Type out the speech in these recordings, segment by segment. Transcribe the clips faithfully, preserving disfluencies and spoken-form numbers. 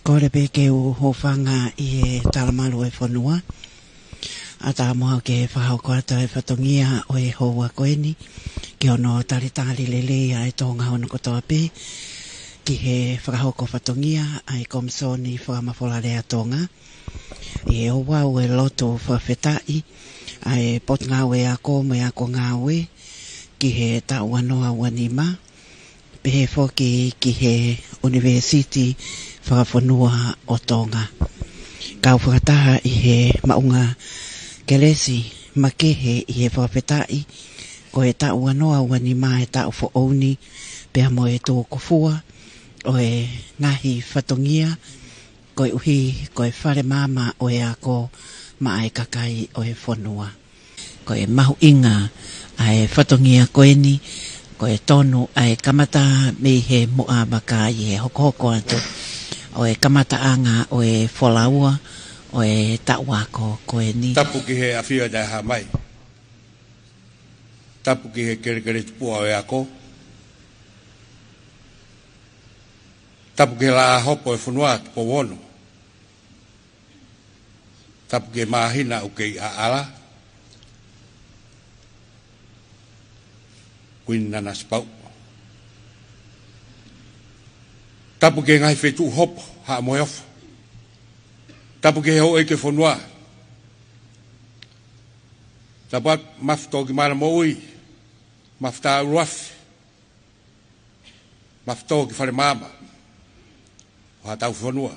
Kole pē ke u hūfanga ʻi he talamalu ʻo e fonua. ʻAtā muʻa ke fakahoko atu e fatongia ʻo e houa ko eni, ki hono talitali lelei ʻa e Tonga hono kotoa pē, ki he fakahoko fatongia ʻa e Komisoni Fakamafolalea Tonga. ʻI he ouau ʻo e lotu fakafetaʻi ʻa e Potungāue Ako mo e Ako Ngāue ki he taʻu ua noa ua nima, pehē foki ki he ʻUnivēsiti Fakafonua ʻo Tonga. Kau fakataha ʻi he maʻunga kelesi makehe ʻi he fakafetaʻi, ko e taʻu ua noa ua nima ʻa e taʻu foʻou ni, pea mo e tuʻu kufua ʻo e ngaahi fatongia, koeʻuhi ko e fale maama ʻo e ako maʻa e kakai ʻo e fonua. Ko e mahuʻinga ʻa e fatongia ko eni, ko e tonu ʻa e kamata mei he muʻa vaka ʻi he hokohoko atu ʻo e kamataʻanga ʻo e folaua ʻo e taʻu ako ko eni. Tapu ki he ʻAfio ʻa e Taʻehāmai. Tapu ki he kelekele tupuʻa ʻo e ako. Tapu ki he Laʻā Hopo ʻo e Fonua, Tupou Ono. Tapu ki he māhina ʻoku kei ʻaʻala, Kuini Nanasipauʻu. Tapu ki he ngaahi feituʻu hopo, Haʻa Moheofo. Tapu ki he houʻeiki ʻo e fonua. Tapu atu Mafi Tōkimana Moʻui, Mafi Tāʻuluafi, Mafi Tō ki Fale Maama ʻo Haʻa Taufonua.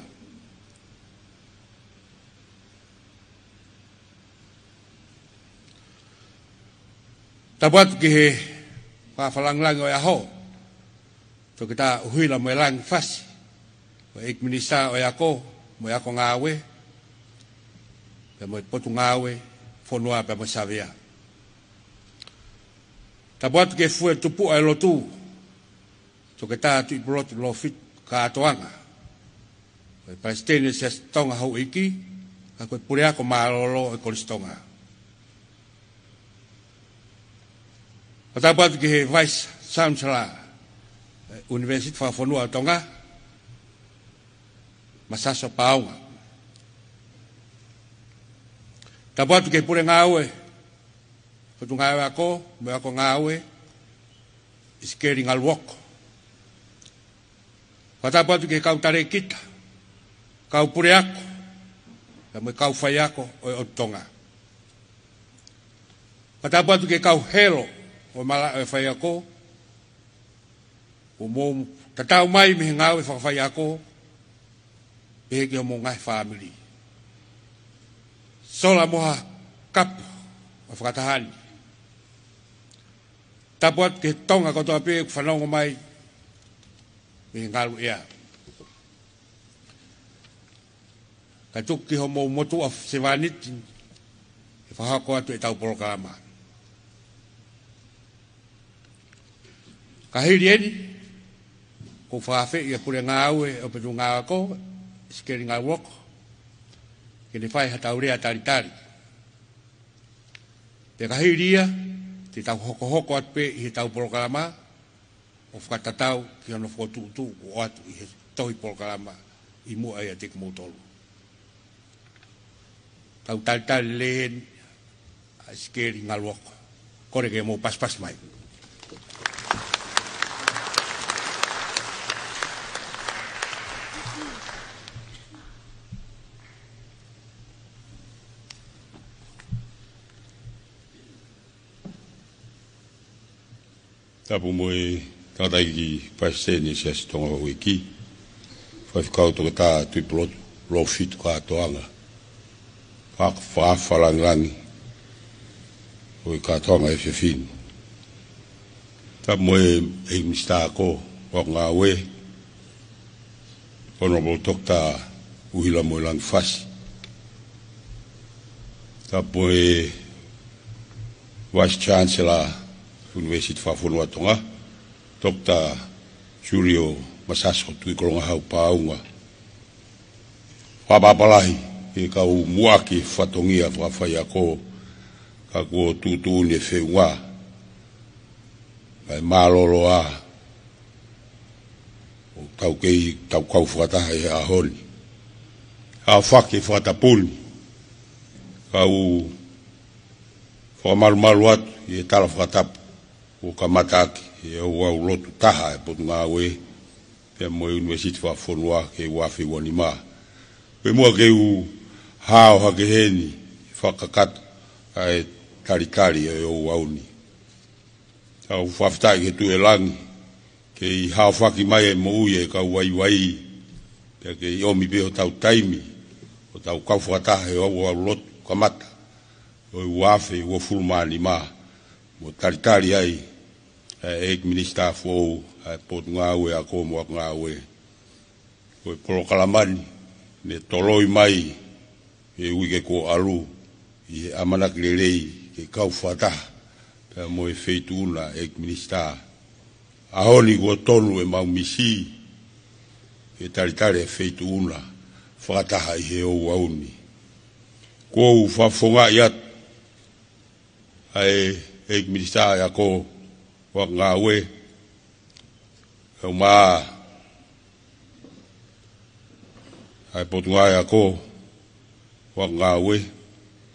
Tapu atu ki he fakalāngilangi ʻo e ʻaho, Toketā ʻUhila Moelangi Fasi, ko e ʻEiki Minisitā ʻo e Ako mo e Ako Ngāue, pea mo e Potungāue Fonua pea mo e Savea. Tapu atu ki he fue tupuʻa ʻo e lotu, Toketā Tuʻipulotu Lōfitu Kātoanga, ko e Palesiteni ʻo e Siasi Tonga Houʻeiki, ka ko e Puleako Mālōlō ʻo e Kolisi Tonga. Tapu atu ki he Vice Chancellor ʻo e ʻUnivēsiti Fakafonua ʻo Tonga, Masaso Paonga. Tapu atu ki he Pule Ngāue, Potungāue Ako mo e Ako Ngāue, ʻIsikeli Ngaluoko. Fakatapu atu ki he kau talēkita, kau puleako, pea mo e kau faiako ʻo e ʻOtu Tonga. Fakatapu atu ki he kau helo ʻo e malaʻe ʻo e faiako, ʻoku mou tatau mai mei he ngāue fakafaiako, pehē ki homou ngaahi fāmili. Sola mo ha kapu ʻo e fakataha ni. Tapu atu ki he Tonga kotoa pē ʻoku fanongo mai mei he ngalu ʻea. Kae tuku ki homou motuʻa sevāniti ke fakahoko atu ʻetau polokalama. Ka hili eni, ʻoku ou fakaafeʻi ʻa e Pule Ngāue ʻo e Potungāue Ako, ʻIsikeli Ngaluoko, ke ne fai haʻatau lea talitali. Pea ka hili ia, te tau hokohoko atu pē ʻi heʻetau polokalama, ʻo fakatatau ki hono fokotuʻutuʻu kuo ʻoatu ʻi he tohi polokalama ʻi muʻa ʻiate kimoutolu. Tau talitali lelei heni ʻa ʻIsikeli Ngaluoko. Kole ke mou pasipasi mai. Tapu mo e tangataʻeiki Palesiteni ʻo e Siasi Tonga Houʻeiki, Faifekau Toketā Tuʻipulotu Lōfitu Kātoanga, faka-, fakalangilangi ʻo e kātoanga ʻo e efiafi ni. Tapu mo e, ʻEiki Minisitā Ako mo e Ako Ngāue, Honourable Doctor ʻUhila Moelangi Fasi. Tapu mo e Vice Chancellor ʻUnivēsiti Fakafonua ʻo Tonga, Doctor Julio Masaso Tuʻikolongahau Paunga. Fakaʻapaʻapa lahi ki he kau muʻaki fatongia fakafaiako, ka kuo tuʻutuʻuni e feʻunga, kae mālōlō ā ʻoku tau kei, tau kau fakataha he ʻaho ni. Aofaki e fakatapu ni, kau fakamalumalu atu ʻi he tala fakatapu kuo kamata ʻaki ʻe he ouau lotu taha ʻa e Potungāue pea mo e ʻUnivēsiti Fakafonua ki he ua afe ua nima. Pea muʻa ke u hao hake heni ʻi he fakakakato ʻa e talitali ʻo e ouau ni. Kau fakafetaʻi ki he Tuʻi ʻo Langi, kei haofaki mai e moʻui ʻa e kau vaivai, pea kei ʻomi pē hotau taimi, hotau kau fakataha he ouau lotu kamata ʻo e ua afe uofulu mā nima, mo talitali ai ʻa e ʻEiki Minisitā foʻou ʻa e Potungāue Ako mo Ngāue. Ko e polokalama ni, ne toloi mai he uike kuo ʻalu ʻi he ʻamanaki lelei ke kau fakataha pea mo e Feituʻu na ʻEiki Minisitā. ʻAho ni kuo tonu ʻemau misi ke talitali e Feituʻu na fakataha ʻi he ouau ni. Kuo u fakafofongaʻi atu ʻa e ʻEiki Minisitā ʻo e Ako mo Ngāue, kau mā ʻa e Potungāue Ako mo Ngāue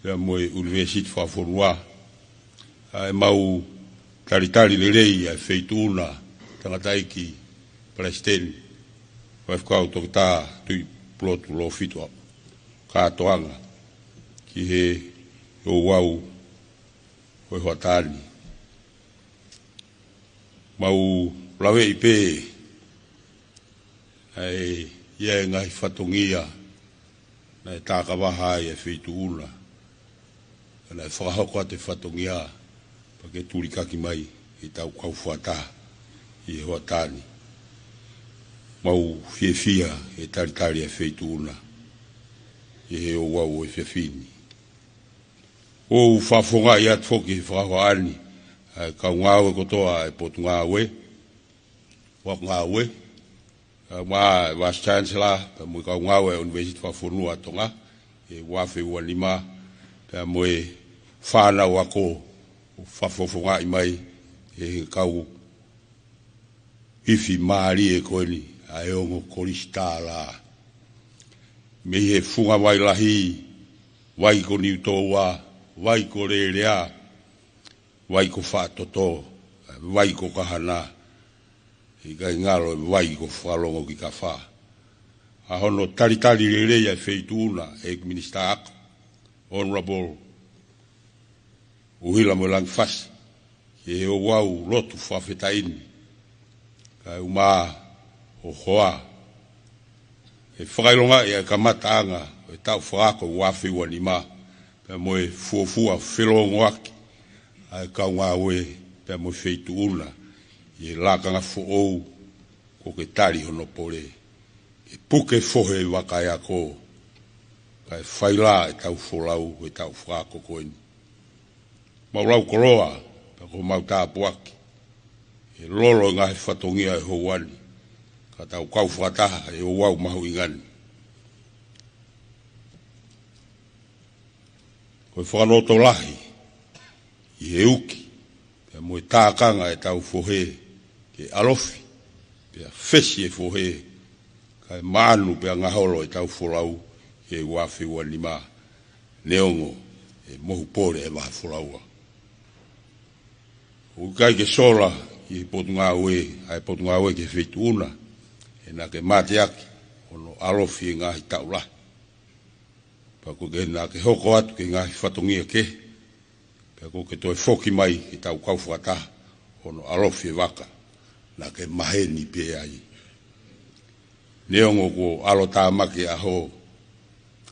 pea mo e ʻUnivēsiti Fakafonua, ʻa ʻemau talitali lelei ʻa e Feituʻu na, Tangataʻeiki Palesiteni, Faifekau Toketā Tuʻipulotu Lōfitu Kātoanga, ki he ouau ʻo e hoʻatā ni. Mau laveʻi pē ʻa e, ʻa e ngaahi fatongia naʻe tākavaha ai e Feituʻu na, ka naʻe fakahoko atu e fatongia pea ke tulikaki mai ʻetau kau fakataha ʻi he hoʻatā ni. Mau fiefia he talitali ʻa e Feituʻu na ʻi he ouau ʻo e efiafi ni. ʻOku ou fakafofongaʻi atu foki he fakahohaʻa ni ʻa e kau ngāue kotoa ʻa e Potungāue mo Ngāue, kau mā e Vice Chancellor pea mo e kau ngāue ʻa e ʻUnivēsiti Fakafonua ʻa Tonga he ua afe ua nima, pea mo e fānau ako ʻoku fakafofongaʻi mai ʻe he kau ifi mālie ko eni ʻa e ongo kolisi tālā. Mei he Funga Vai Lahi, Vai ko Niutōua, Vai ko Lelea, Vai ko Faʻatoto, Vai ko Kahana, ʻikai ngalo e Vai ko Fakalongokafa. ʻA hono talitali lelei ʻa e Feituʻu na ʻEiki Minisitā Ako, Honourable ʻUhila Moelangi Fasi, ki he ouau lotu fakafetaʻi ni, kae ʻumaʻā ho hoa, he fakaʻilongaʻi ʻa e kamataʻanga ʻo e taʻu fakaako ua afe ua nima, pea mo e fuofua felōngoaki ʻa e kau ngāue pea mo e Feituʻu na ʻi he lakanga foʻou kuo ke tali hono pole, ke puke fohe e vaka ʻo e ako, kae failā ʻetau folau he taʻu fakaako ko eni. Mau lau koloa pea ko homau tāpuaki he lolo e ngaahi fatongia ʻo e houa ni, ka tau kau fakataha he ouau mahuʻinga ni. Ko e fakalotolahi ʻi he uki pea mo e tākanga ʻetau fohe ke ʻalofi pea fesi e fohe, kae maʻanu pea ngaholo ʻetau folau he ua afe ua nima, neongo e mohu pole e vaha folaua. ʻOku ʻikai ke sola ʻi he Potungāue, ʻa e Potungāue ki he Feituʻu na, he naʻa ke mateaki hono ʻalofi e ngaahi taʻu lahi. Pea kuo ke, naʻa ke hoko atu ki he ngaahi fatongia kehe, pea kuo ke toe foki mai ke tau kau fakataha hono ʻalofi e vaka naʻa ke maheni pē ai. Neongo kuo ʻalotāmaki e ʻaho,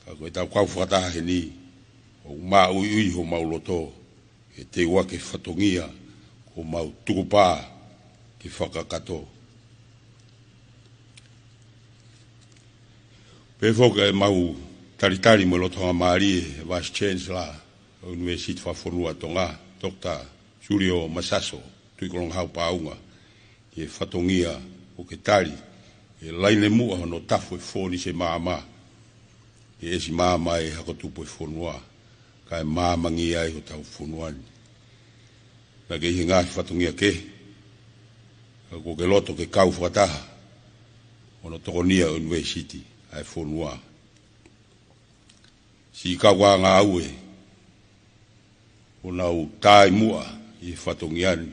ka ko ʻetau kau fakataha heni, ʻoku māʻuiʻui homau loto ke teuaki e fatongia kuo mau tukupā ke fakakakato. Pehē foki ʻemau talitali mo e loto hangamālie e Vice Chancellor ʻo e ʻUnivēsiti Fakafonua ʻa Tonga, Doctor Julio Masaso Tuʻikolongahau Paunga, ki he fatongia kuo ke tali, ʻe laine muʻa hono tafu e fōnise maama, ke ʻesi maama e hako tupu e fonua, kae maamangia ai hotau fonua ni. Naʻa ke ʻi he ngaahi fatongia kehe, ka kuo ke loto ke kau fakataha hono tokonia e ʻUnivēsiti ʻa e fonua. Siʻi kau ngāue ʻoku nau taʻemuʻa ʻi he fatongia ni,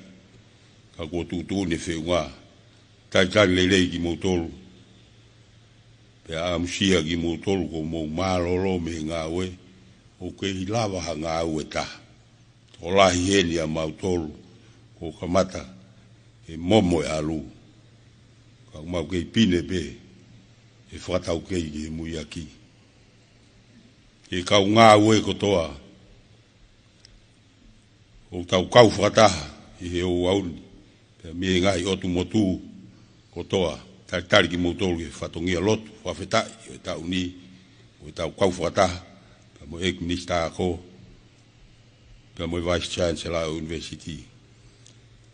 ka kuo tuʻutuʻuni e feʻunga. Talitali lelei kimoutolu, pea ʻamusia kimoutolu kuo mou mālōlō mei he ngāue, ʻoku kei lava ha ngāue ʻe taha. Tokolahi heni ʻa mautolu kuo kamata e momo e ʻalu, ka ʻoku mau kei pine pē he fakataukei ki he muiaki. Ki he kau ngāue kotoa ʻoku tau kau fakataha ʻi he ouau ni, pea mei he ngaahi ʻotu motu kotoa, talitali kimoutolu ki he fatongia lotu fakafetaʻi ʻo e taʻu ni, ʻo ʻetau kau fakataha pea mo e ʻEiki Minisitā Ako, pea mo e Vice Chancellor ʻo e ʻUnivēsiti.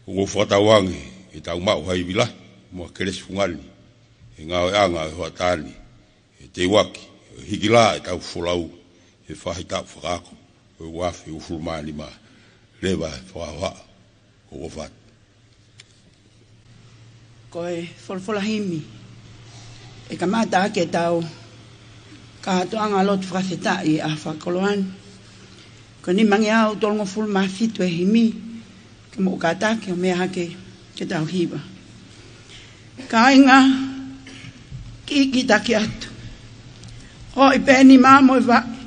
ʻOku ou fakatauange ʻe tau maʻu ha ivi lahi mo ha kelesi fungani he ngāueʻanga ʻo e hoʻatā ni, ʻe teuaki ʻo hiki lā ʻetau folau he faʻahitaʻu fakaako ʻo e ua afe uofulu mā nima. Leva e fakahohaʻa. Ko e folofola himi ʻe kamata ʻaki ʻetau kātoanga lotu fakafetaʻi ʻa e fakakoloa ni. Ko e nimangeau tolungofulu mā fitu e himi, ke mou kātaki ʻo meʻa hake ke tau hiva. Kāinga, kiʻi kiʻi taki atu. Hoʻi pē nima mo e vaʻe.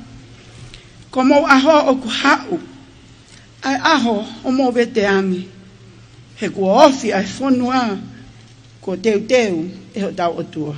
Ko homou ʻaho ʻoku haʻu, ʻa e ʻaho homou veteange. He kuo ofi ʻa e fonua kuo teuteu ʻe hotau ʻOtua.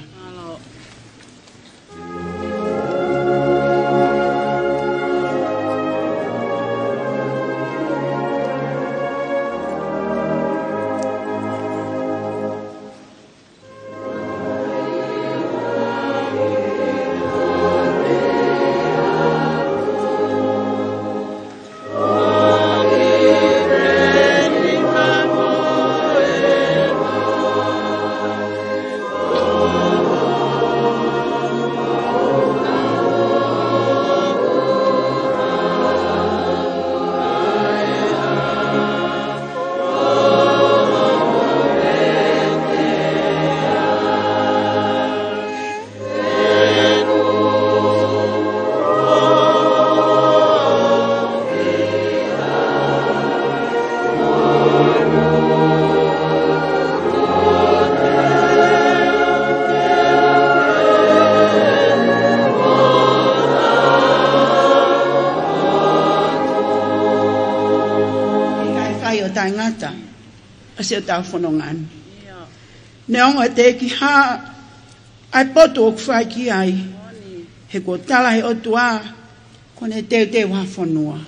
ʻIkai fai ʻo taʻengata ʻa siʻotau fononga ni. Neongo ʻe teʻeki hā ʻa e potu ʻoku fai ki ai, he kuo tala ʻe he ʻOtua kuo ne teuteu ha fonua.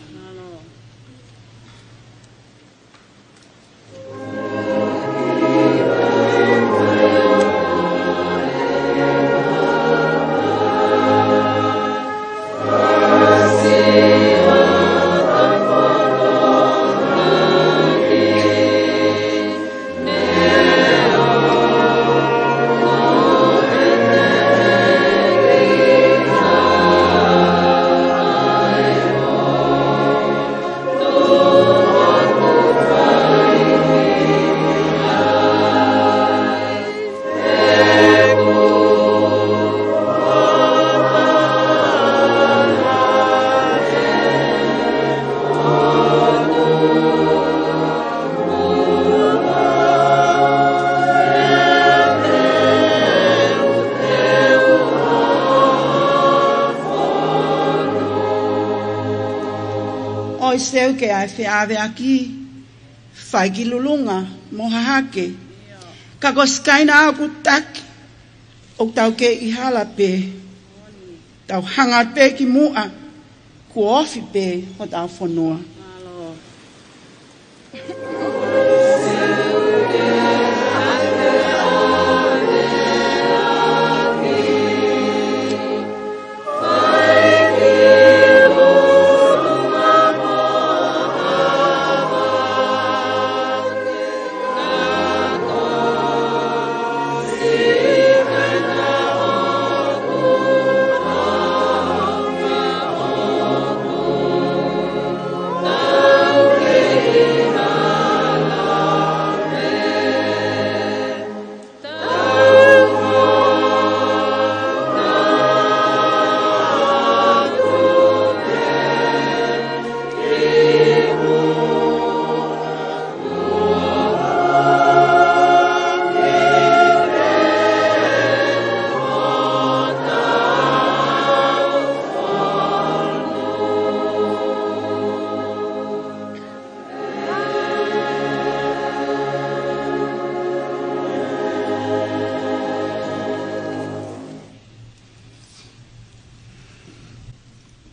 ʻOi, seuke ʻa e feʻaveʻaki, fai ki lulunga mo hahake. Ka ko Sikaina ʻoku taki, ʻoku tau kei hala pē. Tau hanga pē ki muʻa, kuo ofi pē hotau fonua.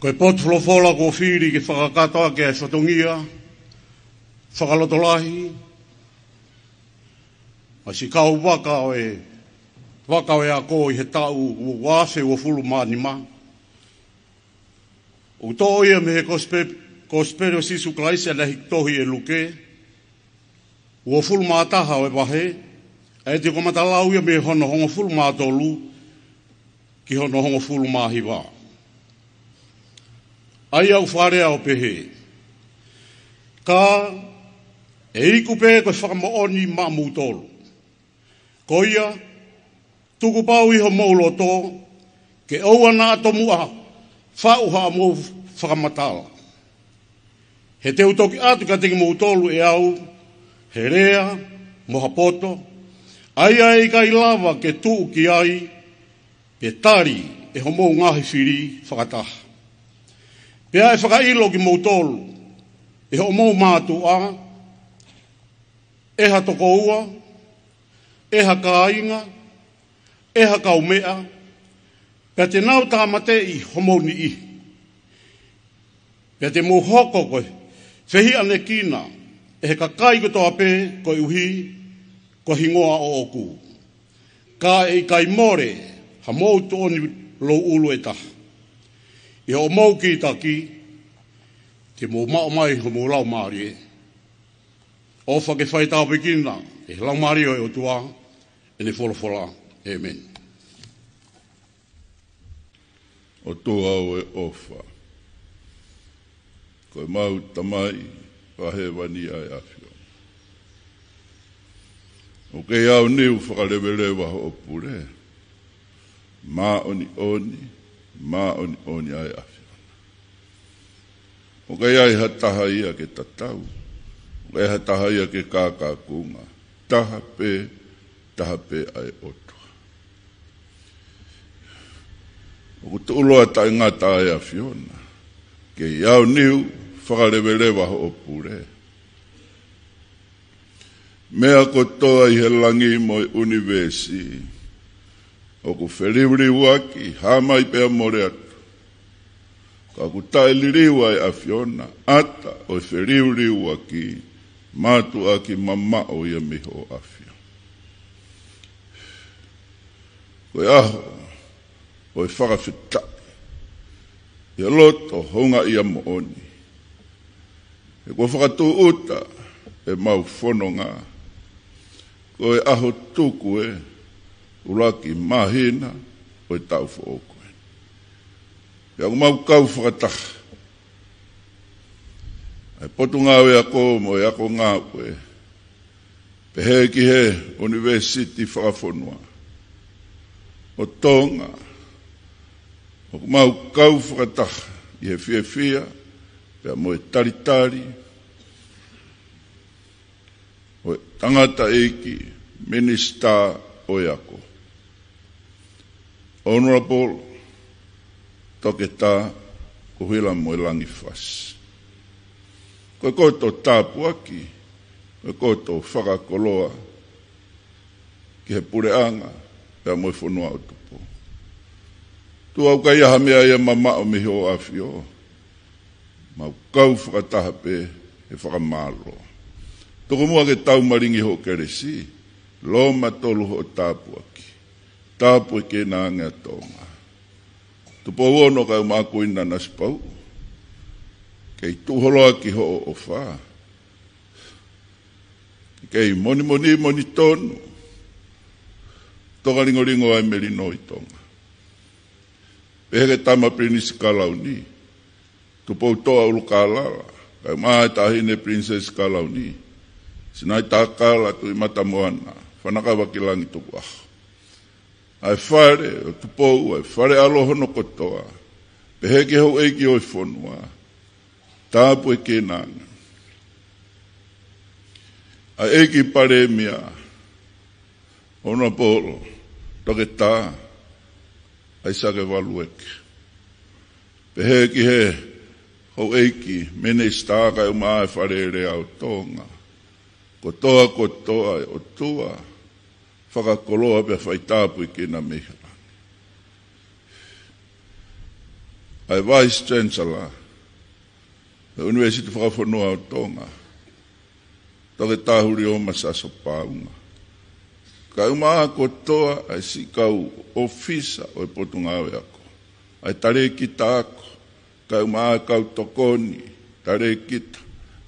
Ko e potu folofola kuo fili ke fakakakato ʻaki ʻa e fatongia fakalotolahi ʻa e siʻi kau vaka ʻo e vaka ʻo e ako ʻi he taʻu ua afe uofulu mā nima. ʻOku toʻo ia mei he kosipe-, kosipeli ʻo Sīsū Kalaisi ʻa ia naʻe hiki tohi ʻe Luke, uofulu mā taha ʻo e vahe, ʻa ia te u kamata lau ia mei hono hongofulu mā tolu ki hono hongofulu mā hiva. ʻA ia ʻoku fakalea ʻo pehē: Ka ʻe iku pē ko e fakamoʻoni maʻamoutolu. Ko ia, tukupau ʻi homou loto, ke ʻoua naʻa tomuʻa faʻu haʻamou fakamatala. He te u toki ʻatu kiate kimoutolu ʻe au, he lea, mo ha poto, ʻa ia ʻe ʻikai lava ke tuʻu ki ai, pe tali ʻe homou ngaahi fili fakataha. Pea ʻe fakaʻilo kimoutolu ʻe hoʻomou mātuʻa, ʻe ha tokoua, ʻe ha kāinga, ʻe ha kaumeʻa, pea te nau tāmateʻi homou niʻihi. Pea te mou hoko ko e fehiʻanekina ʻe he kakai kotoa pē koeʻuhi ko e hingoa ʻoʻoku. Ka ʻe ʻikai mole hamou tuʻoni louʻulu ʻe taha. ʻI hoʻomou kītaki, te mou maʻu mai homou laumālie. ʻOfa ke fai tāpuekina ʻe he Laumālie ʻo e ʻOtua ʻene folofola. ʻĒmeni. ʻOtua ʻo e ʻofa, ko ʻemau Tamai fakahēvani ʻa e ʻAfiona. ʻOku kei aoniu fakaleveleva hoʻo pule. Māʻoniʻoni, māʻoniʻoni ʻa e ʻAfiona. ʻOku ʻikai ha taha ia ke tatau. ʻOku ʻikai ha taha ia ke kākākunga. Taha pē, taha pē ʻa e ʻOtua. ʻOku tuʻuloa taʻengata ʻa e ʻAfiona. Kei aoniu fakaleveleva hoʻo pule. Meʻa kotoa ʻi he langi mo e ʻunivēsi ʻoku feliuliuaki, hā mai pea mole atu. Ka ʻoku taʻeliliu ʻa e ʻAfiona, ʻata ʻo e feliuliuaki, mātuʻaki mamaʻo ia mei hoʻo ʻAfio. Ko e ʻaho ʻo e fakafetaʻi ʻi he loto houngaʻia moʻoni. He kuo fakatūʻuta ʻemau fononga ko e ʻaho tuku ē, ʻuluaki māhina ʻo e taʻu foʻou ko ē. Pea ʻoku mau kau fakataha ʻa e Potungāue Ako mo e Ako Ngāue, pehē ki he ʻUnivēsiti Fakafonua ʻo Tonga, ʻoku mau kau fakataha ʻi he fiefia pea mo e talitali ʻo e tangataʻeiki Minisitā ʻo e Ako, Honourable Toketā Kuhilamoelangi Fasi. Ko e koto tāpuaki, ko e koto fakakoloa ki he puleʻanga pea mo e fonua ʻo Tupou. ʻOtua, ʻoku ʻikai ha meʻa ia mamaʻo mei hoʻo ʻAfio. Mau kau fakataha pē he fakamālō. Tuku muʻa ke tau malingi hoʻo kelesi, Loma tolu hoʻo tāpuaki. Tāpuekina ange ʻa Tonga. Tupou ono kae ʻumaʻā ʻa Kuinanasipauʻu. Kei tuʻu holo ʻaki hoʻo ʻofa. Kei monimoni, monitonu. Toka lingolingo ʻa e melino ʻi Tonga. Pehē ki he Tama Pilinisi Kalauni, Tupoutoʻa ʻUlukālala, kae ʻumaʻā ʻa e Taʻahine Pilinisesi Kalauni, Sinaitakala Tuʻimatamoana, Fanakavakilangi Tukuʻaho. ʻA e fale ʻo Tupou, ʻa e fale ʻalo hono kotoa, pehē ki he houʻeiki ʻo e fonua, tāpuekina ange. ʻA e ʻEiki Palēmia, Honourable Toketā ʻAisake Valueke. Pehē ki he houʻeiki Minisitā kae ʻumaʻā ʻa e Fale Alea ʻo Tonga. Kotoa, kotoa ʻe ʻOtua, fakakoloa pea fai tāpuekina mei he langi. ʻa e Vice Chancellor ʻo e ʻUnivēsiti Fakafonua ʻo Tonga, Toketā Hulioma Siaosi Paunga, kae ʻumaʻā kotoa ʻa e siʻi kau ʻōfisa ʻo e Potungāue Ako, ʻa e talēkita ako, kae ʻumaʻā kau tokoni talēkita,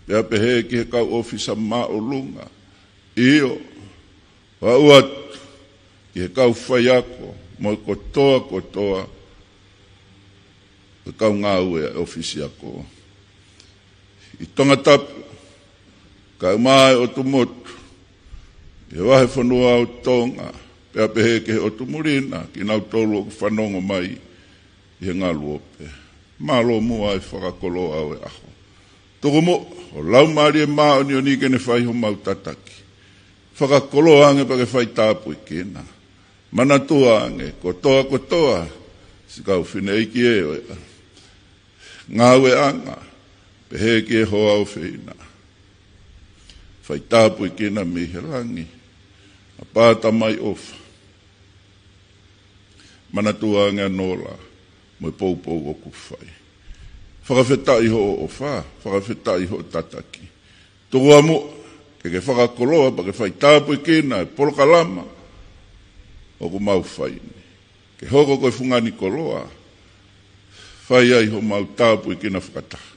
pea pehē ki he kau ʻōfisa māʻolunga. ʻIo, aʻu atu ki he kau faiako mo e kotoa kotoa ʻo e kau ngāue ʻa e ʻōfisi ako ʻi Tongatapu, kae ʻumaʻā e ʻotu motu ʻi he vahefonua ʻo Tonga, pea pehē ki he ʻotu muli na, kinautolu ʻoku fanongo mai ʻi he ngaluope. Mālō muʻa e fakakoloa ʻo e ʻaho. Tuku muʻa ho Laumālie Māʻoniʻoni ke ne fai homau tataki. Fakakoloa ange pea ke fai tāpuekina. Manatua ange, kotoa kotoa siʻi kau fineʻeiki ē ʻo e ngāueʻanga, pehē ki he hoa ʻofeina. Fai tāpuekina mei he langi, ʻApā Tamai ʻofa. Manatua ange ʻa Nola mo e poupou ʻoku fai. Fakafetaʻi hoʻo ʻofa, fakafetaʻi hoʻo tataki. Tuku muʻa ke ke fakakoloa pea ke fai tāpuekina e polokalama ʻoku mau fai ni. Ke hoko ko e fungani koloa, fai ai homau tāpuekina fakataha.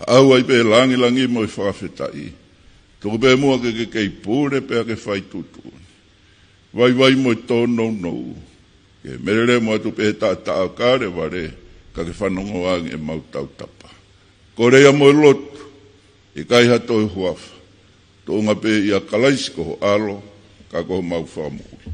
Haʻu ai pē langilangi mo e fakafetaʻi. Tuku pē muʻa ke ke kei pule pea ke fai tuʻutuʻuni. Vaivai mo e tōnounou. Ke melemo atu pē taʻataʻa ʻo Kalevale, ka ke fanongo ange ʻemau tautapa. Kole ia mo e lotu, ʻikai ha toe huafa. Tuʻunga pē ʻia Kalaisi ko ho ʻAlo, ka ko homau Fakamoʻui.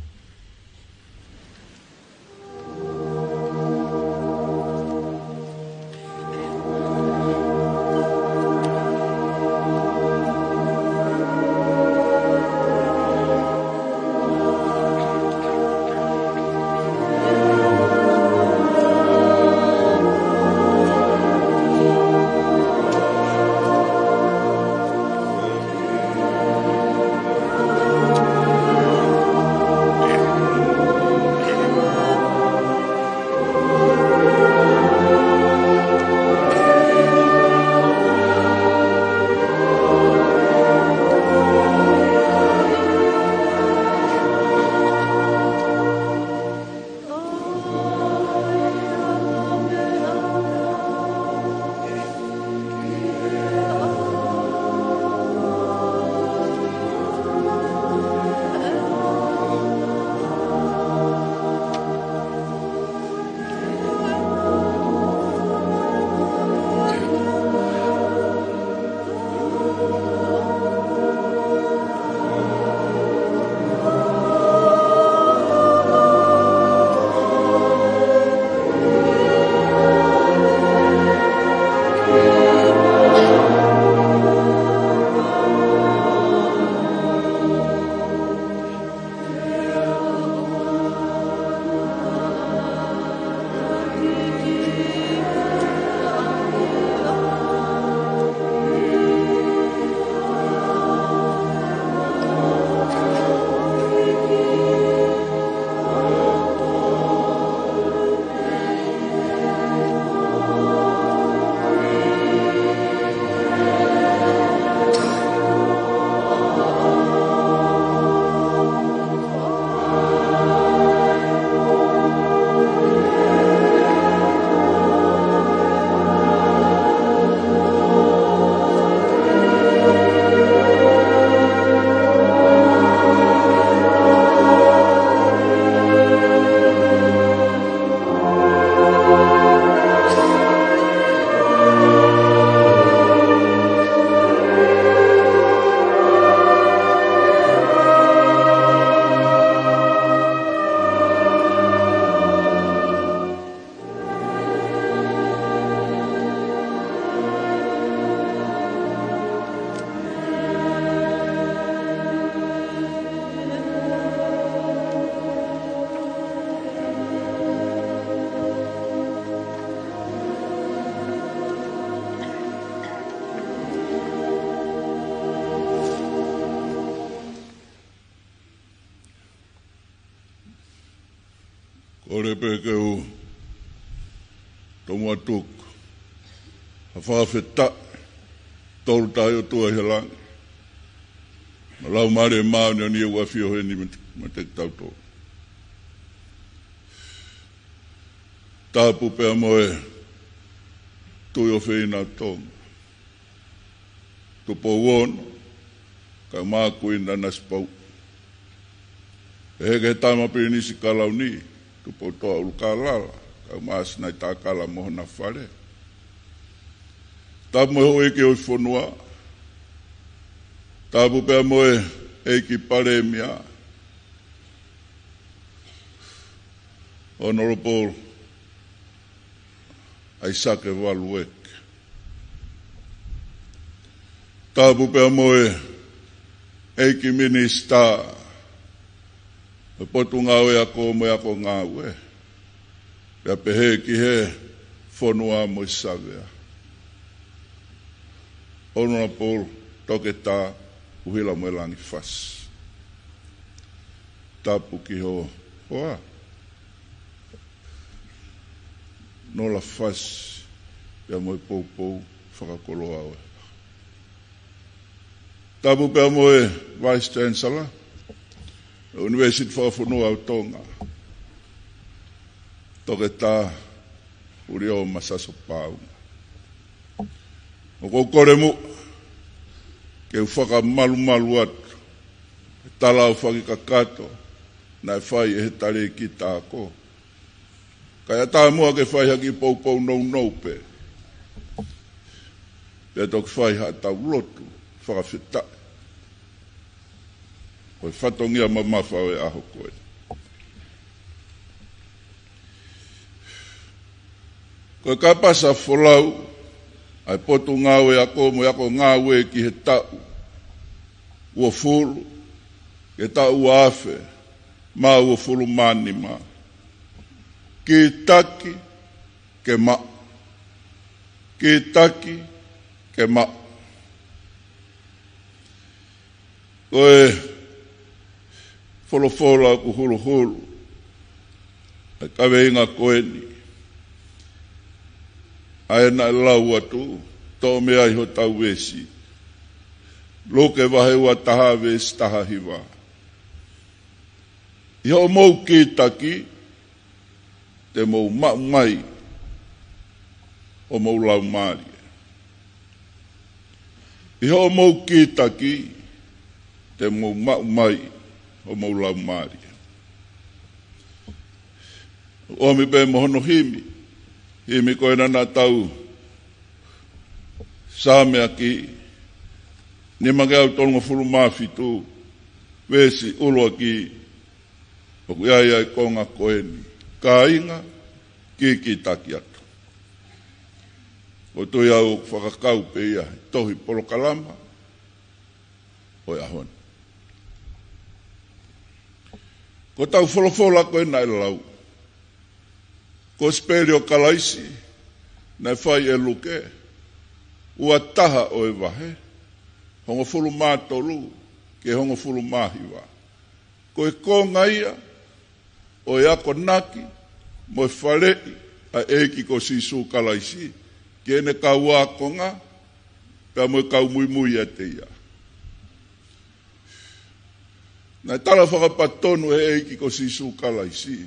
Kole pē ke u Tomuʻa tuku ha fakafetaʻi ki he Tolu Tahaʻi ʻOtua ʻi he langi, mo e Laumālie Māʻoniʻoni ʻoku ʻafio heni mo kitautolu. Tapu pea mo e Tuʻi ʻofeina ʻo Tonga, Tupou Ono, kae ʻumaʻā Kuini Nanasipauʻu. Pehē ki he Tama Pilinisi Kalauni, Tupoutoʻa ʻUlukālala, kae ʻumaʻā Sinaitakala mo hona fale. Tapu mo e houʻeiki ʻo e fonua. Tapu pea mo e ʻEiki Palēmia, Honourable ʻAisake Valueke. Tapu pea mo e ʻEiki Minisitā ʻo e Potungāue Ako mo e Ako Ngāue, pea pehē ki he fonua mo e savea, Honourable Toketā ʻUhilamoelangi Fasi. Tapu ki ho hoa, Nola Fasi, pea mo e poupou fakakoloa ʻo e Tapu pea mo e Vice Chancellor ʻo e ʻUnivēsiti Fakafonua ʻo Tonga, Toketā ʻUlioma Saso Paunga. ʻOku ou kole muʻa ke u fakamalumalu atu e tala ʻo e fakakakato naʻe fai ʻe he talēkita ako, kae ʻatā muʻa ke fai ha kiʻi poupou nounou pē, pea toki fai haʻatau lotu fakafetaʻi ʻo e fatongia mamafa ʻo e ʻaho ko ē. Ko e kāpasa folau ʻa e Potungāue Ako mo e Ako Ngāue ki he taʻu uofulu, ki he taʻu ua afe mā uofulu mā nima. Kītaki ke maʻu. Kītaki ke maʻu. Ko e folofola ʻoku huluhulu ʻa e kaveinga ko eni, ʻa ē naʻe lau atu, toʻo mei ai hotau veesi, Luke vahe ua taha veesi taha hiva: ʻI hoʻomou kītaki, te mou maʻu mai homou laumālie. ʻI hoʻomou kītaki, te mou maʻu mai homou laumālie. ʻOmi pē mo hono himi, himi ko ē naʻa tau sāmeakiʻi, nimangeau tolungofulu mā fitu, veesi ʻuluaki, ʻoku ʻi ai ʻa e konga ko eni: Kāinga, kīkītaki atu. ʻOku ou tui au ʻoku fakakau pē ia he tohi polokalama ʻo e ʻaho ni. Ko ʻetau folofola ko ē naʻe lau, Kosipeli ʻo Kalaisi naʻe fai ʻe Luke, ua taha ʻo e vahe, hongofulu mā tolu ki he hongofulu mā hiva. Ko e konga ia ʻo e akonaki mo e faleʻi ʻa e ʻEiki ko Sīsū Kalaisi ki heʻene kau ākonga pea mo e kau muimui ʻiate ia. Naʻe tala fakapatonu ʻe he ʻEiki ko Sīsū Kalaisi,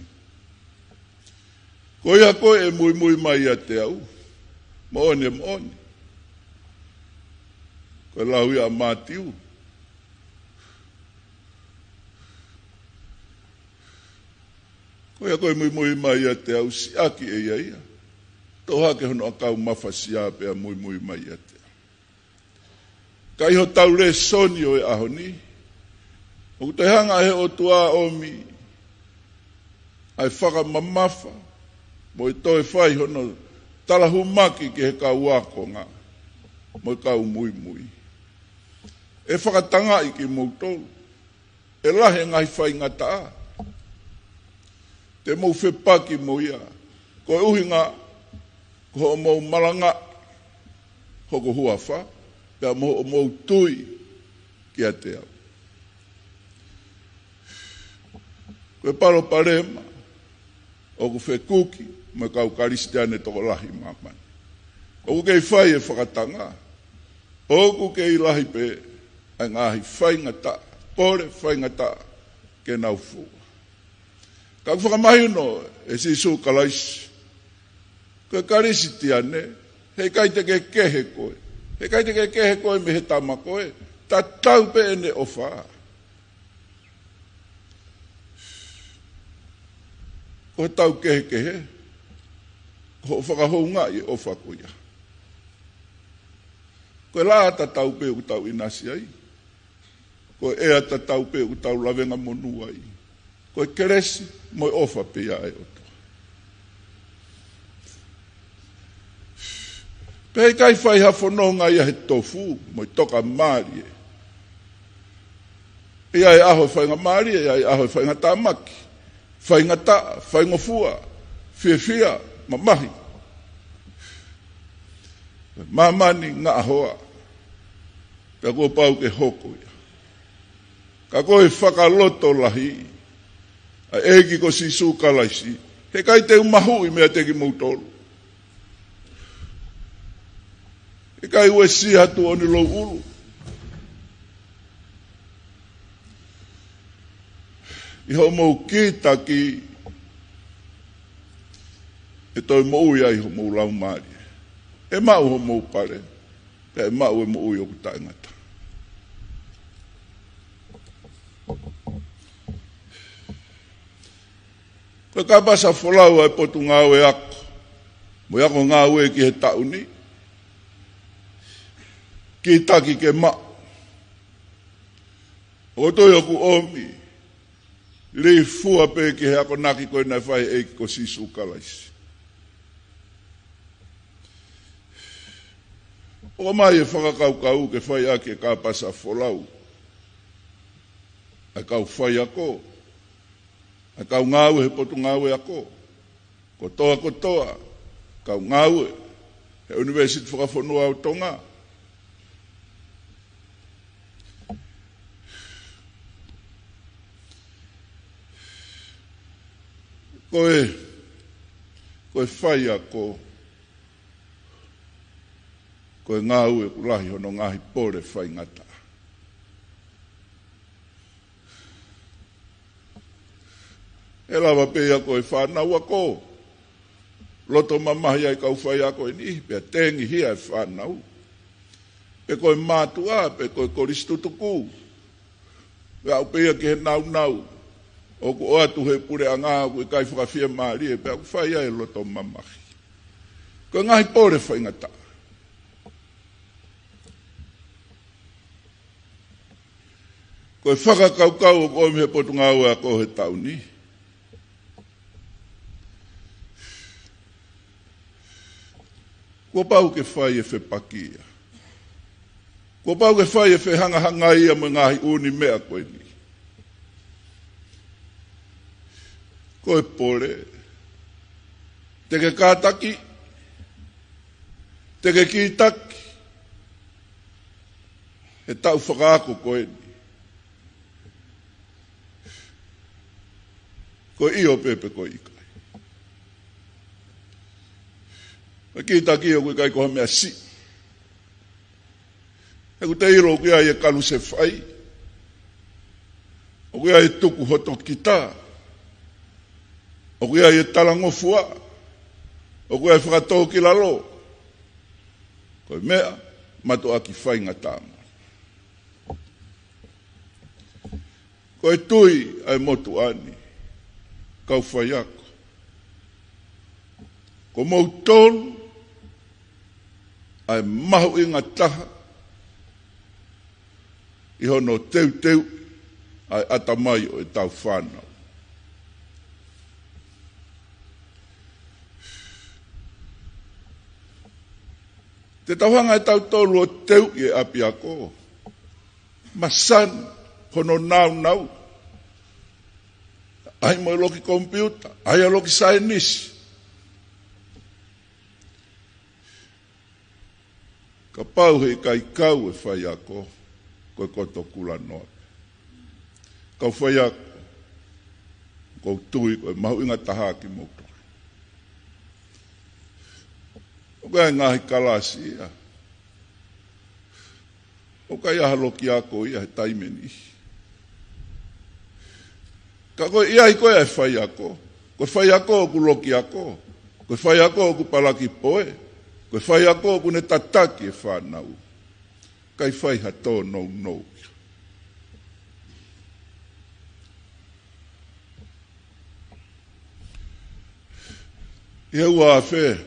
ko ia ko ē ʻe muimui mai ʻiate au, moʻoni ʻe moʻoni, ko e lau ia ʻa Mātiu, ko ia ko ē ʻe muimui mai ʻiate au, siʻaki ʻe ia ia, toʻo hake hono ʻakau mafasia pea muimui mai ʻiate au. Ka ʻi hotau lēsoni ʻo e ʻaho ni, ʻoku toe hanga ʻe he ʻOtua ʻo ʻomi ʻa e fakamamafa mo e toe fai hono talahumaki ki he kau ākonga mo e kau muimui. ʻE fakatangaʻi kimoutolu, ʻe lahi e ngaahi faingataʻa te mou fepaki mo ia, ko e ʻuhinga ko hoʻomou malangaʻi hoku huafa pea mo hoʻomou tui kiate au. Ko e palopalema ʻoku fekuki mo e kau Kalisitiane tokolahi ʻi māmani. ʻOku kei fai e fakatanga, ʻoku kei lahi pē ʻa e ngaahi faingataʻa, pole faingataʻa ke nau fua. Ka ʻoku fakamahino ʻe Sīsū Kalaisi, ko e Kalisitiane, heʻikai te ke kehe koe, heʻikai te ke kehe koe mei he tama ko ē, tatau pē ʻene ʻofa. Ko e tau kehekehe, ko hoʻo fakahoungaʻi e ʻofa ko ia. Ko e laʻā tatau pē ʻoku tau ʻinasi ai. Ko e ʻea tatau pē ʻoku tau lavengamonū ai. Ko e kelesi mo e ʻofa pē ia ʻa e ʻOtua. Pea ʻikai fai ha fononga ia he tofu mo e tokamālie. ʻI ai e ʻaho e faingamālie, ʻi ai e ʻaho e faingatāmaki, faingataʻa, faingofua, fiefia, mamahi. Māmani ngaʻahoa, pea kuo pau ke hoko ia. Ka ko e fakalotolahi ʻa e ʻEiki ko Sīsū Kalaisi, heʻikai te u mahuʻi meiate kimoutolu. ʻIkai uesia atu ʻo ni lou ʻulu. ʻI hoʻomou kītaki ʻe toe moʻui ai homou laumālie. ʻE maʻu homou pale, pea ʻe maʻu e moʻui ʻoku taʻengata. Ko e kāpasa folau ʻa e Potungāue Ako mo e Ako Ngāue ki he taʻu ni. Kītaki ke maʻu. ʻOku ou tui ʻoku ʻomi lī fua pē ki he akonaki ko ē naʻe fai ʻe he ʻEiki ko Sīsū Kalaisi. ʻOmai e fakakaukau ke fai ʻaki e kāpasa folau ʻa e kau faiako, ʻa e kau ngāue he Potungāue Ako, kotoa kotoa, kau ngāue he ʻUnivēsiti Fakafonua ʻo Tonga. Ko e, ko e faiako, ko e ngāue ʻoku lahi hono ngaahi pole faingataʻa. ʻE lava pē ia ko e fānau ako, loto mamahi ai kau faiako ʻe niʻihi, pea tengihia e fānau. Pe ko e mātuʻa, pe ko e kolisi tutuku. Pea aʻu pē ia ki he nāunau ʻoku ʻoatu he puleʻanga ʻoku ʻikai fakafiemālie, pea ʻoku fai ai e loto mamahi. Ko e ngaahi pole faingataʻa. Ko e fakakaukau ʻoku ʻomi he Potungāue Ako he taʻu ni, kuo pau ke fai e fepakiʻi ia. Kuo pau ke fai e fehangahangai ia mo e ngaahi ʻū meʻa ko eni. Ko e pole, te ke kātaki, te ke kītaki he taʻu fakaako ko eni. Ko e ʻio pē pe ko e ʻikai. Ko e kītaki ʻoku ʻikai ko ha meʻa siʻi. He ʻoku te ʻilo ʻoku ʻi ai e kalusefai, ʻoku ʻi ai e tuku hoto kita, ʻoku ʻi ai e talangofua, ʻoku ʻi ai e fakatōkilalo. Ko e meʻa mātuʻaki faingataʻa. Ko e tui ʻa e motuʻa ni, kau faiako, ko moutolu ʻa e mahuʻinga taha ʻi hono teuteu ʻa e ʻatamai ʻo ʻetau fānau. Te tau hanga ʻe tautolu ʻo teuʻi e ʻapiako, masani hono nāunau. ʻAi mo e loki komipiuta, ʻai ʻa e loki saienisi. Kapau heʻikai kau e faiako, ko e koto kulanoa. Kau faiako, ʻoku ou tui ko e mahuʻinga taha kimoutolu. Ko e ngaahi kalasi ia. ʻOku ʻikai ha loki ako ia he taimi ni. Ka ko e ʻi ai ko ē ʻa e faiako. Ko e faiako ʻoku loki ako. Ko e faiako ʻoku palaki poe. Ko e faiako ʻoku ne tataki e fānau. ʻIkai fai ha tōnounou ia. ʻI he ua afe,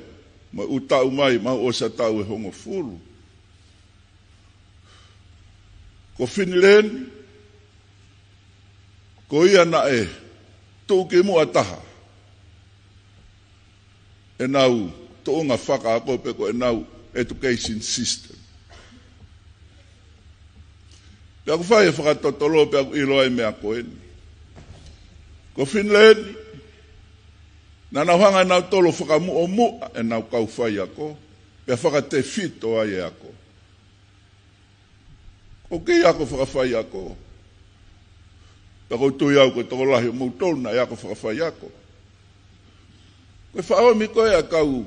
mo e ʻū taʻu mai, maʻu ʻosi ʻa e taʻu ʻe hongofulu. Ko Finileni, ko ia naʻe tuʻukimuʻa taha ʻenau tuʻunga fakaako pe ko ʻenau education system. Pea ʻoku fai e fakatotolo pea ʻoku ʻilo ai meʻa ko eni. Ko Finileni, naʻa nau hanga ʻe nautolu ʻo fakamuʻomuʻa ʻenau kau faiako, pea fakatefito ai e ako. ʻOku kei ako fakafaiako. Pea ʻoku ou tui au ko e tokolahi ʻo moutolu naʻe ako fakafaiako. Ko e faʻa ō mai ko ē ʻa e kau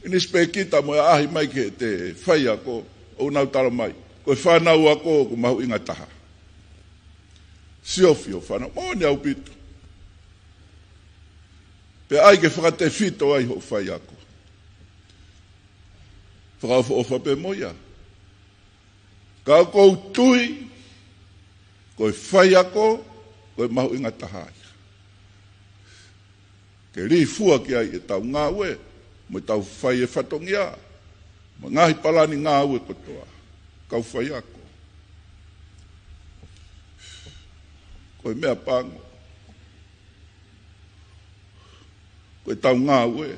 ʻinisipēkita mo e ʻaʻahi mai ki heʻete faiako ʻoku nau tala mai. Ko e fānau ako ʻoku mahuʻinga taha. Siofi hoʻo fānau, moʻoni ʻaupito. Pea ʻai ke fakatefito ai hoʻo faiako. Fakaʻofoʻofa pē mo ia. Ka ʻoku ou tui, ko e faiako, ko e mahuʻinga taha ia. Ke lī fua ki ai ʻetau ngāue, mo ʻetau fai e fatongia, mo e ngaahi palani ngāue kotoa, kau faiako. Ko e meʻa pango. Ko ʻetau ngāue.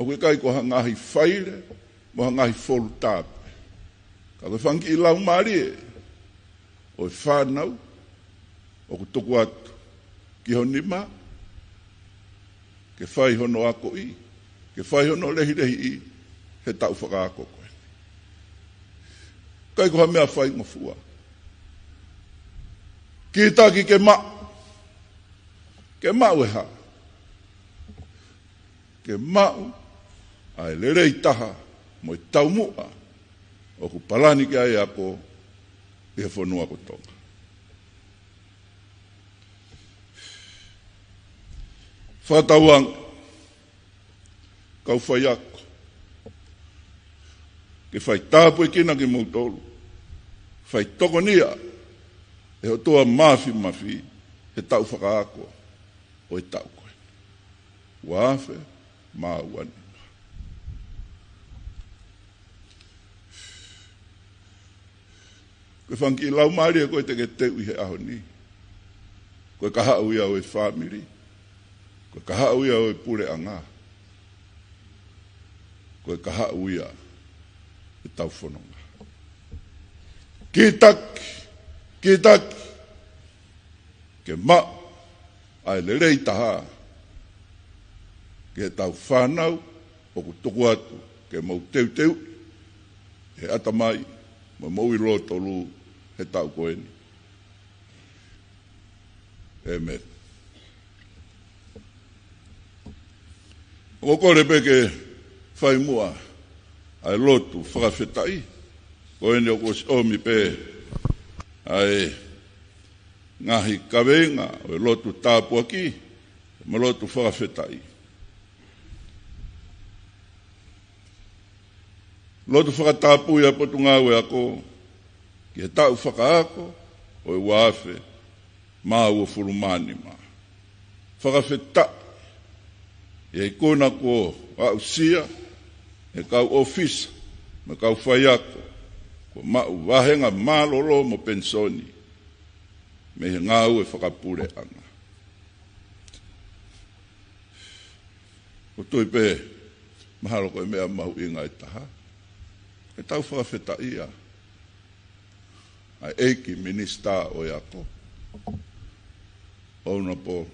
ʻOku ʻikai ko ha ngaahi faile, mo ha ngaahi folder pē. Ka ko e fanga kiʻi laumālie ʻo e fānau, ʻoku tuku atu ki ho nima, ke fai hono akoʻi, ke fai hono lehilehiʻi, he taʻu fakaako ko ē. ʻIkai ko ha meʻa faingofua. Kītaki ke maʻu. Ke maʻu e hā? Ke maʻu ʻa e lelei taha mo e taumuʻa ʻoku palani ki ai e ako ʻi he fonua ko Tonga. Fakatauange, kau faiako, ke fai tāpuekina kimoutolu, fai tokonia ʻe he ʻOtua Māfimafi he taʻu fakaako ʻo e taʻu ko ē. Ua afe mā ua nima. Ko e fanga kiʻi laumālie ko ē te ke teuʻi he ʻaho ni. Ko e kahaʻu ia ʻo e fāmili. Ko e kahaʻu ia ʻo e puleʻanga. Ko e kahaʻu ia ʻetau fononga. Kītaki, kītaki, ke maʻu ʻa e lelei taha ki heʻetau fānau ʻoku tuku atu ke mau teuteu he ʻatamai mo e moʻui lōtolu he taʻu ko eni. ʻĒmeni. ʻOku ou kole pē ke fai muʻa ʻa e lotu fakafetaʻi. Ko eni ʻoku ʻosi ʻomi pē ʻa e ngaahi kaveinga ʻo e lotu tāpuaki mo e lotu fakafetaʻi. Lotu fakatapui ʻa e Potungāue Ako ki he taʻu fakaako ʻo e ua afe mā uofulu mā nima. Fakafetaʻi ʻi he ikuna kuo aʻusia ʻe he kau ʻōfisa mo e kau faiako kuo maʻu vāhenga mālōlō mo penisoni mei he ngāue fakapuleʻanga. ʻOku ou tui pē, mahalo ko e meʻa mahuʻinga ʻe taha, ke tau fakafetaʻia ʻa e ʻEiki Minisitā ʻo e Ako, Honourable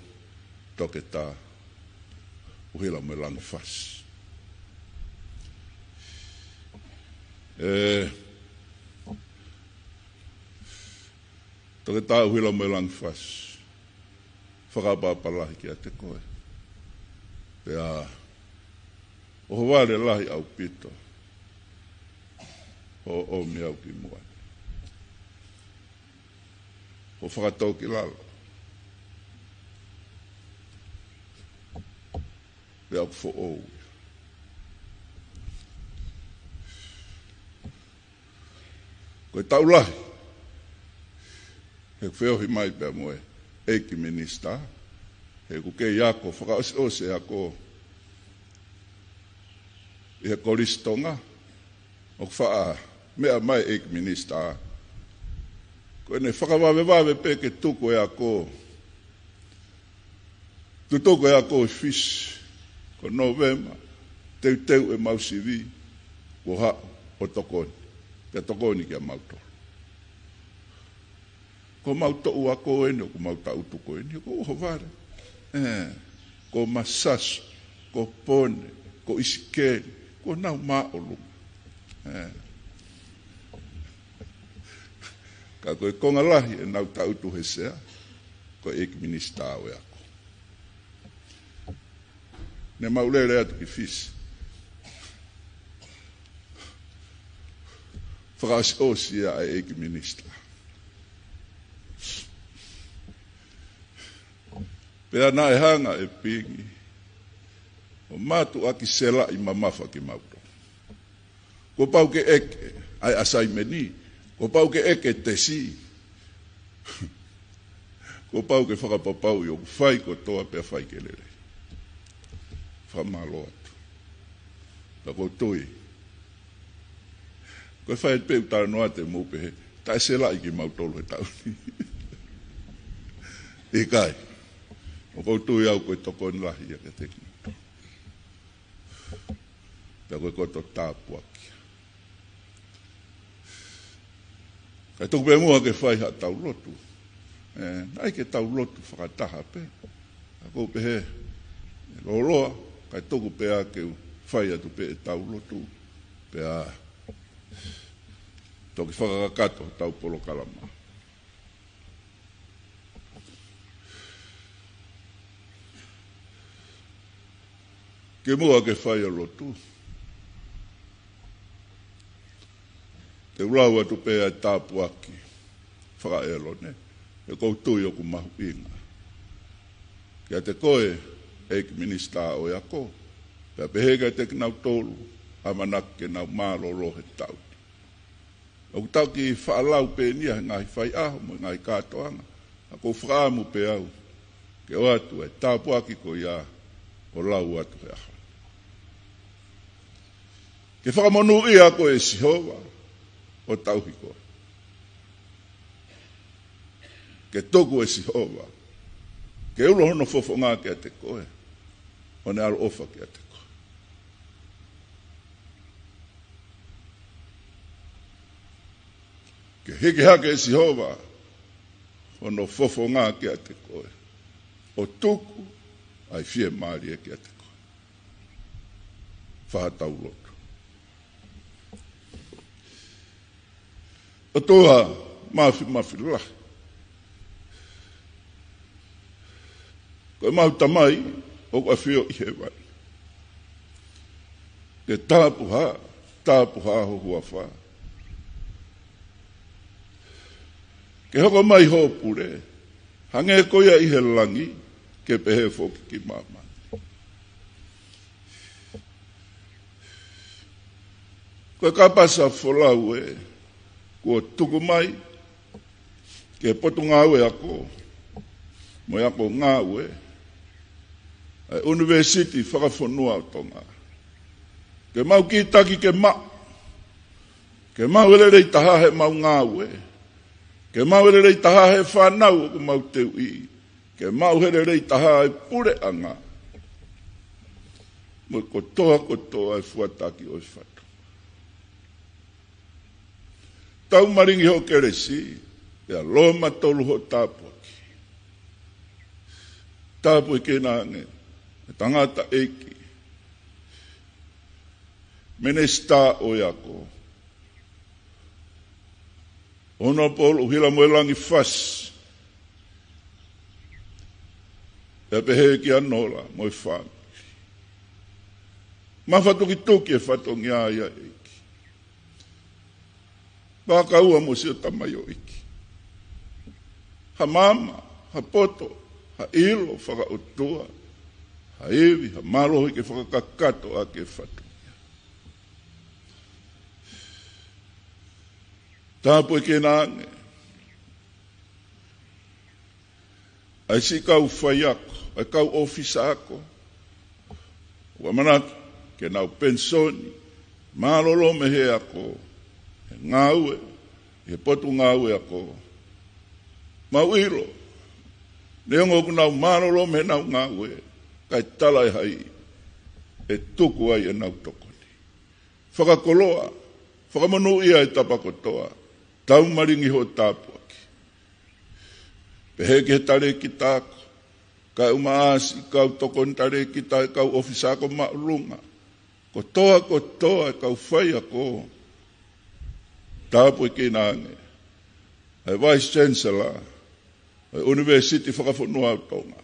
Toketā ʻUhilamoelangi Fasi. ʻE, Toketā ʻUhilamoelangi Fasi, fakaʻapaʻapa lahi kiate koe. Pea ʻOhovale lahi ʻaupito hoʻo ʻomi au ki muʻa, hoʻo fakatōkilalo, pea ʻoku foʻou ia. Ko e taʻu lahi he ʻoku feohi mai pea mo e ʻEiki Minisitā, he ʻoku kei ako, fakaʻosiʻosi e ako ʻi he Kolisi Tonga. ʻOku faʻa meʻa mai e ʻEiki Minisitā, ko ʻene fakavavevave pē ke tuku e ako, tutuku e ako ʻi Fisi, ko Nōvema, teuteu ʻemau sivi, kuo haʻu ʻo tokoni, pea tokoni kia mautolu. Ko homau toʻu ako eni, ʻoku mau tangutu ko eni, ko ʻOhovale, ē, ko Masasu, ko Pone, ko ʻIsikeli, kuo nau māʻolunga, ē. Ka ko e konga lahi ʻenau tangutu he sea, ko e ʻEiki Minisitā ʻo e Ako. Ne mau lele atu ki Fisi, fakaʻosiʻosi ia ʻa e ʻEiki Minisitā. Pea naʻe hanga ʻe Pingi ʻo mātuʻaki selaʻi mamafa kimautolu. Kuo pau ke ʻeke ʻa e ʻasaimeni, kuo pau ke ʻeke tesi, kuo pau ke fakapapauʻi ʻoku fai kotoa pea fai ke lelei. Fakamālō atu. Ka ʻoku ou tui, ko e fai pē ʻeku talanoa te mou pehē, taʻe selaʻi kimautolu he taʻu ni. ʻIkai. ʻOku ou tui au ko e tokoni lahi ia kiate kimoutolu. Pea ko e koto tāpuaki. Kae tuku pē muʻa ke fai haʻatau lotu. Ē, naʻe ʻai ke tau lotu fakataha pē. Ka ʻoku ou pehē, ʻe lōloa, kae tuku pē ā ke u fai atu pē ʻetau lotu. Pea toki fakakakato hotau polokalama. Kimuʻa ke fai ʻa e lotu, te u lau atu pē ʻa e tāpuaki faka-ʻĒlone, he ʻoku ou tui ʻoku mahuʻinga kiate koe, ʻEiki Minisitā ʻo e Ako, pea pehē kiate kinautolu ʻamanaki ke nau mālōlō he taʻu ni. ʻOku tau kiʻi faʻa lau pē eni ia he ngaahi faiʻaho mo e ngaahi kātoanga, ka ʻoku ou fakaʻamu pē au ke ʻoatu e tāpuaki ko ia ʻo lau atu he ʻaho ni. Ke fakamonūʻia koe ʻe Sihova ʻo tauhi koe. Ke tuku ʻe Sihova ke ulo hono fofonga kiate koe, ʻo ne ʻaloʻofa kiate koe. Ke hiki hake ʻe Sihova hono fofonga kiate koe, ʻo tuku ʻa e fiemālie kiate koe. Fai haʻatau lotu. ʻOtua Māfimafi lahi, ko ʻemau Tamai ʻoku ʻafio ʻi hēvani, ke tāpuhā, tāpuhā ho huafa. Ke hoko mai hoʻo pule, hangē ko ia ʻi he langi, ke pehē foki ki māmani. Ko e kāpasa folau ē kuo tuku mai ki he Potungāue Ako mo e Ako Ngāue ʻa e ʻUnivēsiti Fakafonua ʻo Tonga, ke mau kītaki ke maʻu, ke maʻu e lelei taha heʻemau ngāue, ke maʻu e lelei taha he fānau ʻoku mau teuʻi, ke maʻu he lelei taha e puleʻanga mo e kotoa kotoa e fuataki ʻo e fatongia. Tau malingi hoʻo kelesi, pea lōmatolu hoʻo tāpuaki. Tāpuekina ange e tangataʻeiki Minisitā ʻo e Ako, ʻOnapolo ʻUhila Moelangi Fasi, pea pehē kia Nola mo e fāmili. Mafatukituki e fatongia ia ʻEiki. Vakaua mo siʻo tamaioʻeiki. Ha maama, ha poto, ha ʻilo fakaʻotua, ha ivi, ha mālohi ke fakakakato ʻaki e fatongia. Tāpuekina ange ʻa e siʻi kau faiako, ʻa e kau ʻōfisa ako, ʻoku ʻamanaki ke nau penisoni, mālōlō mei he ako, he ngāue, he potungāue ako. Mau ʻilo, neongo ʻoku nau mālōlō mei heʻenau ngāue, kae talaʻehai ʻe tuku ai ʻenau tokoni. Fakakoloa, fakamonūʻia e tapa kotoa, taumalingi hoʻo tāpuaki. Pehē ki he talēkita ako, kae ʻumaʻā siʻi kau tokoni talēkita, e kau ʻōfisa ako māʻolunga, kotoa kotoa e kau faiako. Tāpuekina ange ʻa e Vice Chancellor ʻo e ʻUnivēsiti Fakafonua ʻo Tonga,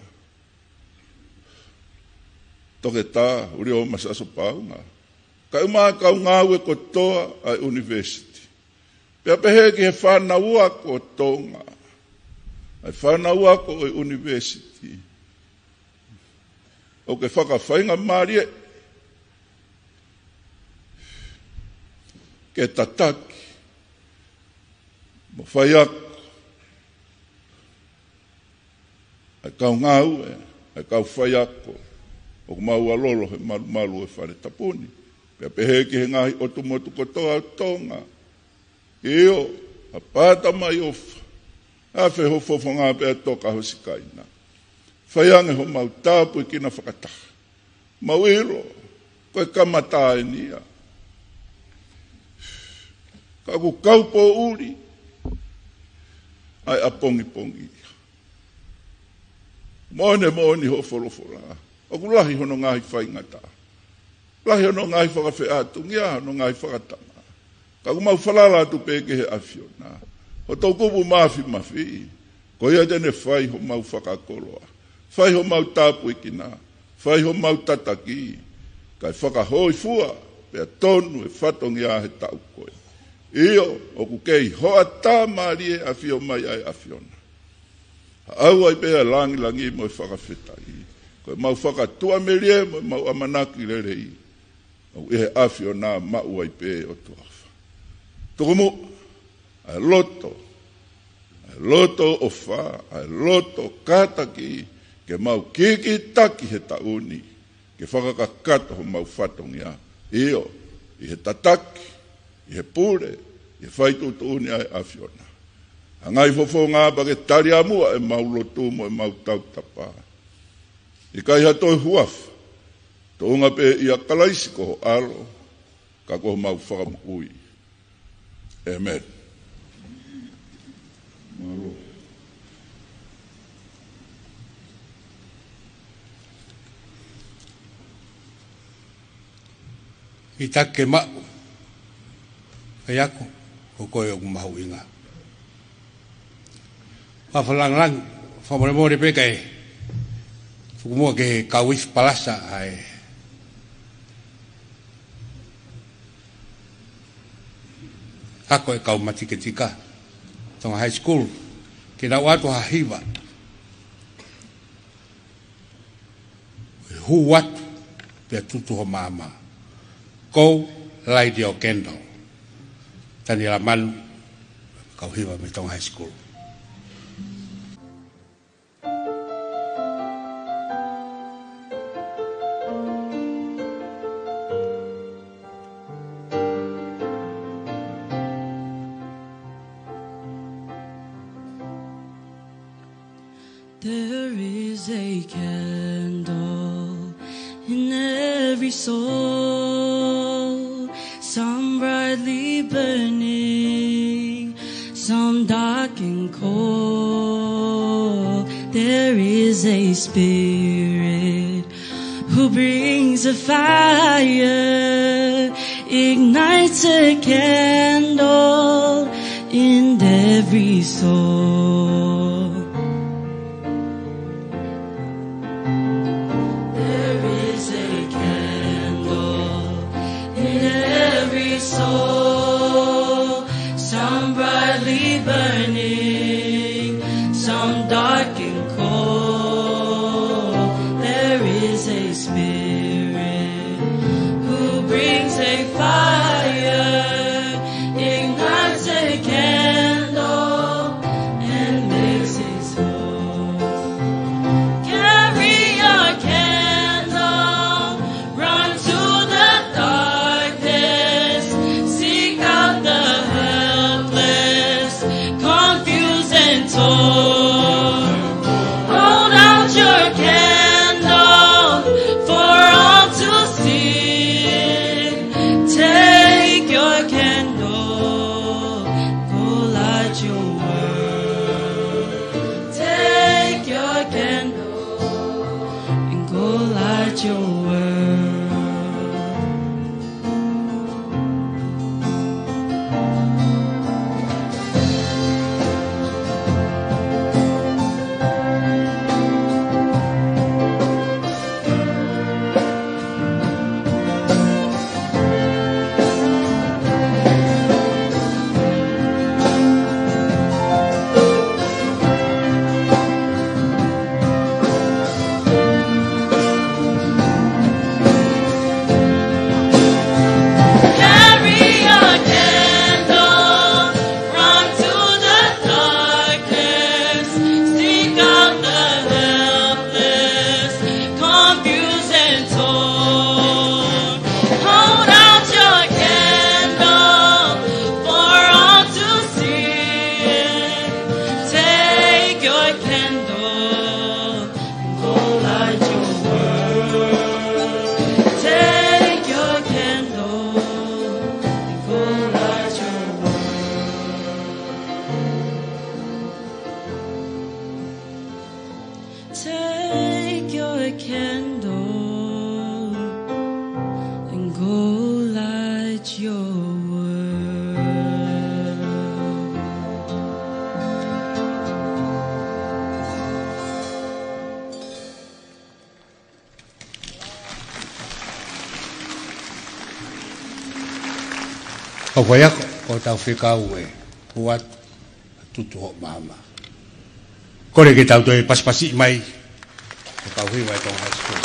Toketā ʻUlioma Siaosi Paunga, kae ʻumaʻā e kau ngāue kotoa ʻa e ʻunivēsiti. Pea pehē ki he fānau ako ʻo Tonga, ʻa e fānau ako ʻo e ʻunivēsiti, ʻoku ke fakafaingamālie ke tataki mo faiako ʻa e kau ngāue, ʻa e kau faiako ʻoku mau ʻalolo he malumalu ʻo e fale tapu ni. Pea pehē ki he ngaahi ʻotu motu kotoa ʻo Tonga. ʻIo, ha pāta mai ʻofa, afe ho fofonga pea toka ho sikaina. Fai ange homau tāpuekina fakataha. Mau ʻilo, ko e kamata eni ia. Ka ʻoku kaupoʻuli ʻa e ʻapongipongi ia. Moʻoni, moʻoni hoʻo folofola. ʻOku lahi hono ngaahi faingataʻa. Lahi hono ngaahi fakafeʻātungia, hono ngaahi fakatama. Ka ʻoku mau falala atu pē ki he ʻAfiona, ho toʻukupu māfimafi, ko ia te ne fai homau fakakoloa, fai homau tāpuekina, fai homau tataki, kae fakahōifua pea tonu e fatongia he taʻu ko ē. ʻIo, ʻoku kei hoʻatā mālie ʻafio mai ʻa e ʻAfiona. Haʻu ai pē ʻa e langilangi mo e fakafetaʻi. Ko ʻemau fakatuʻamelie mo ʻemau ʻamanaki lelei, ʻoku ʻi he ʻAfiona maʻu ai pē ʻOtua ʻofa. Tuku muʻa ʻa e loto, ʻa e loto ʻofa, ʻa e loto kātaki, ke mau kikitaki he taʻu ni ke fakakakato homau fatongia. ʻIo, ʻi he tataki, ʻi he pule, ʻi he fai tuʻutuʻuni ʻa e ʻAfiona. Hangai fofonga pea ke tali ʻa muʻa ʻemau lotu mo ʻemau tautapa. ʻIkai ha toe huafa, tuʻunga pē ʻia Kalaisi ko ho ʻAlo, ka ko homau Fakamoʻui. ʻĒmeni. Mālō. ʻI taki ke maʻu, faiako, ko koe ʻoku mahuʻinga. Fakalangilangi, fakamolemole pē kae tuku muʻa ke kau isi palasa ʻa e ako e kau matiketika Tonga High School, ke nau ʻoatu ha hiva. Hū atu, pea tutu ho maama. Go light your candle. Taniela Manu, kau hiva mei Tonga High School. There is a candle in every soul, some brightly burning, some dark and cold. There is a spirit who brings a fire, ignites a candle in every soul. There is a candle I can call. There is a spirit who brings a fire, ignites a candle, and makes a soul. Carry your candle, run to the darkness, seek out the helpless, confused and torn. Hold out your candle for all to see. Take your candle, go light your world. Take your candle and go light your world. Carry your candle, run to the darkness, seek out the helpless, confused and torn. Hold out your candle for all to see. Take your candle, go light your world. Take your candle, go light your world. Take your candle and go light your world. Kau faiako, ko ʻetau fekau ē, ʻoatu, tutu hoʻo maama. Kole ke tau toe pasipasi mai, ko e kau hiva ʻa e Tonga High School.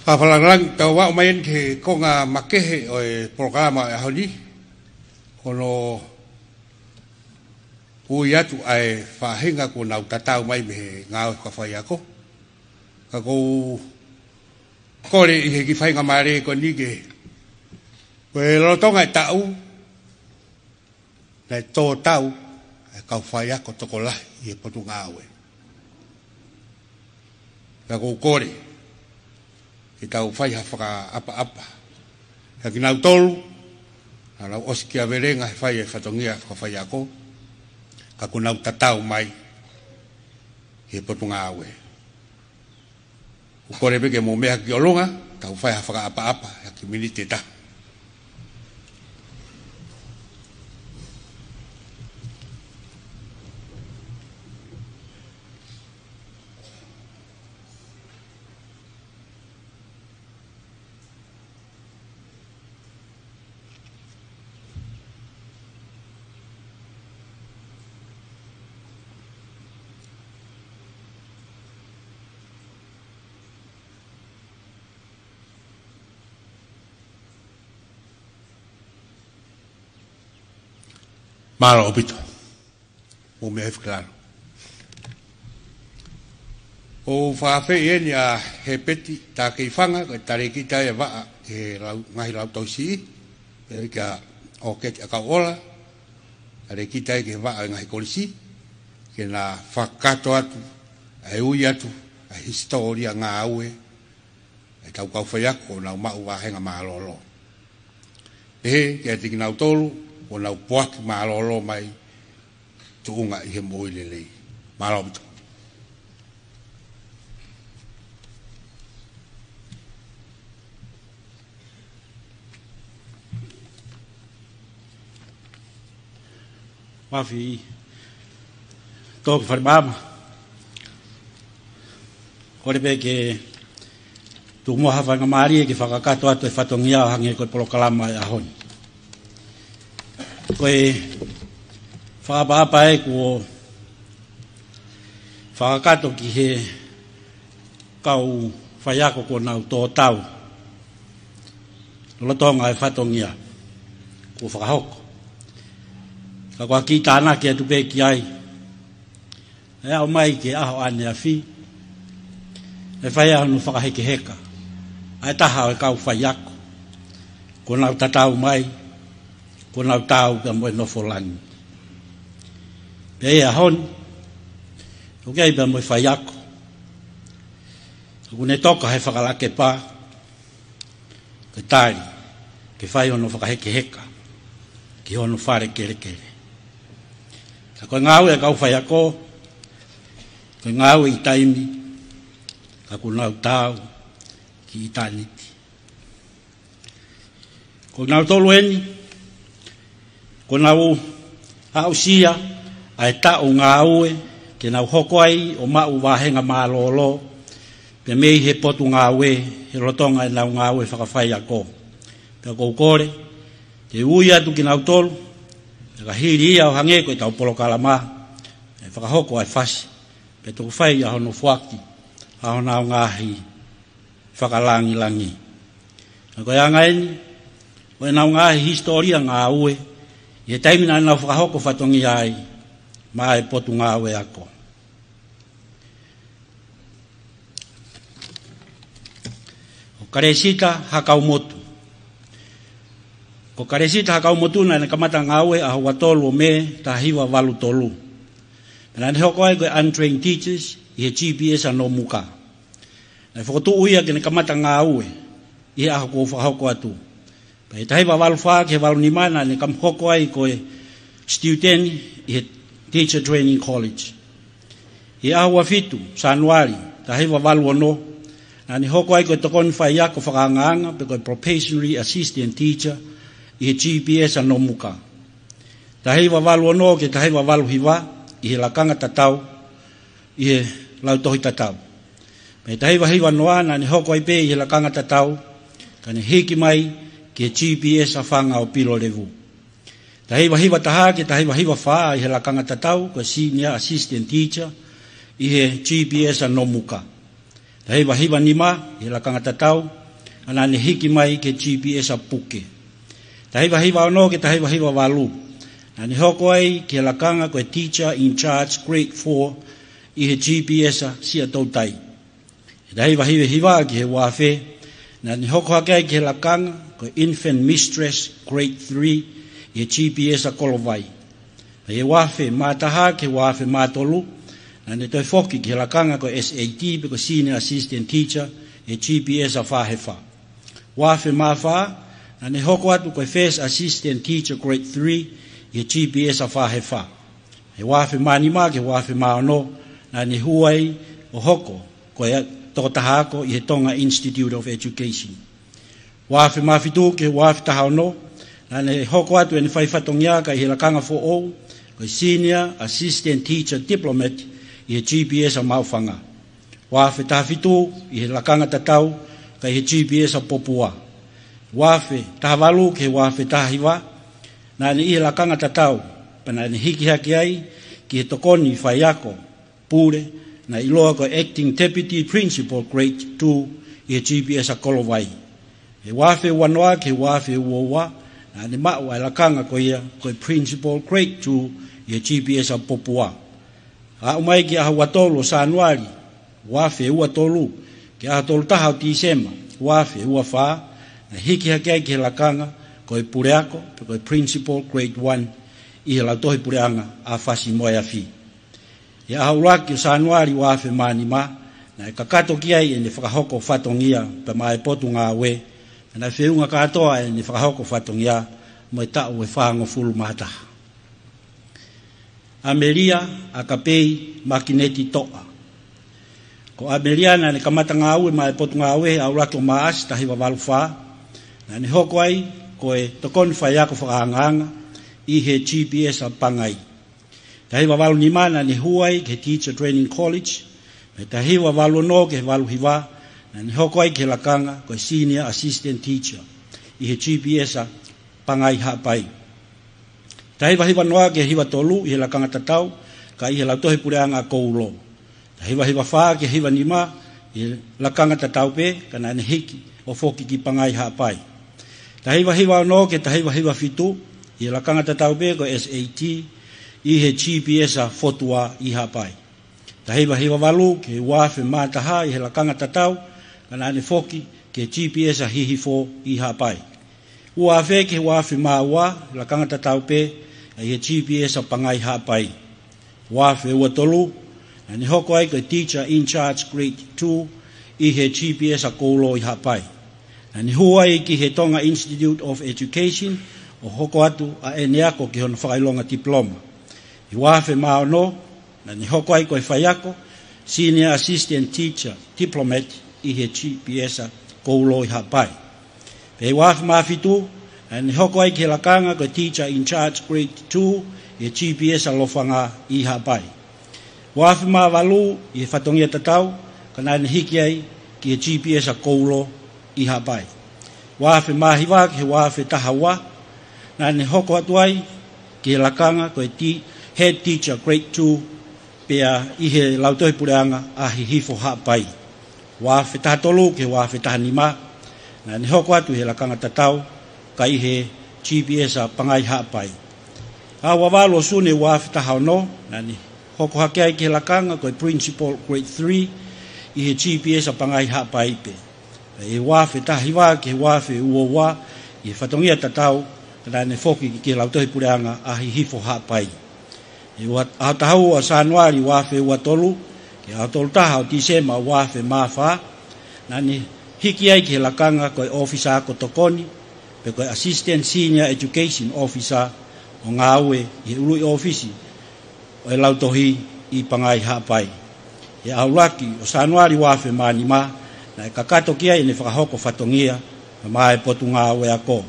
Fakalangilangi, tau aʻu mai eni ki he konga makehe ʻo e polokalama ʻo e ʻaho ni, ko hono ui atu ʻa e faʻahinga kuo nau tatau mai mei he ngāue fakafaiako. Ka ʻoku ou kole ʻi he kiʻi faingamālie ko eni ke, ko e lolotonga e taʻu, naʻe tō tau ʻa e kau faiako tokolahi ʻi he Potungāue. Ka ʻoku ou kole ke tau fai ha fakaʻapaʻapa ʻa kinautolu naʻa nau ʻosi kiavelenga he fai e fatongia fakafaiako, ka kuo nau tatau mai ʻi he Potungāue. ʻOku ou kole pē ke mou meʻa ki ʻolunga, tau fai ha fakaʻapaʻapa ʻa e kiʻi miniti ʻe taha. Mālō ʻaupito. Mou meʻa hifo ki lalo. ʻOku ou fakaafeʻi eni ʻa Hepeti Takeifanga, ko e talēkita ʻi he vaʻa ʻi he lau-, ngaahi lautohi siʻi, pea kia ʻOketi ʻAkauʻola, talēkita ia ki he vaʻa ʻi he ngaahi kolisi, ke na fakakakato atu ʻa e ui atu ʻa e hisitōlia ngāue ʻa e kau faiako kuo nau maʻu vāhenga mālōlō. Pehē kiate kinautolu kuo nau poaki mālōlō mai tuʻunga ʻi he moʻui lelei. Mālō ʻaupito. Mafi, tō ki fale maama. Kole pē ke tuku muʻa ha faingamālie ke fakakakato atu e fatongia ʻo hangē ko e polokalama ʻo e ʻaho ni. Ko e Pāpāpā e kuo fakakakato ki he kau faiako kuo nau tō tau lolotonga e fatongia kuo fakahoko. Ka ko e kiʻi tānaki atu pē ki ai, ʻe aʻu mai ki he ʻaho ʻaneafi, ʻe fai ai hono fakahekeheka ʻa e taha ʻo e kau faiako kuo nau tatau mai, kuo nau taau pea mo e nofo langi. Pea ʻi he ʻaho ni, ʻoku ʻi ai pea mo e faiako ʻoku ne toka he fakalakepa ke tali, ke fai hono fakahekeheka ki hono fale kelekele. Ka ko e ngāue ʻa e kau faiako, ko e ngāue ʻi taimi, ka kuo nau taau ki ʻitāniti. Ko kinautolu eni kuo nau aʻusia ʻa e taʻu ngāue ke nau hoko ai ʻo maʻu vāhenga mālōlō pea mei he potungāue he lolotonga ʻenau ngāue fakafaiako. Pea ʻoku ou kole ke ui atu kinautolu, pea ka hili ia ʻo hangē ko ʻetau polokalama, ʻe fakahoko ʻa e fasi, pea toki fai ʻa hono foaki ʻa honau ngaahi fakalāngilangi. Ka ko e anga eni ʻo ʻenau ngaahi hisitōlia ngāue ʻi he taimi naʻa nau fakahoko fatongia ai maʻa e potungāue ako. Ko Kalesita Hakaumotu. Ko Kalesita Hakaumotu naʻa ne kamata ngāue ʻaho ua tolu ʻo Mē taha hiva valu tolu. Pea naʻa ne hoko ai ko e untrained teachers ʻi he G P S ʻa Nomuka. Naʻe fokotuʻu ia ke ne kamata ngāue ʻi he ʻaho kuo fakahoko atu. Pea ʻi he taha hiva valu fā ki he valu nima naʻa ne kam- hoko ai ko e student ʻi he Teacher Training College. ʻI he ʻaho ua fitu Sānuali taha hiva valu ono, naʻa ne hoko ai ko e tokoni faiako fakaangaanga pe ko e probationary assistant teacher ʻi he G P S ʻa Nomuka. Taha hiva valu ono ki he taha hiva valu hiva ʻi he lakanga tatau ʻi he lautohi tatau. Pea ʻi he taha hiva hiva noa naʻa ne hoko ai pē ʻi he lakanga tatau, ka ne hiki mai ki he G P S ʻa Fanga ʻo Pilolevu. Taha hiva hiva taha ki he taha hiva hiva fā ʻi he lakanga tatau ko e senior assistant teacher ʻi he G P S ʻa Nomuka. Taha hiva hiva nima ʻi he lakanga tatau, naʻa ne hiki mai ki he G P S ʻa Puke. Taha hiva hiva ono ki he taha hiva hiva valu, naʻa ne hoko ai ki he lakanga ko e teacher in charge grade four ʻi he G P S ʻa Siaʻatoutai. Taha hiva hiva hiva ki he ua afe, naʻa ne hoko hake ai ki he lakanga ko e infant mistress grade three ʻi he G P S ʻa Kolovai. Pea ʻi he ua afe mā taha ki he ua afe mā tolu, naʻa ne toe foki ki he lakanga ko e S A T pe ko e senior assistant teacher ʻi he G P S ʻa Fāhefa. Ua afe mā fā, naʻa ne hoko atu ko e first assistant teacher grade three ʻi he G P S ʻa Fāhefa. ʻI he ua afe mā nima ki he ua afe mā ono, naʻa ne hū ai ʻo hoko ko e tokotaha ako ʻi he Tonga Institute of Education. Ua afe mā fitu ki he ua afe taha ono, naʻa ne hoko atu ʻene fai fatongia kae ʻi he lakanga foʻou ko e senior assistant teacher diplomat ʻi he G P S ʻa Maʻufanga. Ua afe taha fitu ʻi he lakanga tatau kae ʻi he G P S ʻa Popua. Ua afe taha valu ki he ua afe taha hiva, naʻa ne ʻi he lakanga tatau, pea naʻa ne hiki hake ai ki he tokoni faiako pule, naʻe ʻiloa ko e acting deputy principal grade two ʻi he G P S ʻa Kolovai. ʻI he ua afe ua noa ki he ua afe ua ua, naʻa ne maʻu ʻa e lakanga ko ia ko e principal grade two ʻi he G P S ʻa Popua. Aʻu mai ki he ʻaho ua tolu ʻo Sānuali ua afe ua tolu ki he ʻaho tolu taha ʻo Tīsema ua afe ua fā, naʻe hiki hake ai ki he lakanga ko e puleako pe ko e principal grade one ʻi he lautohi puleʻanga ʻa Fasi-moe-Afi. ʻI he ʻaho ʻuluaki ʻo Sānuali ua afe mā nima, naʻe kakato ki ai ʻene fakahoko fatongia pea maʻa e potungāue, pea naʻe feʻunga kātoa ʻene fakahoko fatongia mo e taʻu ʻe fāngofulu mā taha. ʻAmelia ʻAkapei Makineti Toʻa. Ko ʻAmelia naʻa ne kamata ngāue maʻa e potungāue he ʻaho ʻuluaki ʻo Maʻasi taha hiva valu fā. Naʻa ne hoko ai ko e tokoni faiako fakaangaanga ʻi he G P S ʻa Pangai. Taha hiva valu nima naʻa ne hū ai ki he Teacher Training College. Pea taha hiva valu ono ki he valu hiva, naʻa ne hoko ai ki he lakanga ko e senior assistant teacher ʻi he G P S ʻa Pangai Haʻapai. Taha hiva hiva noa ki he hiva tolu ʻi he lakanga tatau, ka ʻi he lautohi puleʻanga ʻa Koulo. Taha hiva hiva fā ki he hiva nima ʻi he lakanga tatau pē, ka naʻa ne hiki ʻo foki ki Pangai Haʻapai. Taha hiva hiva ono ki he taha hiva hiva fitu ʻi he lakanga tatau pē ko e S A T ʻi he G P S ʻa Fotua ʻi Haʻapai. Taha hiva hiva valu ki he ua afe mā taha ʻi he lakanga tatau, ka naʻa ne foki ki he G P S ʻa Hihifo ʻi Haʻapai. Ua afe ki he ua afe mā ua, lakanga tatau pē, ʻi he G P S ʻa Pangai Haʻapai. Ua afe ua tolu, naʻa ne hoko ai ko e Teacher in Charge Grade two ʻi he G P S ʻa Koulo ʻi Haʻapai. Naʻa ne hū ai ki he Tonga Institute of Education, ʻo hoko atu ʻa ʻene ako ki hono fakaʻilonga tipiloma. ʻI he ua afe mā ono, naʻa ne hoko ai ko e faiako, Senior Assistant Teacher, Diplomat, ʻi he G P S ʻa Koulo ʻi Haʻapai. Pea ʻi he ua afe mā fitu, naʻa ne hoko ai ki he lakanga ko e Teacher in Charge Grade two ʻi he G P S ʻa Lofanga ʻi Haʻapai. Ua afe mā valu ʻi he fatongia tatau, ka naʻa ne hiki ai ki he G P S ʻa Koulo ʻi Haʻapai. Ua afe mā hiva ki he ua afe taha ua, naʻa ne hoko atu ai ki he lakanga ko e ti-, Head Teacher Grade two, pea ʻi he lautohi puleʻanga ʻa Hihifo Haʻapai. Ua afe taha tolu ki he ua afe taha nima, naʻa ne hoko atu he lakanga tatau, ka ʻi he G P S ʻa Pangai Haʻapai. ʻAho ua valu ʻo Sune ua afe taha ono, naʻa ne hoko hake ai ki he lakanga ko e Principal Grade three ʻi he G P S ʻa Pangai Haʻapai pē. ʻI he ua afe taha hiva ki he ua afe ua ua, ʻi he fatongia tatau, ka naʻa ne foki ki he lautohi puleʻanga ʻa Hihifo Haʻapai. ʻI he ua-, ʻaho taha ua ʻo Sānuali ua afe ua tolu, ki he ʻaho tolu taha ʻo Tīsema ua afe mā fā, naʻa ne hiki ai ki he lakanga ko e ʻōfisa ako tokoni, pe ko e Assistant Senior Education Officer, ʻo ngāue ʻi he ului ʻōfisi ʻo e lautohi ʻi Pangai Haʻapai. ʻI he ʻaho ʻuluaki ʻo Sānuali ua afe mā nima, naʻe kakato ki ai ʻene fakahoko fatongia maʻá e Potungāue Ako.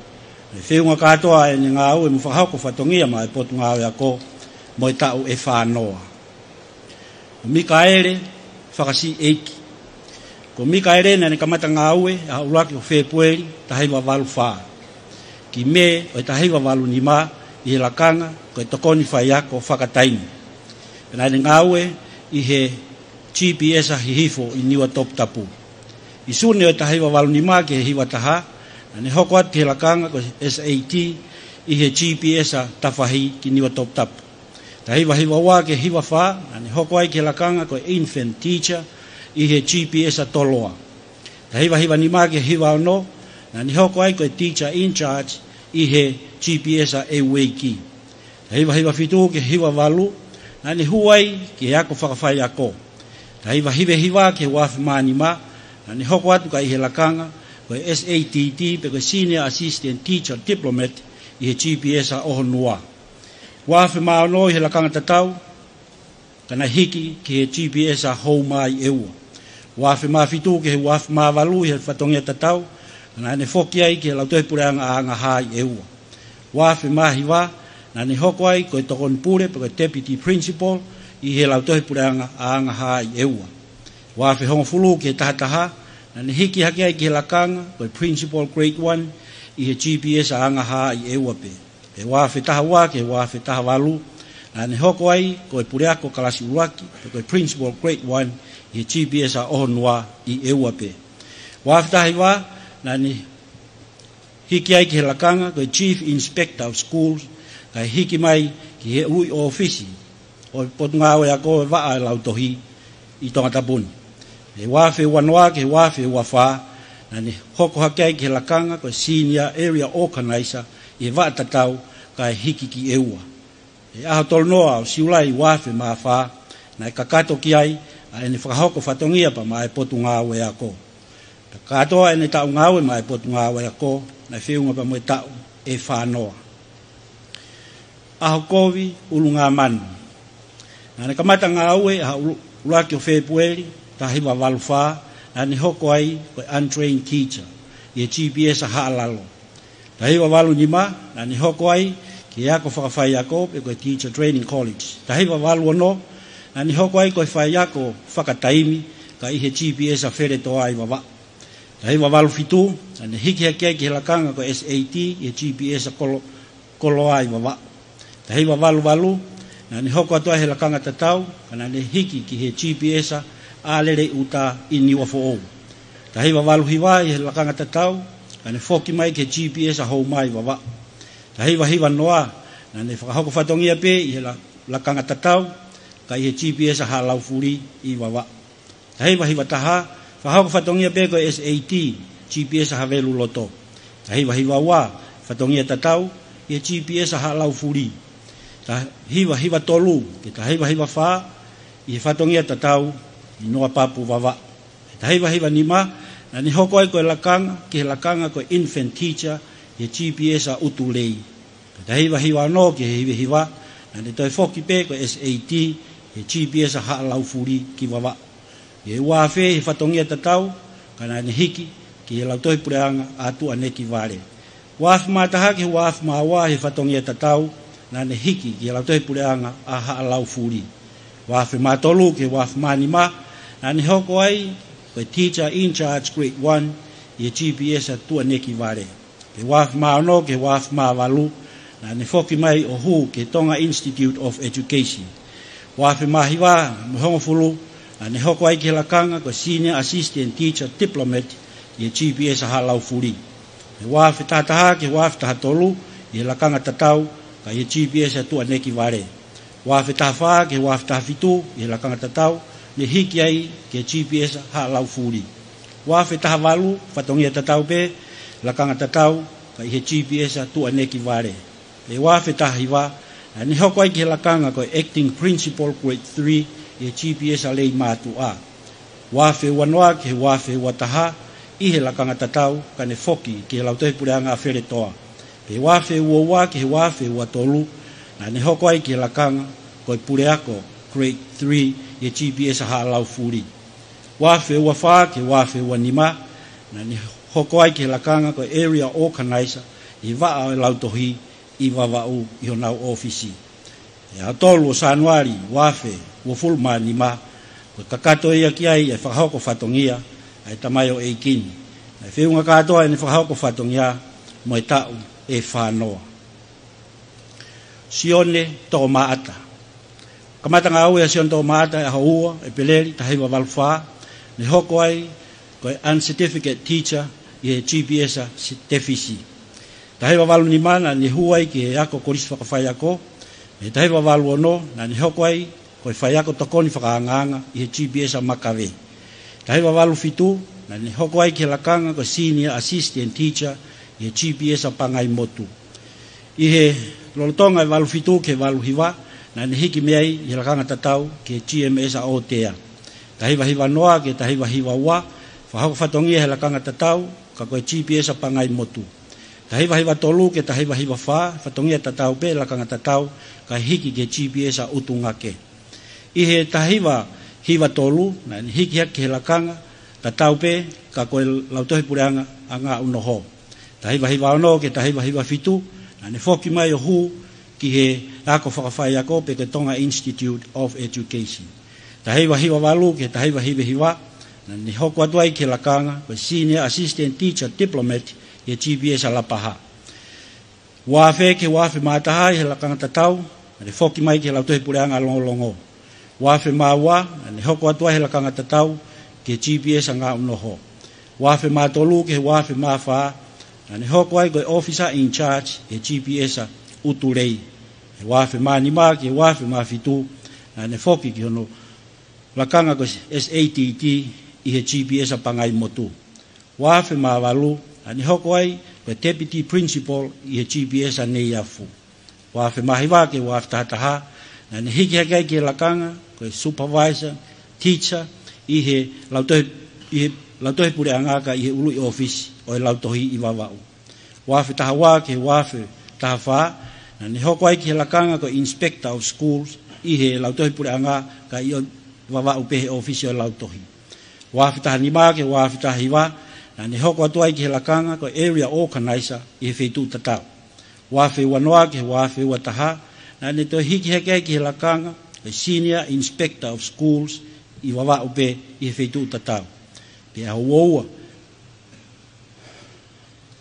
Naʻe feʻunga kātoa ʻene ngāue mo fakahoko fatongia maʻá e Potungāue Ako mo e taʻu ʻe fā noa. Ko Mikaele Fakasiʻeiki. Ko Mikaele naʻa ne kamata ngāue ʻaho ʻuluaki ʻo Fēpueli taha hiva valu fā, ki Mē ʻo e taha hiva valu nima ʻi he lakanga ko e tokoni faiako fakataimi. Pea naʻa ne ngāue ʻi he G P S ʻa Hihifo ʻi Niuatoputapu. ʻI Sune ʻo e taha hiva valu nima ki he hiva taha, naʻa ne hoko atu ki he lakanga ko e S A T ʻi he G P S ʻa Tafahi ki Niuatoputapu. Taha hiva hiva ua ki he hiva fā, naʻa ne hoko ai ki he lakanga ko e Infant Teacher ʻi he G P S ʻa Toloa. Taha hiva hiva nima ki he hiva ono, naʻa ne hoko ai ko e Teacher in Charge ʻi he G P S ʻa ʻEueiki. Taha hiva hiva fitu ki he hiva valu, naʻa ne hū ai ki he ako fakafaiako. Taha hiva hiva hiva ki he ua afe mā nima, naʻa ne hoko atu ka ʻi he lakanga ko e S A T T pe ko e Senior Assistant Teacher Diplomat ʻi he G P S ʻa ʻOhonua. Ua afe mā ono ʻi he lakanga tatau, ka naʻe hiki ki he G P S ʻa Houma ʻi ʻEua. Ua afe mā fitu ki he ua afe mā valu ʻi he fatongia tatau, ka naʻa ne foki ai ki he lautohi puleʻanga ʻa Angahā ʻi ʻEua. Ua afe mā hiva, naʻa ne hoko ai ko e tokoni pule pe ko e Deputy Principal ʻi he lautohi puleʻanga ʻa Angahā ʻi ʻEua. Ua afe hongofulu ki he taha taha, naʻa ne hiki hake ai ki he lakanga ko e Principal Grade one ʻi he G P S ʻa Angahā ʻi ʻEua pē. Pea ua afe taha ua ki he ua afe taha valu, naʻa ne hoko ai ko e puleako kalasi ʻuluaki, pe ko e Principal Grade one ʻi he G P S ʻa ʻOhonua ʻi ʻEua pē. Ua afe taha hiva, naʻa ne hiki ai ki he lakanga ko e Chief Inspector of Schools, kae hiki mai ki he ui ʻōfisi ʻo e Potungāue Ako ʻo e Vaʻa ʻo e Lautohi ʻi Tongatapu ni. ʻI he ua afe ua noa ki he ua afe ua fā, naʻa ne hoko hake ai ki he lakanga ko e Senior Area Organizer ʻi he vaʻa tatau kae hiki ki ʻEua. ʻI he ʻaho tolu noa ʻo Siulai ua afe mā fā, naʻe kakato ki ai ʻa ʻene fakahoko fatongia pea maʻá e Potungāue Ako. Pea kātoa ʻene taʻu ngāue maʻá e Potungāue Ako, naʻe feʻunga pea mo e taʻu ʻe fā noa. ʻAhokovi ʻUlungāmanu. Naʻa ne kamata ngāue ʻaho ʻulu-, ʻuluaki ʻo Fēpueli, taha hiva valu fā, naʻa ne hoko ai ko e untrained teacher ʻi he G P S ʻa Haʻalalo. Taha hiva valu nima, naʻa ne hoko ai ki he ako fakafaiako pe ko e Teacher Training College. Taha hiva valu ono, naʻa ne hoko ai ko e faiako fakataimi ka ʻi he G P S ʻa Feletoa ʻi Vavaʻu. Taha hiva valu fitu, naʻa ne hiki hake ai ki he lakanga ko e S A T ʻi he G P S ʻa Kolo-, Koloa ʻi Vavaʻu. Taha hiva valu valu, naʻa ne hoko atu ai he lakanga tatau, ka naʻa ne hiki ki he GPS ʻa ʻAlele ʻi ʻuta ʻi Niuafoʻou. Taha hiva valu hiva ʻi he lakanga tatau, ka ne foki mai ki he GPS ʻa Houma ʻi Vavaʻu. Taha hiva hiva noa, naʻa ne fakahoko fatongia pē ʻi he la-, lakanga tatau, ka ʻi he GPS ʻa Haʻalaufuli ʻi Vavaʻu. Taha hiva hiva taha, fakahoko fatongia pē ko e SAT, GPS ʻa Haveluloto. Taha hiva hiva ua, fatongia tatau, ʻi he GPS ʻa Haʻalaufuli. Taha hiva hiva tolu, ki he taha hiva hiva fā, ʻi he fatongia tatau, ʻi Noapapu Vavaʻu. Taha hiva hiva nima, naʻa ne hoko ai ko e lakanga, ki he lakanga ko e infant teacher, ʻi he GPS ʻa ʻUtulei. Taha hiva hiva ono ki he hiva hiva, naʻa ne toe foki pē ko e SAT, ʻi he GPS ʻa Haʻalaufuli ki Vavaʻu. ʻI he ua afe he fatongia tatau, ka naʻa ne hiki ki he lautohi puleʻanga ʻa Tuʻanekivale. Ua afe mā taha ki he ua afe mā ua he fatongia tatau, naʻa ne hiki ki he lautohi puleʻanga ʻa Haʻalaufuli. Ua afe mā tolu ki he ua afe mā nima, naʻa ne hoko ai ko e teacher in charge grade one ʻi he GPS ʻa Tuʻanekivale. Ki he ua afe mā ono ki he ua afe mā valu, naʻa ne foki mai ʻo hū ki he Tonga Institute of Education. Ua afe mā hiva mo e hongofulu, naʻa ne hoko ai ki he lakanga ko e Senior Assistant Teacher Diplomat ʻi he GPS ʻa Haʻalaufuli. Ki he ua afe taha taha ki he ua afe taha tolu, ʻi he lakanga tatau, ka ʻi he GPS ʻa Tuʻanekivale. Ua afe taha fā ki he ua afe taha fitu, ʻi he lakanga tatau, ne hiki ai ki he GPS ʻa Haʻalaufuli. Ua afe taha valu, fatongia tatau pē, lakanga tatau, ka ʻi he GPS ʻa Tuʻanekivale. Ki he ua afe taha hiva, naʻa ne hoko ai ki he lakanga ko e Acting Principal Grade three ʻi he GPS ʻa Leimātuʻa. Ua afe ua noa ki he ua afe ua taha, ʻi he lakanga tatau, ka ne foki ki he lautohi puleʻanga ʻa Feletoa. Ki he ua afe ua ua ki he ua afe ua tolu, naʻa ne hoko ai ki he lakanga ko e puleako Grade three ʻi he GPS ʻa Haʻalaufuli. Ua afe ua fā ki he ua afe ua nima, naʻa ne hoko ai ki he lakanga ko e Area Organizer ʻi he vaʻa ʻo e lautohi ʻi Vavaʻu ʻi honau ʻōfisi. ʻI he ʻaho tolu ʻo Sānuali, ua afe uofulu mā nima, ko e kakato ia ki ai ʻa e fakahoko fatongia ʻa e tamaioʻeiki ni. Naʻe feʻunga kātoa ʻene fakahoko fatongia mo e taʻu ʻe fā noa. Sione Toʻomaʻata. Kamata ngāue ʻa Sione Toʻomaʻata ʻi he ʻaho ua ʻo ʻEpeleli, taha hiva valu fā, ne hoko ai ko e uncertificate teacher ʻi he GPS ʻa Tefisi. Taha hiva valu nima naʻa ne hū ai ki he ako kolisi fakafaiako. Mei he taha hiva valu ono naʻa ne hoko ai ko e faiako tokoni fakaangaanga ʻi he GPS ʻa Makave. Taha hiva valu fitu naʻa ne hoko ai ki he lakanga ko e Senior Assistant Teacher ʻi he GPS ʻa Pangaimotu. ʻI he lolotonga ʻo e valu fitu ki he valu hiva, naʻa ne hiki mei ai ʻi he lakanga tatau ki he GMS ʻa ʻOtea. Taha hiva hiva noa ki he taha hiva hiva ua, fakahoko fatongia he lakanga tatau, ka ko e GPS ʻa Pangaimotu. Taha hiva hiva tolu ki he taha hiva hiva fā, fatongia tatau pē, lakanga tatau, ka hiki ki he GPS ʻa ʻUtungake. ʻI he taha hiva hiva tolu, naʻa ne hiki hake ki he lakanga tatau pē, ka ko e lautohi puleʻanga ʻa Ngaʻunoho. Taha hiva hiva ono ki he taha hiva hiva fitu, naʻa ne foki mai ʻo hū ki he ako fakafaiako pe ko e Tonga Institute of Education. Taha hiva hiva valu ki he taha hiva hiva hiva, naʻa ne hoko atu ai ki he lakanga ko e Senior Assistant Teacher Diplomat ʻi he GPS ʻa Lapaha. Ua afe ki he ua afe mā taha ʻi he lakanga tatau, naʻa ne foki mai ki he lautohi puleʻanga ʻa Longolongo. Ua afe mā ua, naʻa ne hoko atu ai he lakanga tatau ki he GPS ʻa Ngaʻunoho. Ua afe mā tolu ki he ua afe mā fā, naʻa ne hoko ai ko e officer in charge he GPS ʻa ʻUtulei. He ua afe mā nima ki he ua afe mā fitu, naʻa ne foki ki hono lakanga ko e SATT ʻi he GPS ʻa Pangaimotu. Ua afe mā valu, naʻa ne hoko ai ko e Deputy Principal ʻi he GPS ʻa Neiafu. Ua afe mā hiva ki he ua afe taha taha, naʻa ne hiki hake ai ki he lakanga ko e Supervisor Teacher ʻi he lautohi, ʻi he lautohi puleʻanga ka ʻi he ʻuluʻi ʻōfisi ʻo e lautohi ʻi Vavaʻu. Ua afe taha ua ki he ua afe taha fā, naʻa ne hoko ai ki he lakanga ko e Inspector of Schools ʻi he lautohi puleʻanga ka ʻi Vavaʻu pē he ʻōfisi ʻo e lautohi. Ua afe taha nima ki he ua afe taha hiva, naʻa ne hoko atu ai ki he lakanga ko e Area Organizer ʻi he feituʻu tatau. Ua afe ua noa ki he ua afe ua taha, naʻa ne toe hiki hake ai ki he lakanga ko e Senior Inspector of Schools ʻi Vavaʻu pē ʻi he feituʻu tatau. Pea ʻaho ua ua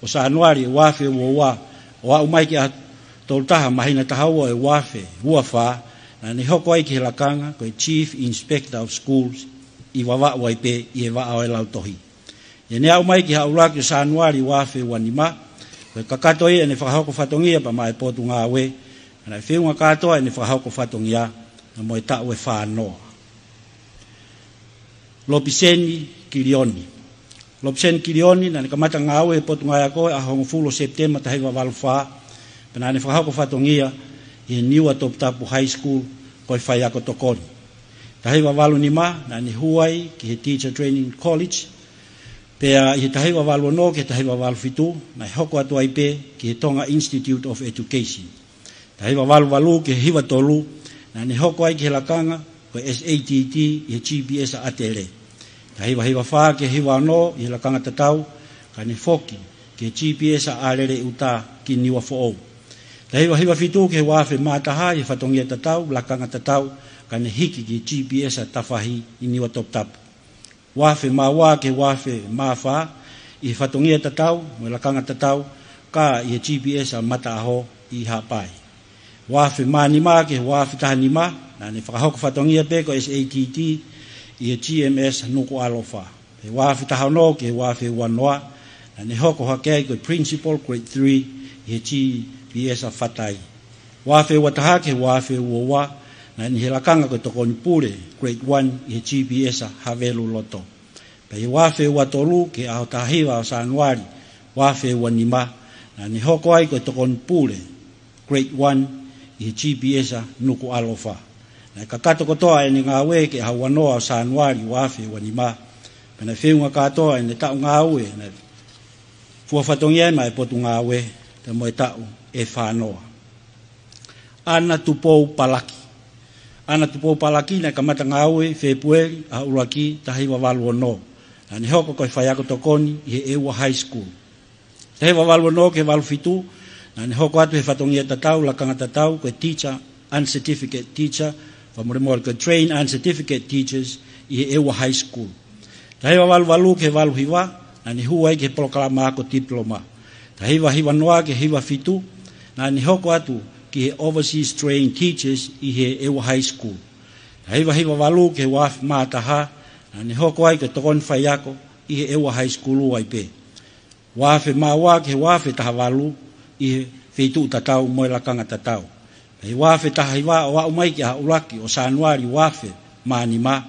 ʻo Sānuali ua afe ua ua, ʻo aʻu mai ki he ʻaho tolu taha māhina taha ua ʻo e ua afe ua fā, naʻa ne hoko ai ki he lakanga ko e Chief Inspector of Schools ʻi Vavaʻu ai pē ʻi he vaʻa ʻo e lautohi. ʻI heʻene aʻu mai ki he ʻuluaki ʻo Sānuali ua afe ua nima, ko e kakato ia ʻene fakahoko fatongia pea maʻa e Potungāue, naʻe feʻunga kātoa ʻene fakahoko fatongia, pea mo e taʻu ʻe fā noa. Lopiseni Kilioni. Lopiseni Kilioni, naʻa ne kamata ngāue he Potungāue Ako he ʻaho hongofulu ʻo Sepitema taha hiva valu fā, pea naʻa ne fakahoko fatongia ʻi he Niua Toputapu High School ko e faiako tokoni. Taha hiva valu nima, naʻa ne hū ai ki he Teacher Training College, pea ʻi he taha hiva valu ono ki he taha hiva valu fitu, naʻe hoko atu ai pē ki he Tonga Institute of Education. Taha hiva valu valu ki he hiva tolu, naʻa ne hoko ai ki he lakanga ko e S A T T ʻi he G P S ʻa ʻAtele. Taha hiva hiva fā ki he hiva ono ʻi he lakanga tatau, ka ne foki ki he G P S ʻa ʻAlele ʻUta ki Niuafoʻou. Taha hiva hiva fitu ki he ua afe mā taha ʻi he fatongia tatau, lakanga tatau, ka ne hiki ki he G P S ʻa Tafahi ʻi Niua Toputapu. Ua afe mā ua ki he ua afe mā fā ʻi he fatongia tatau mo e lakanga tatau, ka ʻi he G P S ʻa Mataʻaho ʻi Haʻapai. Ua afe mā nima ki he ua afe taha nima, naʻa ne fakahoko fatongia pē ko e S A T T ʻi he G M S Nukuʻalofa. He ua afe taha ono ki he ua afe ua noa, naʻa ne hoko hake ai ko e Principal Grade three ʻi he G P S ʻa Fatai. Ua afe ua taha ki he ua afe ua ua, naʻa ne ʻi he lakanga ko e Tokoni Pule Grade one ʻi he G P S ʻa Haveluloto. Pea ʻi he ua afe ua tolu ki he ʻaho taha hiva ʻo Sānuali ua afe ua nima, naʻa ne hoko ai ko e Tokoni Pule Grade one ʻi he G P S ʻa Nukuʻalofa. Naʻe kakato kotoa ʻene ngāue ki he ʻaho ua noa ʻo Sānuali ua afe ua nima, pea naʻe feʻunga kātoa ʻene taʻu ngāue naʻe fua fatongia ai maʻa e Potungāue, pea mo e taʻu ʻe fā noa. ʻAna Tupou Palaki. ʻAna Tupou Palaki naʻe kamata ngāue Fēpueli ʻaho ʻuluaki taha hiva valu ono. Naʻa ne hoko ko e faiako tokoni ʻi he ʻEua High School. Taha hiva valu ono ki he valu fitu, naʻa ne hoko atu he fatongia tatau, lakanga tatau, ko e teacher, uncertificate teacher, fakamolemole ko e trained uncertificate teachers ʻi he ʻEua High School. Taha hiva valu valu ki he valu hiva, naʻa ne hū ai ki he polokalama ako diploma. Taha hiva hiva noa ki he hiva fitu, naʻa ne hoko atu ki he overseas trained teachers ʻi he ʻEua High School. Taha hiva hiva valu ki he ua afe mā taha, naʻa ne hoko ai ko e tokoni faiako ʻi he ʻEua High School ai pē. Ua afe mā ua ki he ua afe taha valu ʻi he feituʻu tatau mo e lakanga tatau. Pea ʻi he ua afe taha hiva ʻo aʻu mai ki he ʻuluaki ʻo Sānuali ua afe mā nima,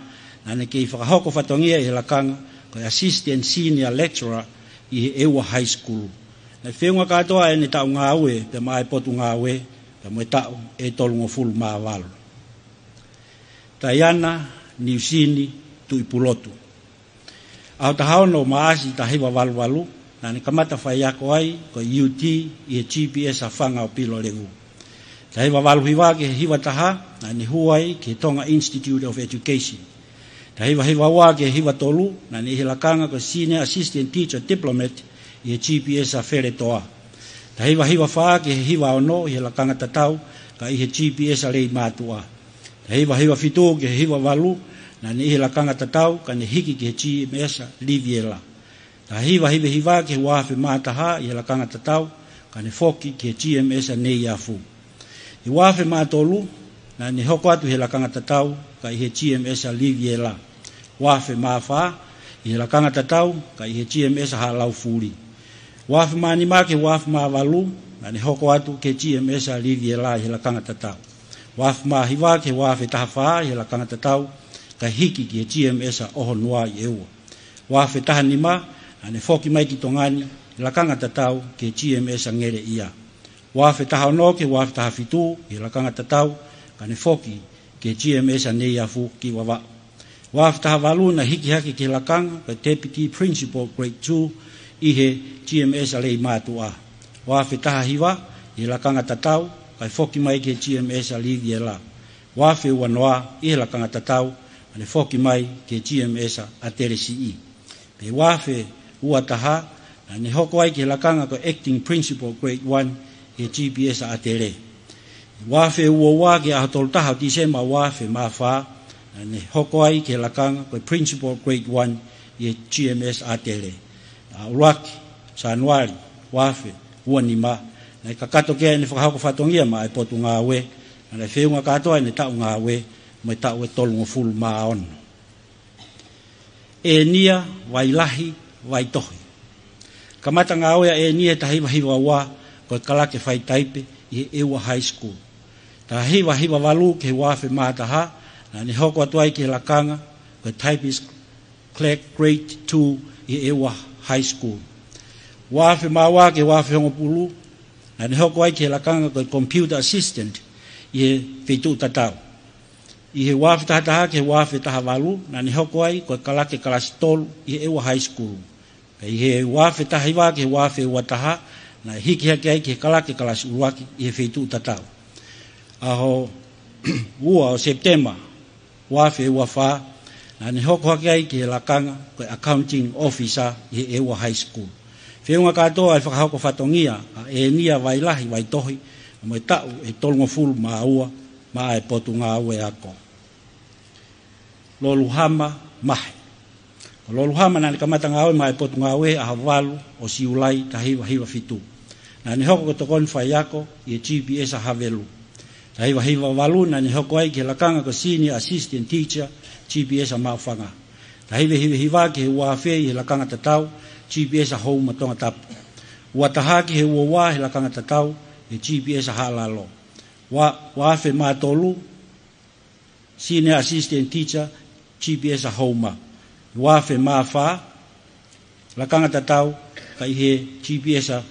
naʻa ne kei fakahoko fatongia ʻi he lakanga ko e Assistant Senior Lecturer ʻi he ʻEua High School. Naʻe feʻunga kātoa ʻene taʻu ngāue pea maʻa e Potungāue, pea mo e taʻu ʻe tolungofulu mā valu. Taiana Niusini Tuʻipulotu. ʻAho taha ono Maʻasi taha hiva valu valu, naʻa ne kamata faiako ai ko e U T ʻi he G P S ʻa Fanga ʻo Pilolevu. Taha hiva valu hiva ki he hiva taha, naʻa ne hū ai ki he Tonga Institute of Education. Taha hiva hiva ua ki he hiva tolu, naʻa ne ʻi he lakanga ko e Senior Assistant Teacher Diplomat ʻi he G P S ʻa Feletoa. Taha hiva hiva fā ki he hiva ono ʻi he lakanga tatau, ka ʻi he G P S ʻa Leimātuʻa. Taha hiva hiva fitu ki he hiva valu, naʻa ne ʻi he lakanga tatau, ka ne hiki ki he G M S ʻa Liviela. Taha hiva hiva hiva ki he ua afe mā taha ʻi he lakanga tatau, ka ne foki ki he G M S ʻa Neiafu. ʻI he ua afe mā tolu, naʻa ne hoko atu he lakanga tatau, ka ʻi he G M S ʻa Liviela. Ua afe mā fā, ʻi he lakanga tatau, ka ʻi he G M S ʻa Haʻalaufuli. Ua afe mā nima ki he ua afe mā valu, naʻa ne hoko atu ki he G M S ʻa Liviela ʻi he lakanga tatau. Ua afe mā hiva ki he ua afe taha fā ʻi he lakanga tatau, ka hiki ki he G M S ʻa ʻOhonua ʻi ʻEua. Ua afe taha nima, naʻa ne foki mai ki Tonga ni, lakanga tatau ki he G M S ʻa Ngeleʻia. Ua afe taha ono ki he ua afe taha fitu ʻi he lakanga tatau, ka ne foki ki he G M S ʻa Neiafu ki Vavaʻu. Ua afe taha valu naʻe hiki hake ki he lakanga ko e Deputy Principal Grade two ʻi he G M S ʻa Leimātuʻa. Ua afe taha hiva ʻi he lakanga tatau, ka foki mai ki he G M S ʻa Liviela. Ua afe ua noa ʻi he lakanga tatau, ka ne foki mai ki he G M S ʻa ʻAtele Siʻi. Pea ua afe ua taha, naʻa ne hoko ai ki he lakanga ko e Acting Principal Grade one ʻi he G P S ʻa ʻAtele. Ua afe ua ua ki he ʻaho tolu taha ʻo Tīsema ua afe mā fā, naʻa ne hoko ai ki he lakanga ko e Principal Grade one ʻi he G M S ʻa ʻAtele. ʻA ʻuluaki Sānuali ua afe ua nima, Naʻe kakato ki ai ʻene fakahoko fatongia maʻa e Potungāue, naʻe feʻunga kātoa ʻene taʻu ngāue, mo e taʻu ʻe tolungofulu mā ono. ʻEnia Vailahi Vaitohi. Kamata ngāue ʻa ʻEnia he taha hiva hiva ua ko e kalake faitaipe ʻi he ʻEua High School. Taha hiva hiva valu ki he ua afe mā taha, naʻa ne hoko atu ai ki he lakanga ko e typist clerk grade two ʻi he ʻEua High School. Ua afe mā ua ki he ua afe hongofulu, naʻa ne hoko ai ki he lakanga ko e computer assistant ʻi he feituʻu tatau. ʻI he ua afe taha taha ki he ua afe taha valu, naʻa ne hoko ai ko e kalake kalasi tolu ʻi he ʻEua High School. Pea ʻi he ua afe taha hiva ki he ua afe ua taha, naʻe hiki hake ai ki he kalake kalasi ʻuluaki ʻi he feituʻu tatau. ʻAho ua ʻo Sepitema, ua afe ua fā, naʻa ne hoko hake ai ki he lakanga ko e accounting officer ʻi he ʻEua High School. Feʻunga kātoa e fakahoko fatongia ʻa ʻEnia Vailahi Vaitohi mo e taʻu ʻe tolungofulu mā ua maʻa e Potungāue Ako. Loluhama Mahe. Ko Loluhama naʻa ne kamata ngāue maʻa e Potungāue he ʻaho valu ʻo Siulai taha hiva hiva fitu. Naʻa ne hoko ko e tokoni faiako ʻi he G P S ʻa Havelu. Taha hiva hiva valu naʻa ne hoko ai ki he lakanga ko e Senior Assistant Teacher, G P S ʻa Maʻufanga. Taha hiva hiva hiva ki he ua afe ʻi he lakanga tatau, G P S ʻa Houma Tongatapu. Ua taha ki he ua ua he lakanga tatau, he G P S ʻa Haʻalalo. Ua, ua afe mā tolu, Senior Assistant Teacher, G P S ʻa Houma. Ua afe mā fā, lakanga tatau, ka ʻi he G P S ʻa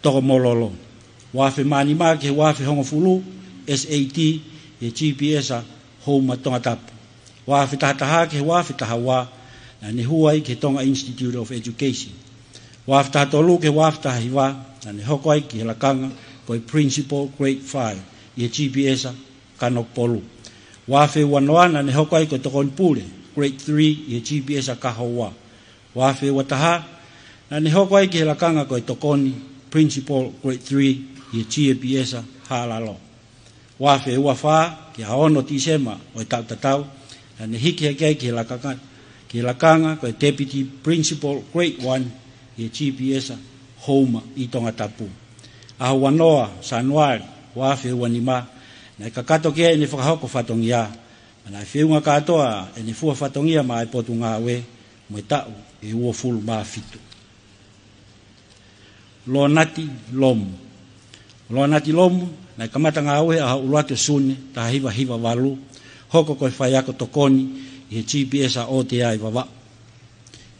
Tokomololo. Ua afe mā nima ki he ua afe hongofulu, S A T, he G P S ʻa Houma Tongatapu. Ua afe taha taha ki he ua afe taha ua, naʻa ne hū ai ki he Tonga Institute of Education. Ua afe taha tolu ki he ua afe taha hiva, naʻa ne hoko ai ki he lakanga ko e Principal Grade five ʻi he G P S ʻa Kanokupolu. Ua afe ua noa naʻa ne hoko ai ko e tokoni pule, Grade three, ʻi he G P S ʻa Kahoua. Ua afe ua taha naʻa ne hoko ai ki he lakanga ko e tokoni, Principal Grade three, ʻi he G P S ʻa Haʻalalo. Ua afe ua fā ki he ʻaho ono Tīsema ʻo e taʻu tatau, naʻa ne hiki hake ai ki he lakanga, ki he lakanga ko e Deputy Principal Grade one ʻi he G P S ʻa Houma ʻi Tongatapu. ʻAho ua noa Sānuali, ua afe ua nima, naʻe kakato ki ai ʻene fakahoko fatongia, naʻe feʻunga kātoa ʻene fua fatongia maʻa e Potungāue mo e taʻu ʻe uofulu mā fitu. Lonati Lomu. Lonati Lomu, naʻe kamata ngāue he ʻaho ʻuluaki ʻo Sune, taha hiva hiva valu, hoko ko e faiako tokoni ʻi he G P S ʻa ʻOtea ʻi Vavaʻu.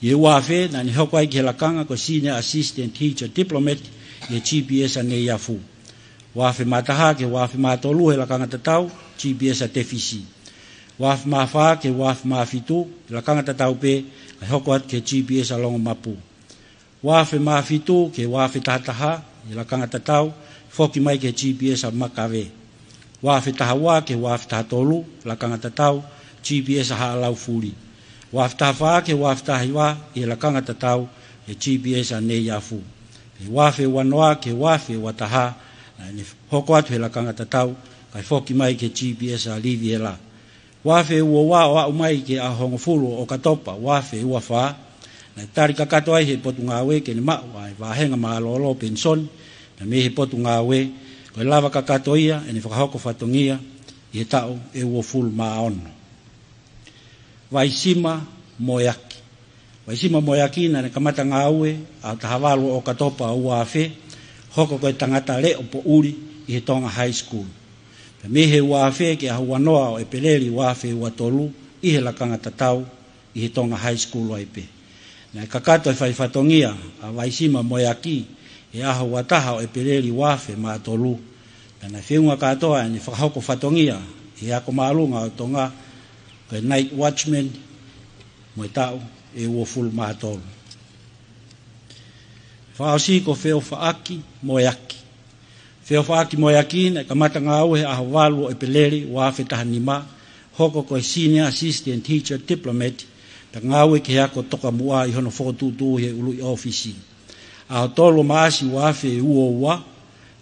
ʻI he ua afe, naʻa ne hoko ai ki he lakanga ko e Senior Assistant Teacher Diplomat ʻi he G P S ʻa Neiafu. Ua afe mā taha ki he ua afe mā tolu he lakanga tatau, G P S ʻa Tefisi. Ua afe mā fā ki he ua afe mā fitu, he lakanga tatau pē, kae hoko atu ki he G P S ʻa Longomapu. Ua afe mā fitu ki he ua afe taha taha, he lakanga tatau, foki mai ki he G P S ʻa Makave. Ua afe taha ua ki he ua afe taha tolu, lakanga tatau, G P S ʻa Haʻalaufuli. Ua afe taha fā ki he ua afe taha hiva, he lakanga tatau, he G P S ʻa Neiafu. He ua afe ua noa ki he ua afe ua taha, naʻa ne hoko atu he lakanga tatau, kae foki mai ki he G P S ʻa Liviela. Ua afe ua ua ʻo aʻu mai ki he ʻaho hongofulu ʻo ʻOkatopa, ua afe ua fā, naʻe tali kakato ai he Potungāue ke ne maʻu ʻa e vāhenga mālōlō penisoni, naʻe mei he Potungāue, ko e lava kakato ia ʻene fakahoko fatongia ʻi he taʻu ʻe uofulu mā ono. Vaisima Moeaki. Vaisima Moeaki naʻa ne kamata ngāue he ʻaho taha valu ʻo ʻOkatopa ua afe, hoko ko e tangata leʻo poʻuli ʻi he Tonga High School. Pea mei he ua afe ki he ʻaho ua noa ʻo ʻEpeleli ua afe ua tolu ʻi he lakanga tatau ʻi he Tonga High School ai pē. Naʻe kakato e fai fatongia ʻa Vaisima Moeaki he ʻaho ua taha ʻo ʻEpeleli ua afe mā tolu. Pea naʻe feʻunga kātoa ʻene fakahoko fatongia he ako māʻolunga ʻo Tonga, ko e night watchman, mo e taʻu ʻe uofulu mā tolu. Fakaʻosi ko Feofaʻaki Moeaki. Feofaʻaki Moeaki naʻe kamata ngāue he ʻaho valu ʻo ʻEpeleli ua afe taha nima, hoko ko e Senior Assistant Teacher Diplomat, pea ngāue ki he ako tokamuʻa ʻi hono fokotuʻutuʻu he ʻuluʻi ʻōfisi. ʻAho tolu Maʻasi ua afe ua ua,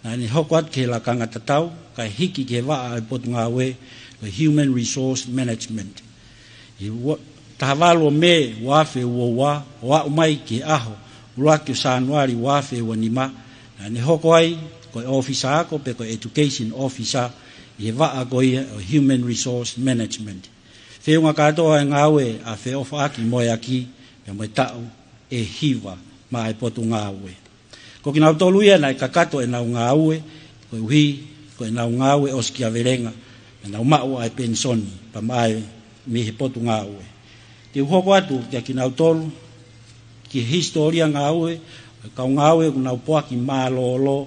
naʻa ne hoko atu ki he lakanga tatau, kae hiki ki he vaʻa ʻo e Potungāue, ko e Human Resource Management. ʻI he ua, taha valu ʻo Mē ua afe ua ua, ʻo aʻu mai ki he ʻaho ʻuluaki ʻo Sānuali ua afe ua nima, naʻa ne hoko ai ko e ʻōfisa ako pe ko e education officer ʻi he vaʻa ko ia ʻo e human resource management. Feʻunga kātoa e ngāue ʻa e feʻofaʻaki mo e ʻaki, pea mo e taʻu ʻe hiva maʻa e potungāue. Ko kinautolu ia naʻe kakato ʻenau ngāue, koeʻuhi ko ʻenau ngāue ʻosikiavelenga, ʻenau maʻu ʻa e penisoni, pea maʻa e mei he potungāue. Te u hoko atu kia kinautolu, ki he hisitōlia ngāue ʻo e kau ngāue ʻoku nau poaki mālōlō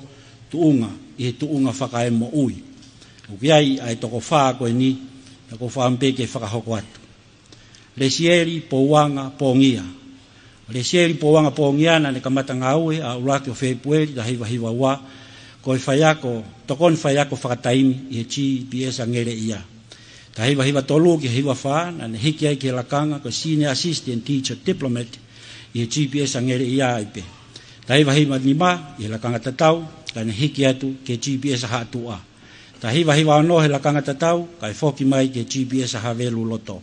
tuʻunga ʻi he tuʻunga fakaemoʻui. ʻOku ʻi ai ʻa e toko fā ko eni, naʻa ku fakaʻamu pē ke fakahoko atu. Lesieli Pouanga Pongia. Lesieli Pouanga Pongia naʻa ne kamata ngāue ʻaho ʻuluaki ʻo Fēpueli taha hiva hiva ua, ko e faiako, tokoni faiako fakataimi ʻi he GPS ʻa Ngeleʻia. Taha hiva hiva tolu ki he hiva fā, naʻa ne hiki ai ki he lakanga ko e Senior Assistant Teacher Diplomat ʻi he GPS ʻa Ngeleʻia ai pē. Taha hiva hiva nima ʻi he lakanga tatau, kae ne hiki atu ki he GPS ʻa Haʻatuʻa. Taha hiva hiva ono he lakanga tatau, kae foki mai ki he GPS ʻa Haveluloto.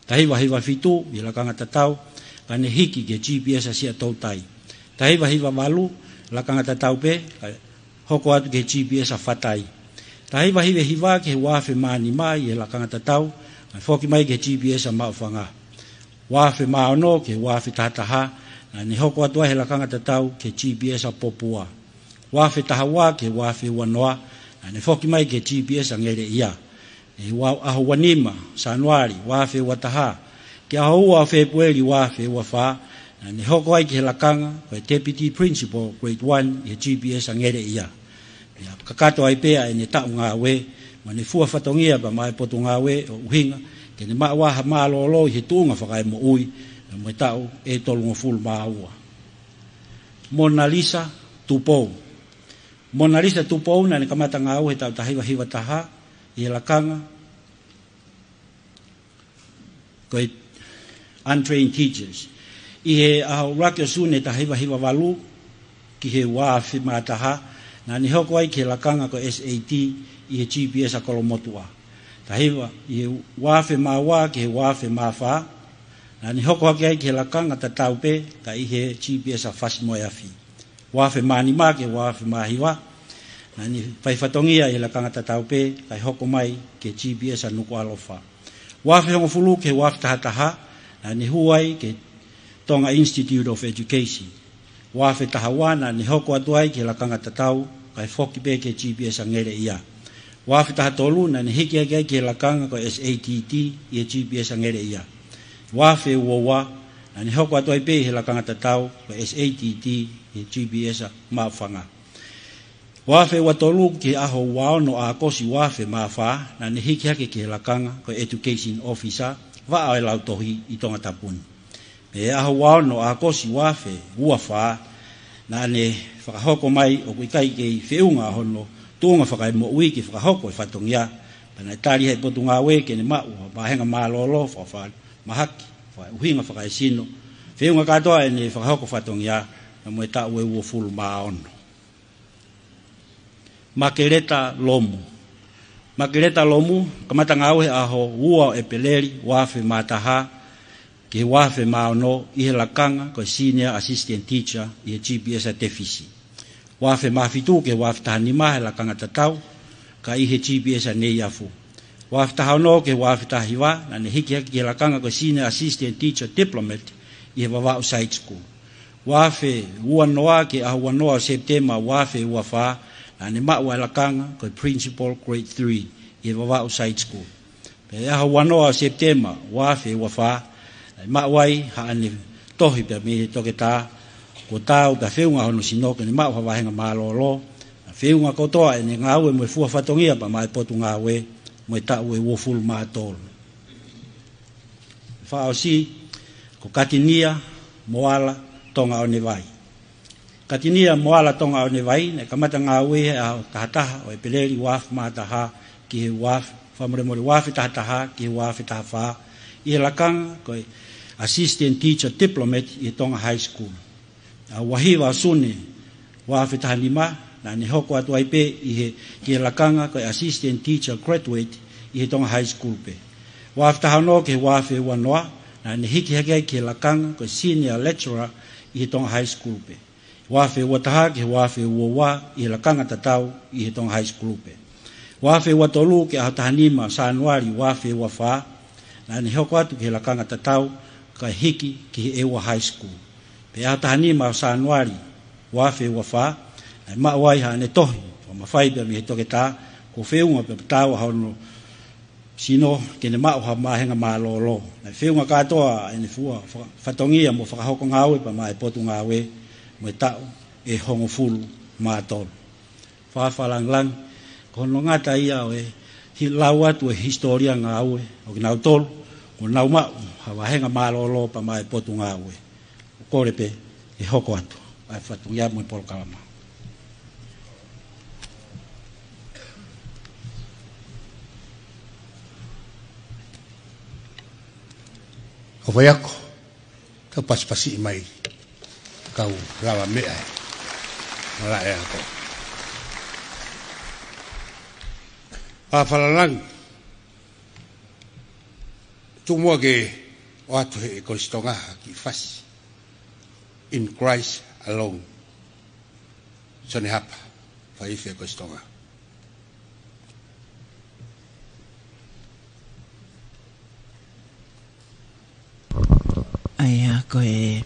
Taha hiva hiva fitu ʻi he lakanga tatau, kae ne hiki ki he GPS ʻa Siaʻatoutai. Taha hiva hiva valu, lakanga tatau pē, kae hoko atu ki he GPS ʻa Fatai. Taha hiva hiva hiva ki he ua afe mā nima ʻi he lakanga tatau, kae foki mai ki he GPS ʻa Maʻufanga. Ua afe mā ono ki he ua afe taha taha, naʻa ne hoko atu ai he lakanga tatau ki he GPS ʻa Popua. Ua afe taha ua ki he ua afe ua noa, naʻa ne foki mai ki he GPS ʻa Ngeleʻia. ʻI he ua, ʻaho ua nima Sānuali ua afe ua taha ki he ʻaho ua Fēpueli ua afe ua fā, naʻa ne hoko ai ki he lakanga ko e Deputy Principal Grade One ʻi he GPS ʻa Ngeleʻia. Pea kakato ai pē ʻa ʻene taʻu ngāue mo ʻene fua fatongia pea maʻa e potungāue, ʻo ʻuhinga ke ne maʻu ha mālōlō ʻi he tuʻunga fakaemoʻui, pea mo e taʻu ʻe tolungofulu mā ua. Monalisa Tupou. Monalisa Tupou naʻa ne kamata ngāue he taʻu taha hiva hiva taha ʻi he lakanga ko e untrained teachers. ʻI he ʻaho ʻuluaki ʻo Sune taha hiva hiva valu ki he ua afe mā taha, naʻa ne hoko ai ki he lakanga ko e SAT ʻi he GPS ʻa Kolomotuʻa. Taha hiva, ʻi he ua afe mā ua ki he ua afe mā fā, naʻa ne hoko hake ai ki he lakanga tatau pē, ka ʻi he GPS ʻa Fasimoeafi. Ua afe mā nima ki he ua afe mā hiva, naʻa ne fai fatongia ʻi he lakanga tatau pē, kae hoko mai ki he GPS ʻa Nukuʻalofa. Ua afe hongofulu ki he ua afe taha taha, naʻa ne hū ai ki he Tonga Institute of Education. Ua afe taha ua naʻa ne hoko atu ai ki he lakanga tatau, kae foki pē ki he GPS ʻa Ngeleʻia. Ua afe taha tolu naʻa ne hiki hake ai ki he lakanga ko e SATT ʻi he GPS ʻa Ngeleʻia. Ua afe ua ua naʻa ne hoko atu ai pē ʻi he lakanga tatau ko e SATT ʻi he GPS ʻa Maʻufanga. Ua afe ua tolu ki he ʻaho ua ono ʻAokosi ua afe mā fā, naʻa ne hiki hake ki he lakanga ko e Education Officer, vaʻa ʻo e lautohi ʻi Tongatapu ni. Pea ʻaho ua ono ʻAokosi ua afe ua fā, naʻa ne fakahoko mai ʻoku ʻikai kei feʻunga hono tuʻunga fakaemoʻui ke fakahoko e fatongia, pea naʻe tali ʻe he potungāue ke ne maʻu ha vāhenga mālōlō fakafalemahaki, fakaʻuhinga fakaesino, feʻunga kātoa ʻene fakahoko fatongia, pea mo e taʻu ʻe uofulu mā ono. Makeleta Lomu. Makeleta Lomu, kamata ngāue he ʻaho ua ʻo ʻEpeleli ua afe mā taha ki he ua afe mā ono ʻi he lakanga ko e Senior Assistant Teacher ʻi he GPS ʻa Tefisi. Ua afe mā fitu ki he ua afe taha nima he lakanga tatau, ka ʻi he GPS ʻa Neiafu. Ua afe taha ono ki he ua afe taha hiva, naʻa ne hiki hake ki he lakanga ko e Senior Assistant Teacher Diplomat ʻi he Vavaʻu Side School. Ua afe ua noa ki he ʻaho ua noa ʻo Sepitema ua afe ua fā, naʻa ne maʻu ʻa e lakanga ko e Principal Grade Three ʻi he Vavaʻu Side School. Pea ʻaho ua noa ʻo Sepitema ua afe ua fā, naʻe maʻu ai haʻane tohi pea mei he toketā, kuo taau pea feʻunga hono sino ke ne maʻu ha vāhenga mālōlō, pea feʻunga kotoa ʻene ngāue mo e fua fatongia pea maʻa e potungāue, mo e taʻu ʻe uofulu mā tolu. Fakaʻosi, ko Katinia Moala Tongaʻonevai. Katinia Moala Tongaʻonevai, naʻe kamata ngāue he ʻaho taha taha ʻo ʻEpeleli ua afe mā taha ki he ua afe, fakamolemole, ua afe taha taha ki he ua afe taha fā, ʻi he lakanga ko e Assistant Teacher Diplomat ʻi he Tonga High School. ʻAho ua hiva ʻo Sune ua afe taha nima, naʻa ne hoko atu ai pē ʻi he, ki he lakanga ko e Assistant Teacher Graduate ʻi he Tonga High School pē. Ua afe taha ono ki he ua afe ua noa, naʻa ne hiki hake ai ki he lakanga ko e Senior Lecturer ʻi he Tonga High School pē. ua afe ua taha ki he ua afe ua ua ʻi he lakanga tatau ʻi he Tonga High School pē. Ua afe ua tolu ki he ʻaho taha nima ʻo Sānuali ua afe ua fā, naʻa ne hoko atu ki he lakanga tatau kae hiki ki he ʻEua High School. Pea ʻaho taha nima ʻo Sānuali ua afe ua fā, naʻe maʻu ai haʻane tohi, ʻo mafai pea mei he toketā, kuo feʻunga pea tatau ʻa hono sino ke ne maʻu ha vāhenga mālōlō. Naʻe feʻunga kātoa ʻene fua fa-, fatongia mo fakahoko ngāue pea maʻa e Potungāue mo e taʻu ʻe hongofulu mā tolu. Fakafakalāngilangi, ko hono ngata ia ʻo e hi-, lau atu e hisitōlia ngāue ʻo kinautolu kuo nau maʻu ha vāhenga mālōlō pea maʻa e Potungāue. ʻOku ou kole pē ke hoko atu ʻa e fatongia mo e polokalama. ʻO faiako, tau pasipasiʻi mai, kau lava meʻa ē. Malaʻe ako. Fakafakalāngilangi, tuku muʻa ke ʻoatu ʻe he Kolisi Tonga ha kiʻi fasi, In Christ Alone. Sione Hapa, faife Kolisi Tonga. ʻA ia ko e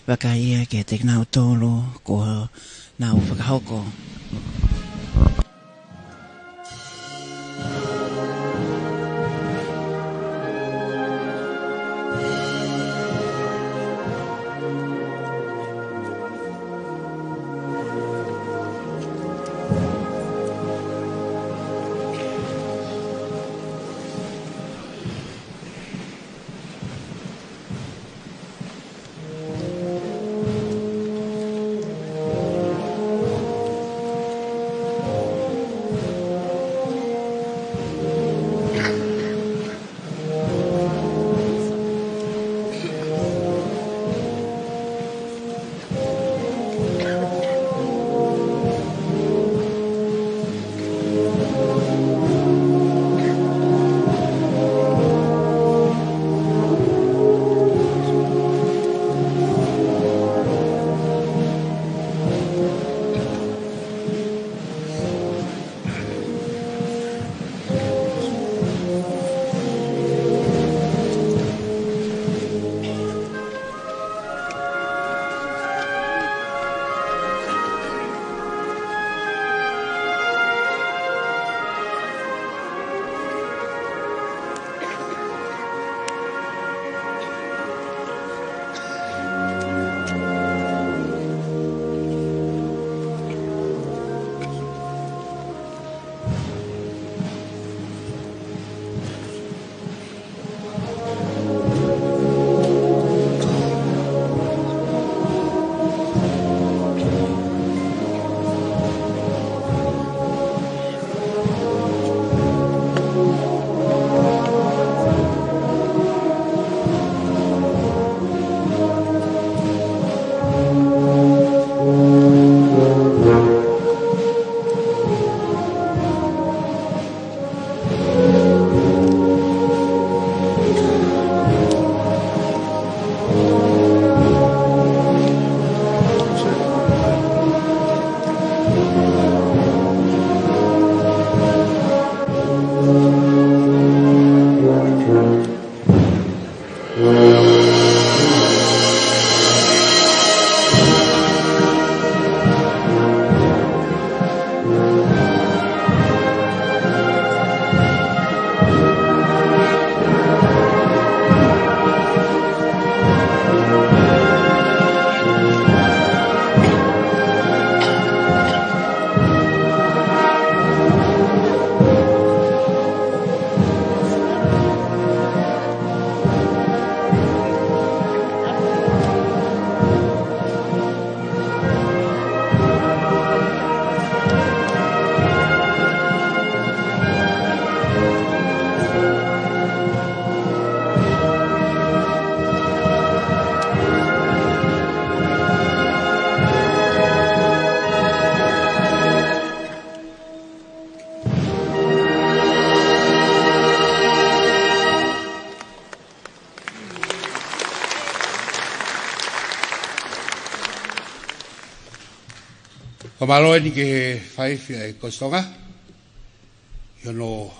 vakai ia kiate kinautolu kuo nau fakahoko. Fakamālō eni ki he faifi ʻa e Kostonga, ʻi hono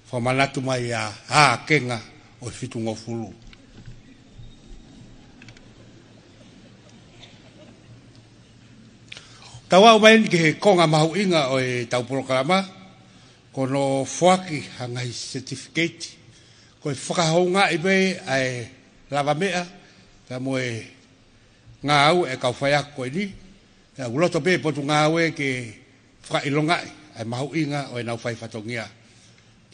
fakamanatu mai ʻa e ʻākenga ʻo e fitungofulu. Tau aʻu mai eni ki he konga mahuʻinga ʻo e tau polokalama, ko hono foaki ha ngaahi certificate, ko e fakahoungaʻi pē ʻa e lavameʻa, pea mo e ngāue ʻa e kau faiako ko eni, pea ʻoku loto pē Potungāue ke fakaʻilongaʻi ʻa e mahuʻinga ʻo ʻenau fai fatongia,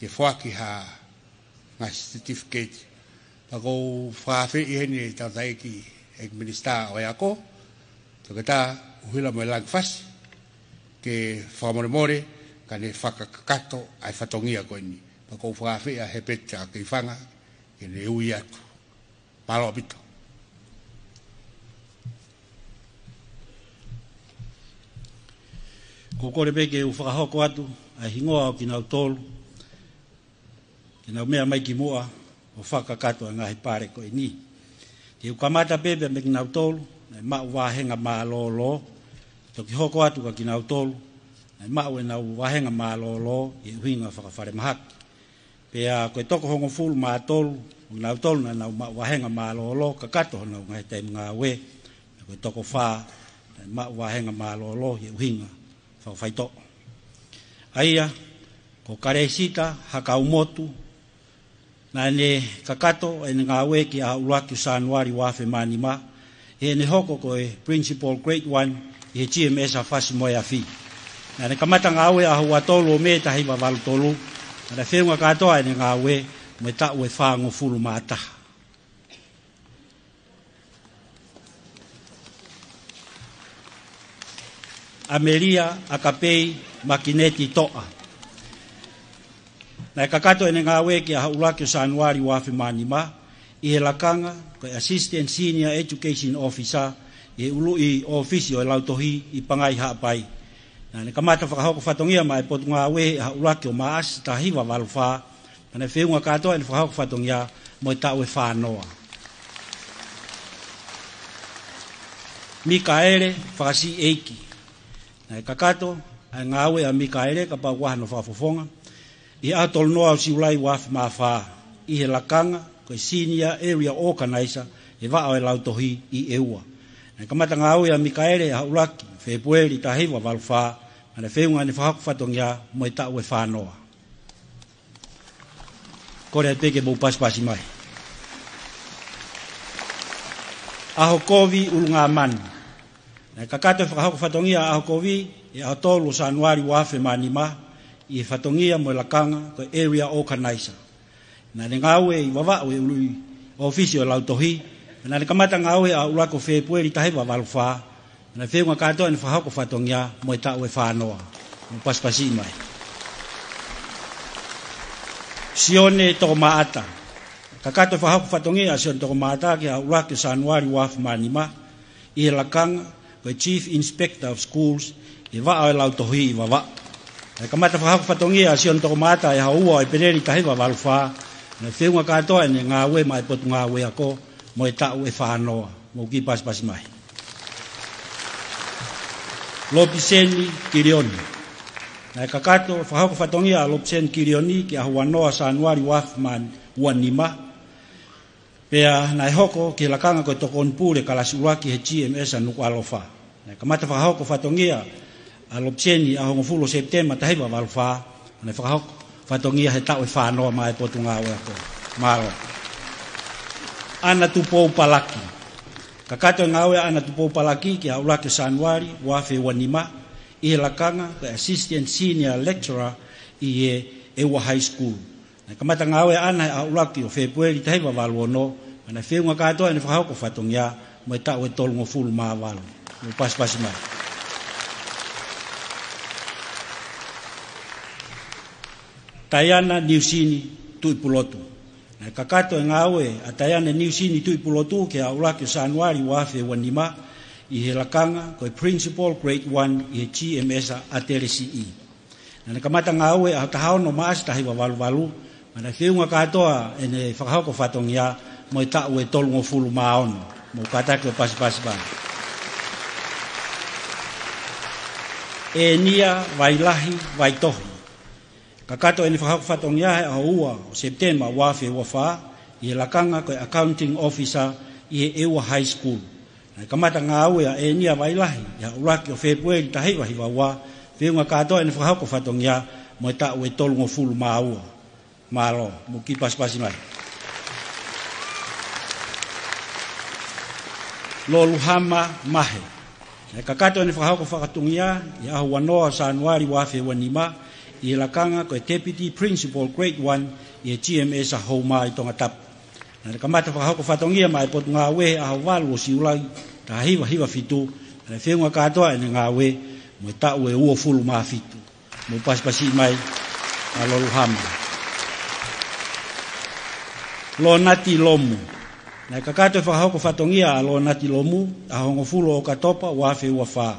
ke foaki ha ngaahi certificate. Pea ʻoku ou fakaafeʻi heni ʻa e tangataʻeiki ʻEiki Minisitā ʻo e Ako, Toketā ʻUhila Moelangi Fasi, ke fakamolemole, kae ne fakakakato ʻa e fatongia ko eni. Pea ʻoku ou fakaafeʻi ʻa Hepeti ʻAkifanga, ke ne ui atu. Mālō ʻaupito. ʻOku ou kole pē ke u fakahoko atu ʻa e hingoa ʻo kinautolu, ke nau meʻa mai ki muʻa ʻo fakakakato ʻa e ngaahi pale ko eni. Te u kamata pē pea mei kinautolu naʻe maʻu vāhenga mālōlō, toki hoko atu kia kinautolu naʻe maʻu ʻenau vāhenga mālōlō ʻi he ʻuhinga fakafalemahaki. Pea ko e toko hongofulu mā tolu ʻo kinautolu naʻa nau maʻu vāhenga mālōlō kakato honau ngaahi taimi ngāue. Pea ko e toko fā naʻe maʻu vāhenga mālōlō ʻi he ʻuhinga fakafaitoʻo. ʻA ia, ko Kalesita Hakaumotu, naʻa ne kakato ʻene ngāue ki he ʻaho ʻuluaki ʻo Sānuali ua afe mā nima, ʻi heʻene hoko ko e Principal Grade One ʻi he G M S ʻa Fasi mo e Afi. Naʻa ne kamata ngāue ʻaho ua tolu ʻo Mē taha hiva valu tolu, naʻa ne feʻunga kātoa ʻene ngāue mo e taʻu ʻe fāngofulu mā taha. ʻAmelia ʻAkapei Makineti Toʻa. Naʻe kakato ʻene ngāue ki he ʻaho ʻuluaki ʻo Sānuali ua afe mā nima ʻi he lakanga ko e Assistant Senior Education Officer ʻi he ʻuluʻi ʻōfisi ʻo e Lautohi ʻi Pangai Haʻapai. Naʻa ne kamata fakahoko fatongia maʻa e Potungāue he ʻaho ʻuluaki ʻo Maʻasi taha hiva valu fā, pea naʻe feʻunga kātoa ʻene fakahoko fatongia mo e taʻu ʻe fā noa. Mikaele Fakasiʻeiki. Naʻe kakato ʻa e ngāue ʻa Mikaele kapau ʻoku ʻi ai hano fakafofonga, ʻi he ʻaho tolu noa ʻo Siulai ua afe mā fā, ʻi he lakanga ko e Senior Area Organizer ʻi he vaʻa ʻo e Lautohi ʻi ʻEua. Naʻe kamata ngāue ʻa Mikaele he ʻaho ʻuluaki ʻo Fēpueli taha hiva valu fā, pea naʻe feʻunga ʻene fakahoko fatongia mo e taʻu ʻe fā noa. Kole atu pē ke mou pasipasi mai. ʻAhokovi ʻUlungāmanu. Naʻe kakato e fakahoko fatongia ʻa ʻAhokovi he ʻaho tolu ʻo Sānuali ua afe mā nima ʻi he fatongia mo e lakanga ko e Area Organizer. Naʻa ne ngāue ʻi Vavaʻu he ʻuluʻi ʻōfisi ʻo e Lautohi. Naʻa ne kamata ngāue he ʻaho ʻuluaki ʻo Fēpueli taha hiva valu fā, pea naʻe feʻunga kātoa ʻene fakahoko fatongia mo e taʻu ʻe fā noa. Mou pasipasi mai. Sione Tokomaʻata. Kakato e fakahoko fatongia ʻa Sione Tokomaʻata ki he ʻaho ʻuluaki ʻo Sānuali ua afe mā nima ʻi he lakanga ko e Chief Inspector of Schools ʻi he vaʻa ʻo e Lautohi ʻi Vavaʻu. Naʻe kamata fakahoko fatongia ʻa Sione Tokomaʻata he ʻaho ua ʻo ʻEpeleli taha hiva valu fā, pea naʻe feʻunga kātoa ʻene ngāue maʻa e Potungāue Ako mo e taʻu ʻe fā noa. Mou kiʻi pasipasi mai. Lopiseni Kilioni. Naʻe kakato e fakahoko fatongia ʻa Lopiseni Kilioni ki he ʻaho ua noa ʻo Sānuali ua afe mā nima, pea naʻe hoko ki he lakanga ko e Tokoni Pule Kalasi ʻUluaki he G M S ʻa Nukuʻalofa. Naʻe kamata fakahoko fatongia ʻa Lopiseni he ʻaho hongofulu ʻo Sepitema taha hiva valu fā, pea naʻe fakahoko fatongia he taʻu ʻe fā noa maʻa e Potungāue Ako. Mālō. ʻAna Tupou Palaki. Kakato e ngāue ʻa ʻAna Tupou Palaki ki he ʻaho ʻuluaki ʻo Sānuali ua afe ua nima ʻi he lakanga ko e Assistant Senior Lecturer ʻi he ʻEua High School. Naʻe kamata ngāue ʻa ʻAna he ʻaho ʻuluaki ʻo Fēpueli taha hiva valu ono, pea naʻe feʻunga kātoa ʻene fakahoko fatongia mo e taʻu ʻe tolungofulu mā valu. Mou pasipasi mai. Taiana Niusini Tuʻipulotu. Naʻe kakato e ngāue ʻa Taiana Niusini Tuʻipulotu ki he ʻaho ʻuluaki ʻo Sānuali ua afe ua nima ʻi he lakanga ko e Principal Grade One ʻi he G M S ʻa ʻAtelesiʻi. Naʻa ne kamata ngāue he ʻaho taha ono ʻo Maʻasi taha hiva valu valu, pea naʻe feʻunga kātoa ʻene fakahoko fatongia mo e taʻu ʻe tolungofulu mā ono. Mou kātaki ʻo pasipasi mai. ʻEnia Vailahi Vaitohi. Kakato ʻene fakahoko fatongia he ʻaho ua ʻo Sepitema ua afe ua fā, ʻi he lakanga ko e Accounting Officer ʻi he ʻEua High School. Naʻe kamata ngāue ʻa ʻEnia Vailahi ʻi he ʻuluaki ʻo Fēpueli taha hiva hiva ua, feʻunga kātoa ʻene fakahoko fatongia mo e taʻu ʻe tolungofulu mā ua. Mālō, mou kiʻi pasipasi mai. Loluhama Mahe. Naʻe kakato ʻene fakahoko fatongia ʻi he ʻaho ua noa ʻo Sānuali ua afe ua nima, ʻi he lakanga ko e Deputy Principal Grade one ʻi he G M S ʻa Houma ʻi Tongatapu. Naʻe kamata fakahoko fatongia maʻa e Potungāue he ʻaho valu ʻo Siulai taha hiva hiva fitu, naʻe feʻunga kātoa ʻene ngāue mo e taʻu ʻe uofulu mā fitu. Mou pasipasi mai ʻa Loluhama. Lonati Lomu. Naʻe kakato e fakahoko fatongia ʻa Lonati Lomu ʻaho hongofulu ʻo ʻOkatopa ua afe ua fā.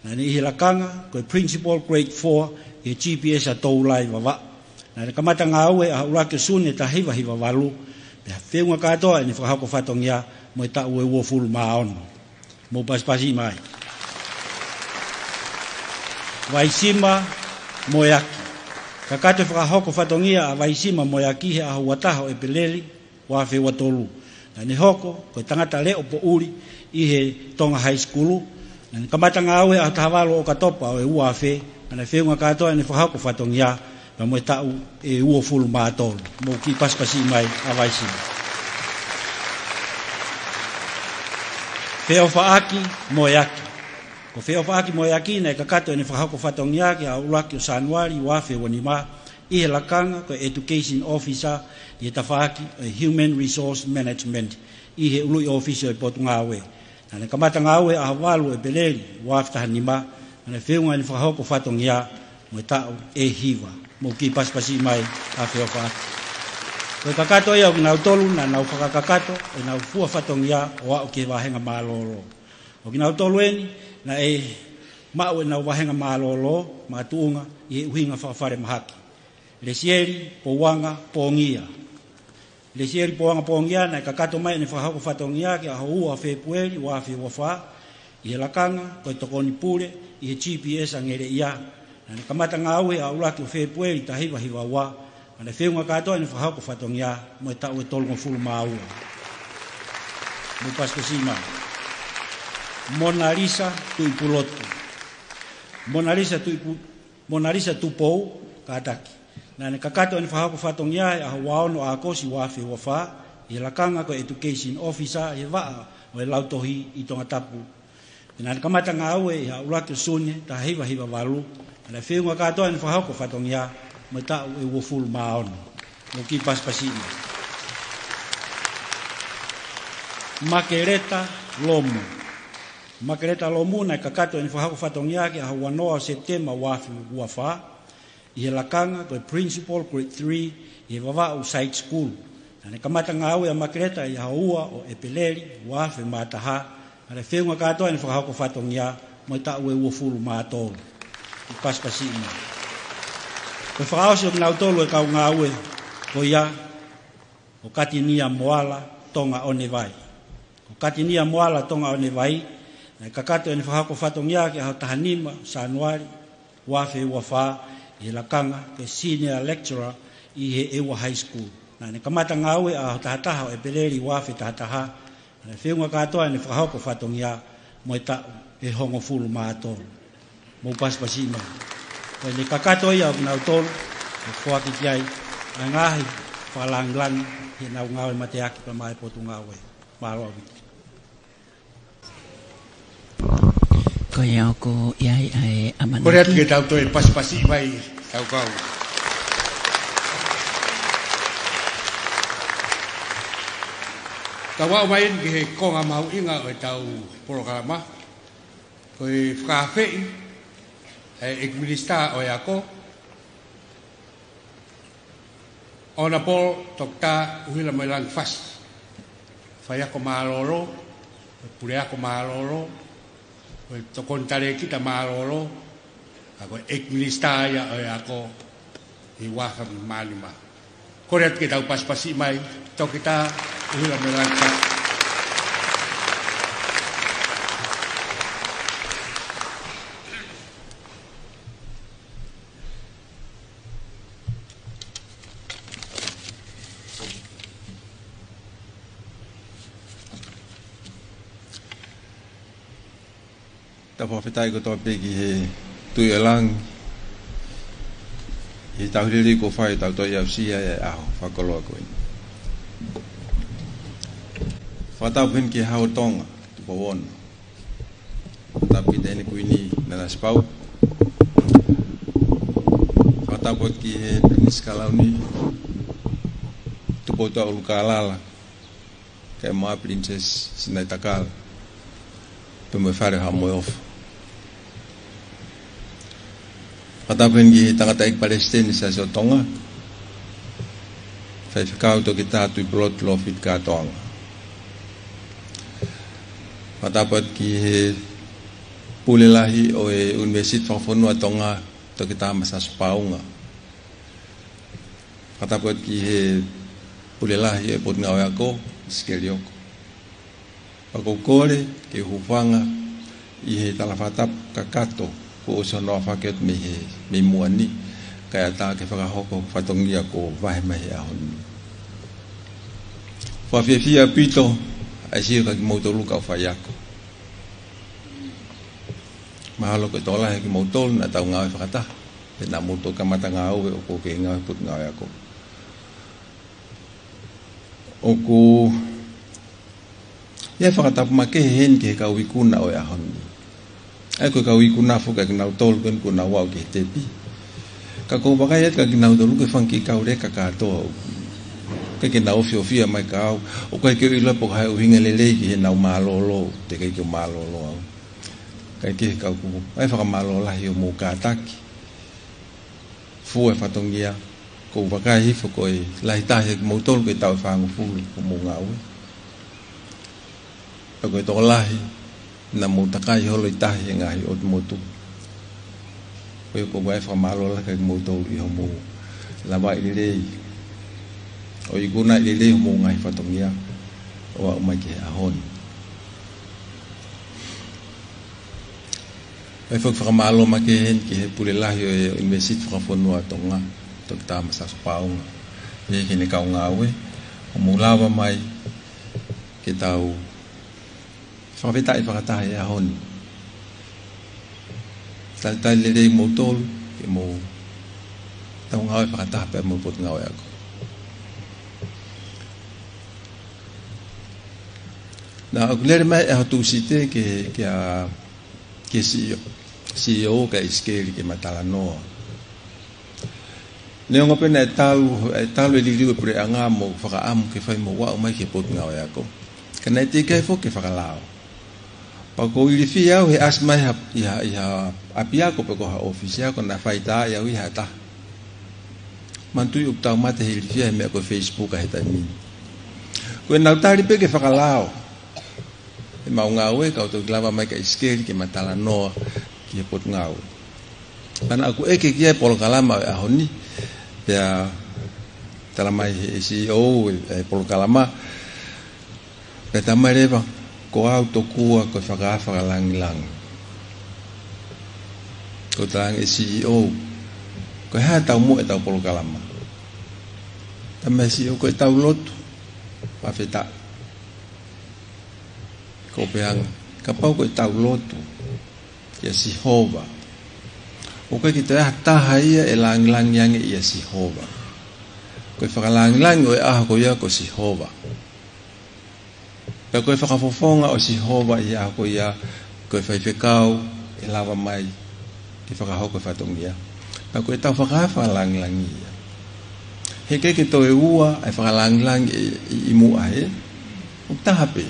Naʻá ne ʻi he lakanga ko e Principal Grade four ʻi he G P S ʻa Toulai Vavaʻu. Naʻá ne kamata ngāue ʻaho ʻuluaki ʻo Sune taha hiva hiva valu, pea feʻunga kātoa ʻene fakahoko fatongia mo e taʻu ʻe uofulu mā ono. Mou pasipasi mai. Vaisima Moeaki. Kakato e fakahoko fatongia ʻa Vaisima Moeaki he ʻaho ua taha ʻo ʻEpeleli ua afe ua tolu. Naʻá ne hoko ko e tangata leʻo poʻuli ʻi he Tonga High School. Naʻá ne kamata ngāue ʻaho taha valu ʻo ʻOkatopa ʻo e ua afe, naʻá ne feʻunga kātoa ʻene fakahoko fatongia pea mo e taʻu ʻe uofulu mā tolu. Mou kiʻi pasipasi mai ʻa Vaisima. Feʻofaʻaki Moeaki. Ko Feʻofaʻaki Moeaki naʻe kakato ʻene fakahoko fatongia he ʻaho ʻuluaki ʻo Sānuali ua afe ua nima, ʻi he lakanga ko e Education Officer ʻi he tafaʻaki ʻo e Human Resource Management ʻi he ʻuluʻi ʻōfisi ʻo e Potungāue. Naʻá ne kamata ngāue ʻaho valu ʻo ʻEpeleli ua afe taha nima, naʻá ne feʻunga ʻene fakahoko fatongia mo e taʻu ʻe hiva. Mou kiʻi pasipasi mai ʻa Feʻofaʻaki. Ko e kakato ia ʻo kinautolu naʻa nau fakakakato ʻenau fua fatongia ʻo aʻu ki he vāhenga mālōlō. ʻO kinautolu eni naʻe maʻu ʻenau vāhenga mālōlō makatuʻunga ʻi he ʻuhinga fakafalemahaki. Lesieli Pouanga Pongia. Lesieli Pouanga Pongia naʻe kakato mai ʻene fakahoko fatongia he ʻaho ua ʻo Fēpueli ua afe ua fā, ʻi he lakanga ko e Tokoni Pule ʻi he G P S ʻa Ngeleʻia. Naʻá ne kamata ngāue ʻaho ʻuluaki ʻo Fēpueli taha hiva hiva ua, naʻá ne feʻunga kātoa ʻene fakahoko fatongia mo e taʻu ʻe tolungofulu mā ua. Mou pasipasi mai. Monalisa Tuʻipulotu. Monalisa Tuʻipu-, Monalisa Tupou, kātaki. Naʻá ne kakato ʻene fakahoko fatongia he ʻaho ua ono ʻo ʻAokosi ua afe ua fā, ʻi he lakanga ko e Education Officer ʻi he vaʻa ʻo e Lautohi ʻi Tongatapu. Pea naʻá ne kamata ngāue he ʻaho ʻuluaki ʻo Sune taha hiva hiva valu, naʻá ne feʻunga kātoa ʻene fakahoko fatongia mo e taʻu ʻe uofulu mā ono. Mou kiʻi pasipasi mai. Makeleta Lomu. Makeleta Lomu naʻe kakato ʻene fakahoko fatongia he ʻaho ua noa ʻo Sepitema ua afe ua fā, ʻi he lakanga ko e Principal Grade three ʻi he Vavaʻu Side School. Naʻá ne kamata ngāue ʻa Makeleta he ʻaho ua ʻo ʻEpeleli ua afe mā taha, naʻá ne feʻunga kātoa ʻene fakahoko fatongia mo e taʻu ʻe uofulu mā tolu. Mou pasipasi mai. Ko e fakaʻosi ʻo kinautolu e kau ngāue ko ia, ko Katinia Moala Tonga ʻOnevai. Ko Katinia Moala Tonga ʻOnevai naʻe kakato ʻene fakahoko fatongia he ʻaho taha nima Sānuali ua afe ua fā, ʻi he lakanga ko e Senior Lecturer ʻi he ʻEua High School. Naʻá ne kamata ngāue he ʻaho taha taha ʻo ʻEpeleli ua afe taha taha, naʻá ne feʻunga kātoa ʻene fakahoko fatongia mo e taʻu ʻe hongofulu mā tolu. Mou pasipasi mai. Ko ʻene kakato ia ʻo kinautolu ʻe foaki ki ai ʻa e ngaahi fakalāngilangi ʻi heʻenau ngāue mateaki pea maʻa e Potungāue. Mālō ʻaupito. Ko ia ʻoku ʻi ai ʻa e ʻamanaki. Kole atu ke tau toe pasipasi mai, tau kau. Tau aʻu mai eni ki he konga mahuʻinga ʻo e tau polokalama. Ko e fakaafeʻi ʻa e ʻEiki Minisitā ʻo e Ako, Honourable Doctor ʻUhila Moelangi Fasi, faiako mālōlō, puleako mālōlō, ko e tokoni talēkita mālōlō, ʻa ko e ʻEiki Minisitā ia ʻo e Ako ʻi he ua afe mā nima. Kole atu ke tau pasipasi mai, Toketā ʻUhila Moelangi Fasi. Tau fakafetaʻi kotoa pē ki he Tuʻi ʻo langi, ʻi he tauhi lelei kuo fai ʻetau toe aʻusia e ʻaho fakakoloa ko eni. Fakatapu heni ki he Hau ʻo Tonga, Tupou Ono. Fakatapu ki he Taʻahine Kuini Nanasipauʻu. Fakatapu ki he Pilinisi Kalauni, Tupoutoʻa ʻUlukālala, kae ʻumaʻā Pilinisesi Sinaitakala, pea mo e Fale ʻo Haʻamoheofo. Fakatapu heni ki he Tangataʻeiki Palesiteni Siasi ʻo Tonga, Faifekau Toketā Tuʻipulotu Lofiti Kātoanga. Fakatapu atu ki he Pule Lahi ʻo e ʻUnivēsiti Fakafonua ʻo Tonga, Toketā Masasu Paunga. Fakatapu atu ki he Pule Lahi ʻo e Potungāue Ako, Sikeli Oko. Pea ʻoku ou kole ke u hūfanga ʻi he talafakatapu kakato kuo ʻosi hono aofaki atu mei he, mei muʻa ni, kae ʻatā ke fakahoko e fatongia kuo vahe mai he ʻaho ni. Fakafiefia ʻaupito ʻa e sio kia kimoutolu kau faiako. Mahalo ko e tokolahi ʻo kimoutolu naʻa tau ngāue fakataha, pea naʻa mou toki kamata ngāue ʻo kau ki he ngāue he Potungāue Ako. ʻOku ʻi ai e fakatapu makehe heni ki he kau ikuna ʻo e ʻaho ni. ʻA ia ko e kau ikuna foki ʻa kinautolu ko eni kuo nau aʻu ki he tepi. Ka ʻoku ou vakai atu kia kinautolu ko e fanga kiʻi kau leka kātoa. ʻOku ʻikai ke nau ofiofia mai kia au, ʻoku ʻikai ke u ʻilo pe ko e hā e ʻuhinga lelei ki heʻenau mālōlō, teʻeki ai ke u mālōlō au. Kae kehe, ka ʻoku ʻi ai e fakamālō lahi hoʻomou kātaki. Fua e fatongia, ʻoku ou vakai hifo ko e lahi taha ʻia kimoutolu ko e taʻu ʻe fāngofulu hoʻomou ngāue. Pea ko e tokolahi naʻa mou takai holo ʻi tahi he ngaahi ʻotu motu. Ko ia ʻoku ou ʻai e fakamālō lahi kia kimoutolu ʻi hoʻomou lavaʻi lelei ʻo ikunaʻi lelei hoʻomou ngaahi fatongia ʻo aʻu mai ki he ʻaho ni. ʻOku ou fakamālō makehe heni ki he Pule Lahi ʻo e ʻUnivēsiti Fakafonua ʻo Tonga, Toketā Masasu Paunga, pea ki heʻene kau ngāue, hoʻomou lava mai ke tau fakafetaʻi fakataha he ʻaho ni. Talitali lelei kimoutolu, ke mou tau ngāue fakataha pea mo e Potungāue Ako. Naʻa ku lele mai he ʻaho Tūsite ki he, ki he, ki he CEO, CEO kia ʻIsikeli ke ma talanoa. Neongo pē naʻe talu, ʻe talu e liliu e puleʻanga mo fakaʻamu ke fai mo aʻu mai ki he Potungāue Ako, ka naʻe teʻeki ai foki ke fakalao. Pea ʻoku ou ilifia au he ʻasi mai ha, ʻi ha, ʻi ha ʻapiako pe ko ha ʻōfisi ako naʻa faitaaʻi au ʻe ha taha. Manatuʻi ʻoku tau mate he ilifia he meʻa ko e Facebook ʻa e taimi ni. Ko ʻenau tali pē ke fakalao ʻemau ngāue, kau toki lava mai kia ʻIsikeli ke ma talanoa ki he Potungāue. Pea naʻa ku ʻeke ki ai e polokalama ʻo e ʻaho ni, pea tala mai he CEO e, e polokalama, pea talamai leva, ko au tokua ko e faka-, fakalangilangi. Ko e talaange ʻe he CEO, ko e hā e taumuʻa ʻetau polokalama? Talamai ʻe he CEO, ko ʻetau lotu, fakafetaʻi. Ko e pehē ange, kapau ko ʻetau lotu kia Sihova, ʻoku ʻikai ke toe ʻi ai ha taha ia ʻe langilangi ange ʻia Sihova. Ko e fakalangilangi ʻo e ʻaho ko ia ko Sihova. Pea ko e fakafofonga ʻo Sihova ʻi he ʻaho ko ia, ko e faifekau ʻe lava mai ke fakahoko e fatongia. Pea ko ʻetau faka-, fakalangilangi ia. He ʻikai ke toe ua e fakalangilangi ʻi, ʻi, ʻi muʻa he. ʻOku taha pē.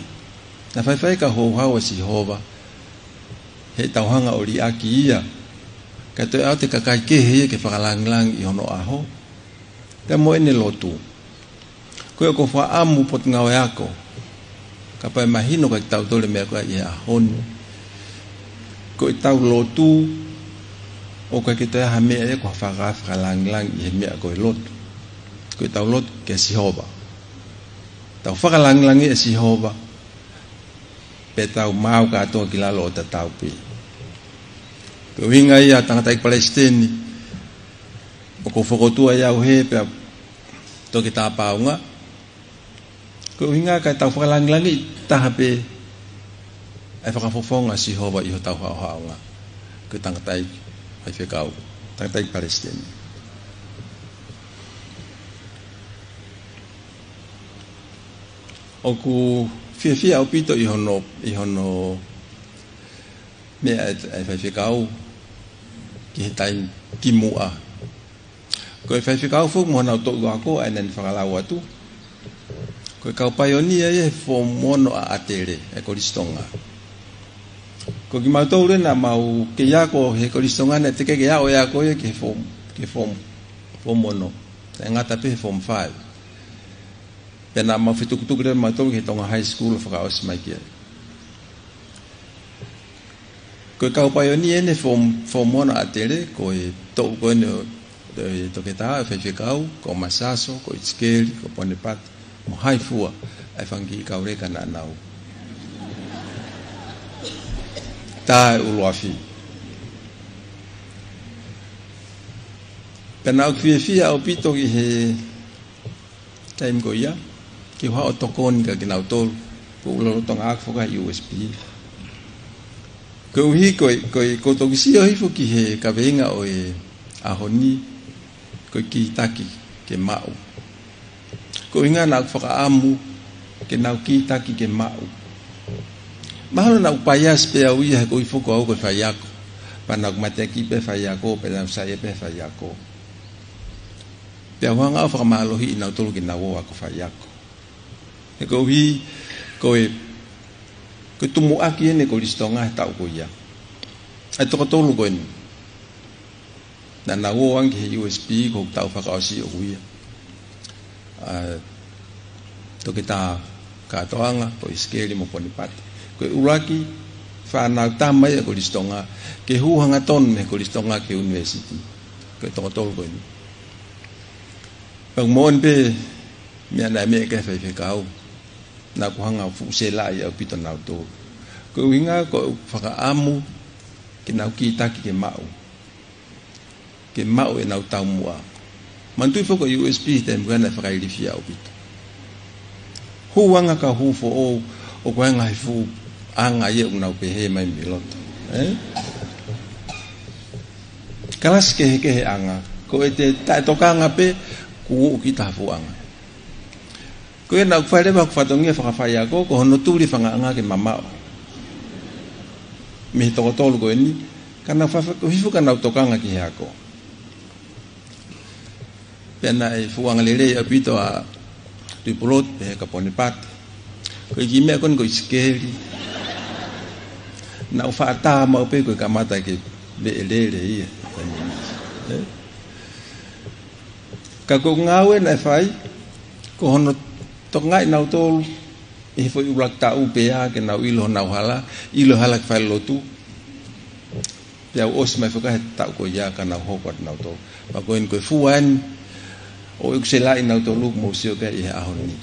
Naʻe faifai ka houhau ʻa Sihova, he ʻetau hanga ʻo liʻaki ia, kae toe ʻoatu e kakai kehe ia ke fakalangilangi ʻi hono ʻaho. Pea mo ʻene lotu. Ko ia ʻoku ou fakaʻamu Potungāue Ako, kapau ʻe mahino kia kitautolu e meʻa ko ia ʻi he ʻaho ni, ko ʻetau lotu, ʻoku ʻikai ke toe ʻi ai ha meʻa ia ko ha faka-, fakalangilangi ʻi he meʻa ko e lotu. Ko ʻetau lotu kia Sihova. Tau fakalangilangiʻi ʻa Sihova, pea tau maau kātoa ki lalo ʻo tatau pē. Ko e ʻuhinga ia, Tangataʻeiki Palesiteni, ʻoku ou fokotuʻu ai au he, pea Toketā Paunga. Ko e ʻuhinga kae tau fakalangilangiʻi taha pē ʻa e fakafofonga ʻa Sihova ʻi hotau haʻohaʻonga. Ko e tangataʻeiki faifekau, tangataʻeiki palesiteni. ʻOku fiefia ʻaupito ʻi hono, ʻi hono meʻa ʻa e, ʻa e faifekau ki he taimi kimuʻa. Ko e faifekau foki mo honau toʻu ako ʻa ē naʻa ne fakalau atu. Ko e kau paionia ia he Form Ono ʻa ʻAtele, ʻa e Kolisi Tonga. Ko kimautolu ē naʻa mau kei ako he Kolisi Tonga naʻe teʻeki ke aʻu e ako ia ki he Form, ki he Form, Form Ono. Naʻe ngata pē he Form Five. Pea naʻa mau fetukutuku leva mautolu ki he Tonga High School ʻo fakaʻosi mai ki ai. Ko e kau paionia eni he Form, Form Ono ʻa ʻAtele, ko e toʻu ko eni ʻo, ʻo e toketā, ʻo e faifekau, ko Masaso, ko ʻItikeli, ko Ponepata, mo hai fua ʻa e fanga kiʻi kau leka naʻa nau tā e ʻuluafi. Pea naʻa ku fiefia ʻaupito ki he taimi ko ia, ke u haʻu ʻo tokoni kia kinautolu, ko u lolotonga ako foki he U S P. Koeʻuhi ko e, ko e, ko u toki sio hifo ki he kaveinga ʻo e ʻaho ni, ko e kītaki ke maʻu. Ko e ʻuhinga naʻa ku fakaʻamu ke nau kītaki ke maʻu. Mahalo naʻa ku paiasi pē au ia he ko u hifo ko au ko e faiako. Pea naʻa ku mateaki pē faiako, pea naʻa ku saiʻia pē faiako. Pea u hanga ʻo fakamālohiʻi kinautolu ke nau ō ʻo ako faiako. He koeʻuhi, ko e, ko e tumuʻaki eni e Kolisi Tonga he taʻu ko ia. ʻA e toko tolu ko eni. Naʻa nau ō ange ki he U S P, ko e taʻu fakaʻosi ʻoʻoku ia. ʻA, toketā kātoanga, ko ʻItikeli mo Ponepata. Ko e ʻuluaki fānau tama ia e Kolisi Tonga, ke hū hangatonu mei he Kolisi Tonga ki he ʻunivēsiti. Ko e toko tolu ko eni. Pea ʻoku moʻoni pē meʻa naʻe meʻa ki ai e faifekau. Naʻa ku hanga ʻo fuʻu selaʻi ʻaupito kinautolu. Ko e ʻuhinga ko u fakaʻamu ke nau kītaki ke maʻu. Ke maʻu ʻenau taumuʻa. Manatuʻi foki ko e U S P he taimi ko ia naʻe fakailifia ʻaupito. Hū ange kau hū foʻou, ʻoku ʻi ai e ngaahi fuʻu anga ia ʻoku nau pehē mai mei loto. Ē? Kalasi kehekehe anga. Ko ʻete taʻetokanga pē, kuo ʻoku ʻi ai ha fuʻu anga. Ko ia naʻa ku fai leva ʻeku fatongia fakafaiako, ko hono tuli e fanga anga ke mamaʻo. Mei he toko tolu ko eni, ka nau fa-, fa-, hifo ka nau tokanga ki he ako. Pea naʻe fuʻu anga lelei ʻaupito ʻa Tuʻipulotu, pehē kia Ponepata. Ko e kiʻi meʻa ko eni ko ʻItikeli. Naʻa ku faʻa tā maʻu pē ko e kamata ke veʻe lele ia. Ē? Ka ko e ngāue naʻe fai, ko hono tokangaʻi kinautolu ʻi he foʻi ʻuluaki taʻu pē ia ke nau ʻilo honau hala, ʻilo e hala ke fai e lotu. Pea u ʻosi mai foki he taʻu ko ia ka nau hoko atu kinautolu. Pea ko eni ko e fua eni ʻo ʻeku selaʻi kinautolu ʻoku mou sio ki ai ʻi he ʻaho ni.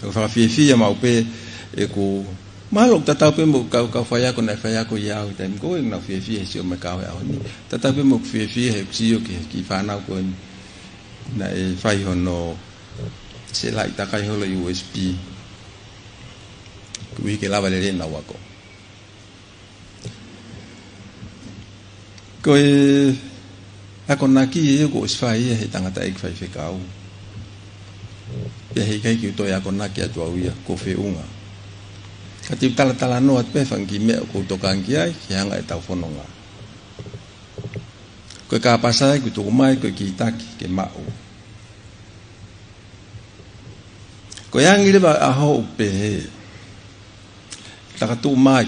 ʻOku fakafiefia maʻu pē ʻeku, mahalo ʻoku tatau pē mo e kau, kau faiako naʻe faiako ʻia au he taimi ko ē, naʻa nau fiefia he sio mai ki he ʻaho ni. Tatau pē mo ʻeku fiefia heʻeku sio ki he kiʻi fānau ko eni naʻe fai hono selaʻi takai holo ʻi U S P. Koeʻuhi ke lava lelei ʻenau ako. Ko e akonaki ia kuo ʻosi fai ia he tangataʻeiki faifekau. Pea heʻikai ke u toe akonaki atu au ia, kuo feʻunga. Ka te u talatalanoa atu pē he fanga kiʻi meʻa ʻoku ou tokanga ki ai, ke hanga ʻetau fononga. Ko e kāpasa ia kuo tuku mai, ko e kītaki ke maʻu. Ko e angi leva ʻa e ʻaho ʻoku pehē. Takatuʻu mai.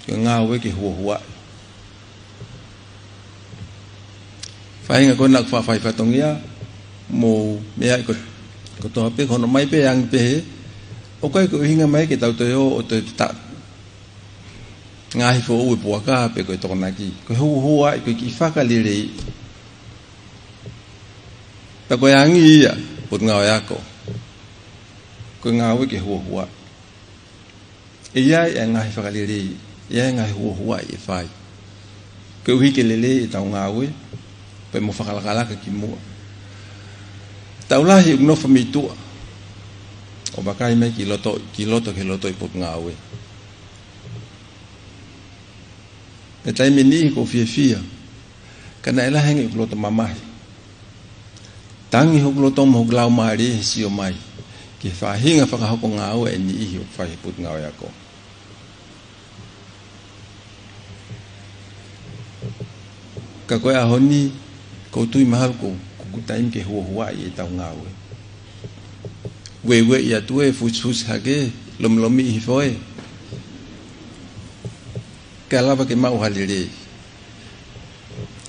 Ko e ngāue ke huohuaʻi. Faʻahinga ko ē naʻa ku faʻa fai fatongia, mo e meʻa ko, kotoa pē, ko hono ʻomai pē angi pehē, ʻoku ʻikai ko e ʻuhinga mai ke tau toe ō ʻo toe ta-, ngaahi foʻou e puaka pe ko e tokonaki. Ko e huohuaʻi, ko e kiʻi fakalelei. Pea ko e angi ia, Potungāue Ako. Ko e ngāue ke huohuaʻi. ʻE ʻi ai e ngaahi fakalelei, ʻe ʻi ai e ngaahi huohuaʻi ʻe fai. Koeʻuhi ke lelei ʻetau ngāue, pea mo fakalakalaka ki muʻa. Tau lahi ʻoku nofo mei tuʻa. Vakai mai ki loto, ki loto, ki loto ʻi Potungāue. Pea taimi ʻe niʻihi ʻoku ou fiefia, ka naʻe lahi ange hoku loto mamahi. Tangi hoku loto mo hoku laumālie he sio mai ki he faʻahinga fakahoko ngāue ʻe niʻihi ʻoku fai he Potungāue Ako. Ka ko e ʻaho ni, ʻoku ou tui mahalo ko, ko ʻeku taimi ke huahuaʻi ʻetau ngāue. Ueue ʻi atu ē, fusifusi hake, lomilomiʻi hifo ē. Kae lava ke maʻu ha lelei.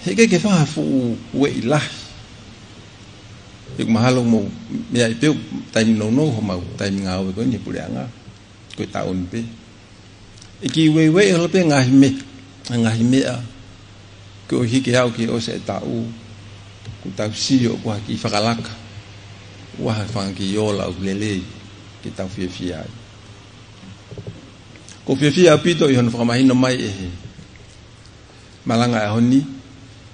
He ʻikai ke fai ha fuʻu ueʻi lahi. ʻOku mahalo mo meʻa ʻi pē ʻoku taimi nounou homau taimi ngāue ko eni he puleʻanga. Ko e taʻu ni pē. ʻE kiʻi ueue holo pē ngaahi meʻa, ngaahi meʻa. Ko e hiki aʻu ki he ʻosi e taʻu, ʻoku tau sio ʻoku ʻi ai ha kiʻi fakalaka. ʻOku ʻi ai ha fanga kiʻi ola ʻoku lelei ke tau fiefia ai. ʻOku ou fiefia ʻaupito ʻi hono fakamahino mai ʻe he malanga ʻaho ni,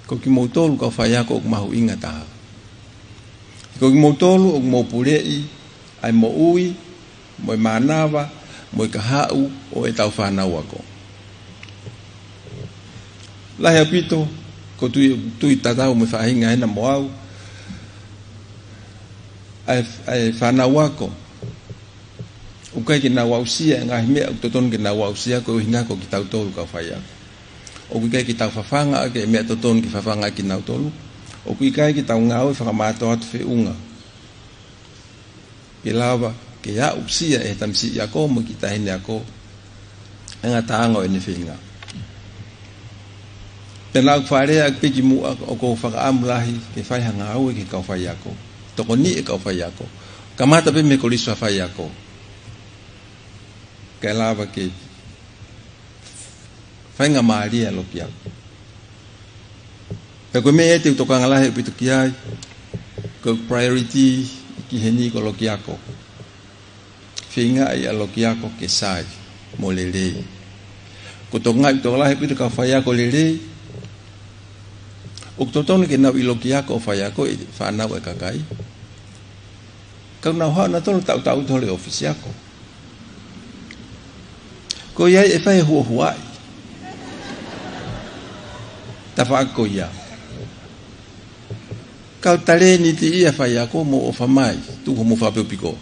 ko kimoutolu kau faiako ʻoku mahuʻinga taha. Ko kimoutolu ʻoku mou puleʻi ʻa e moʻui, mo e mānava, mo e kahaʻu ʻo ʻetau fānau ako. Lahi ʻaupito, ʻoku ou tui, tui tatau mo e faʻahinga ena mo au, ʻa e, ʻa e fānau ako, ʻoku ʻikai ke nau aʻusia e ngaahi meʻa ʻoku totonu ke nau aʻusia koeʻuhi ko kitautolu kau faiako. ʻOku ʻikai ke tau fafanga ʻaki e meʻa totonu ke fafanga ʻaki kinautolu. ʻOku ʻikai ke tau ngāue fakamātoato feʻunga ke lava ke aʻusia ʻe he tamasiʻi ako mo e kiʻi taʻahine ako e ngataʻanga ʻo ʻene feinga. Pea naʻa ku fakalea ʻaki pē kimuʻa ʻoku ou fakaʻamu lahi ke fai ha ngāue ki he kau faiako. Tokoniʻi e kau faiako. Kamata pē mei he Kolisi Faiako. Kae lava ke faingamālie ʻa e loki ako. Pea ko e meʻa ia te u tokanga lahi ʻaupito ki ai, ko e priority ki heni ko e loki ako. Feingaʻi ʻa e loki ako ke sai mo lelei. ʻOku ou tokangaʻi tokolahi ʻaupito kau faiako lelei. ʻOku totonu ke nau ʻi loki ako ʻo faiako e fānau e kakai. Ka ʻoku nau haʻu nautolu taʻutaʻu atu holo e ʻōfisi ako. Ko ia ʻe fai e huahuaʻi. Tafaʻaki ko ia. Kau talēniti ia faiako mou ʻofa mai, tuku homou fakapeupiko.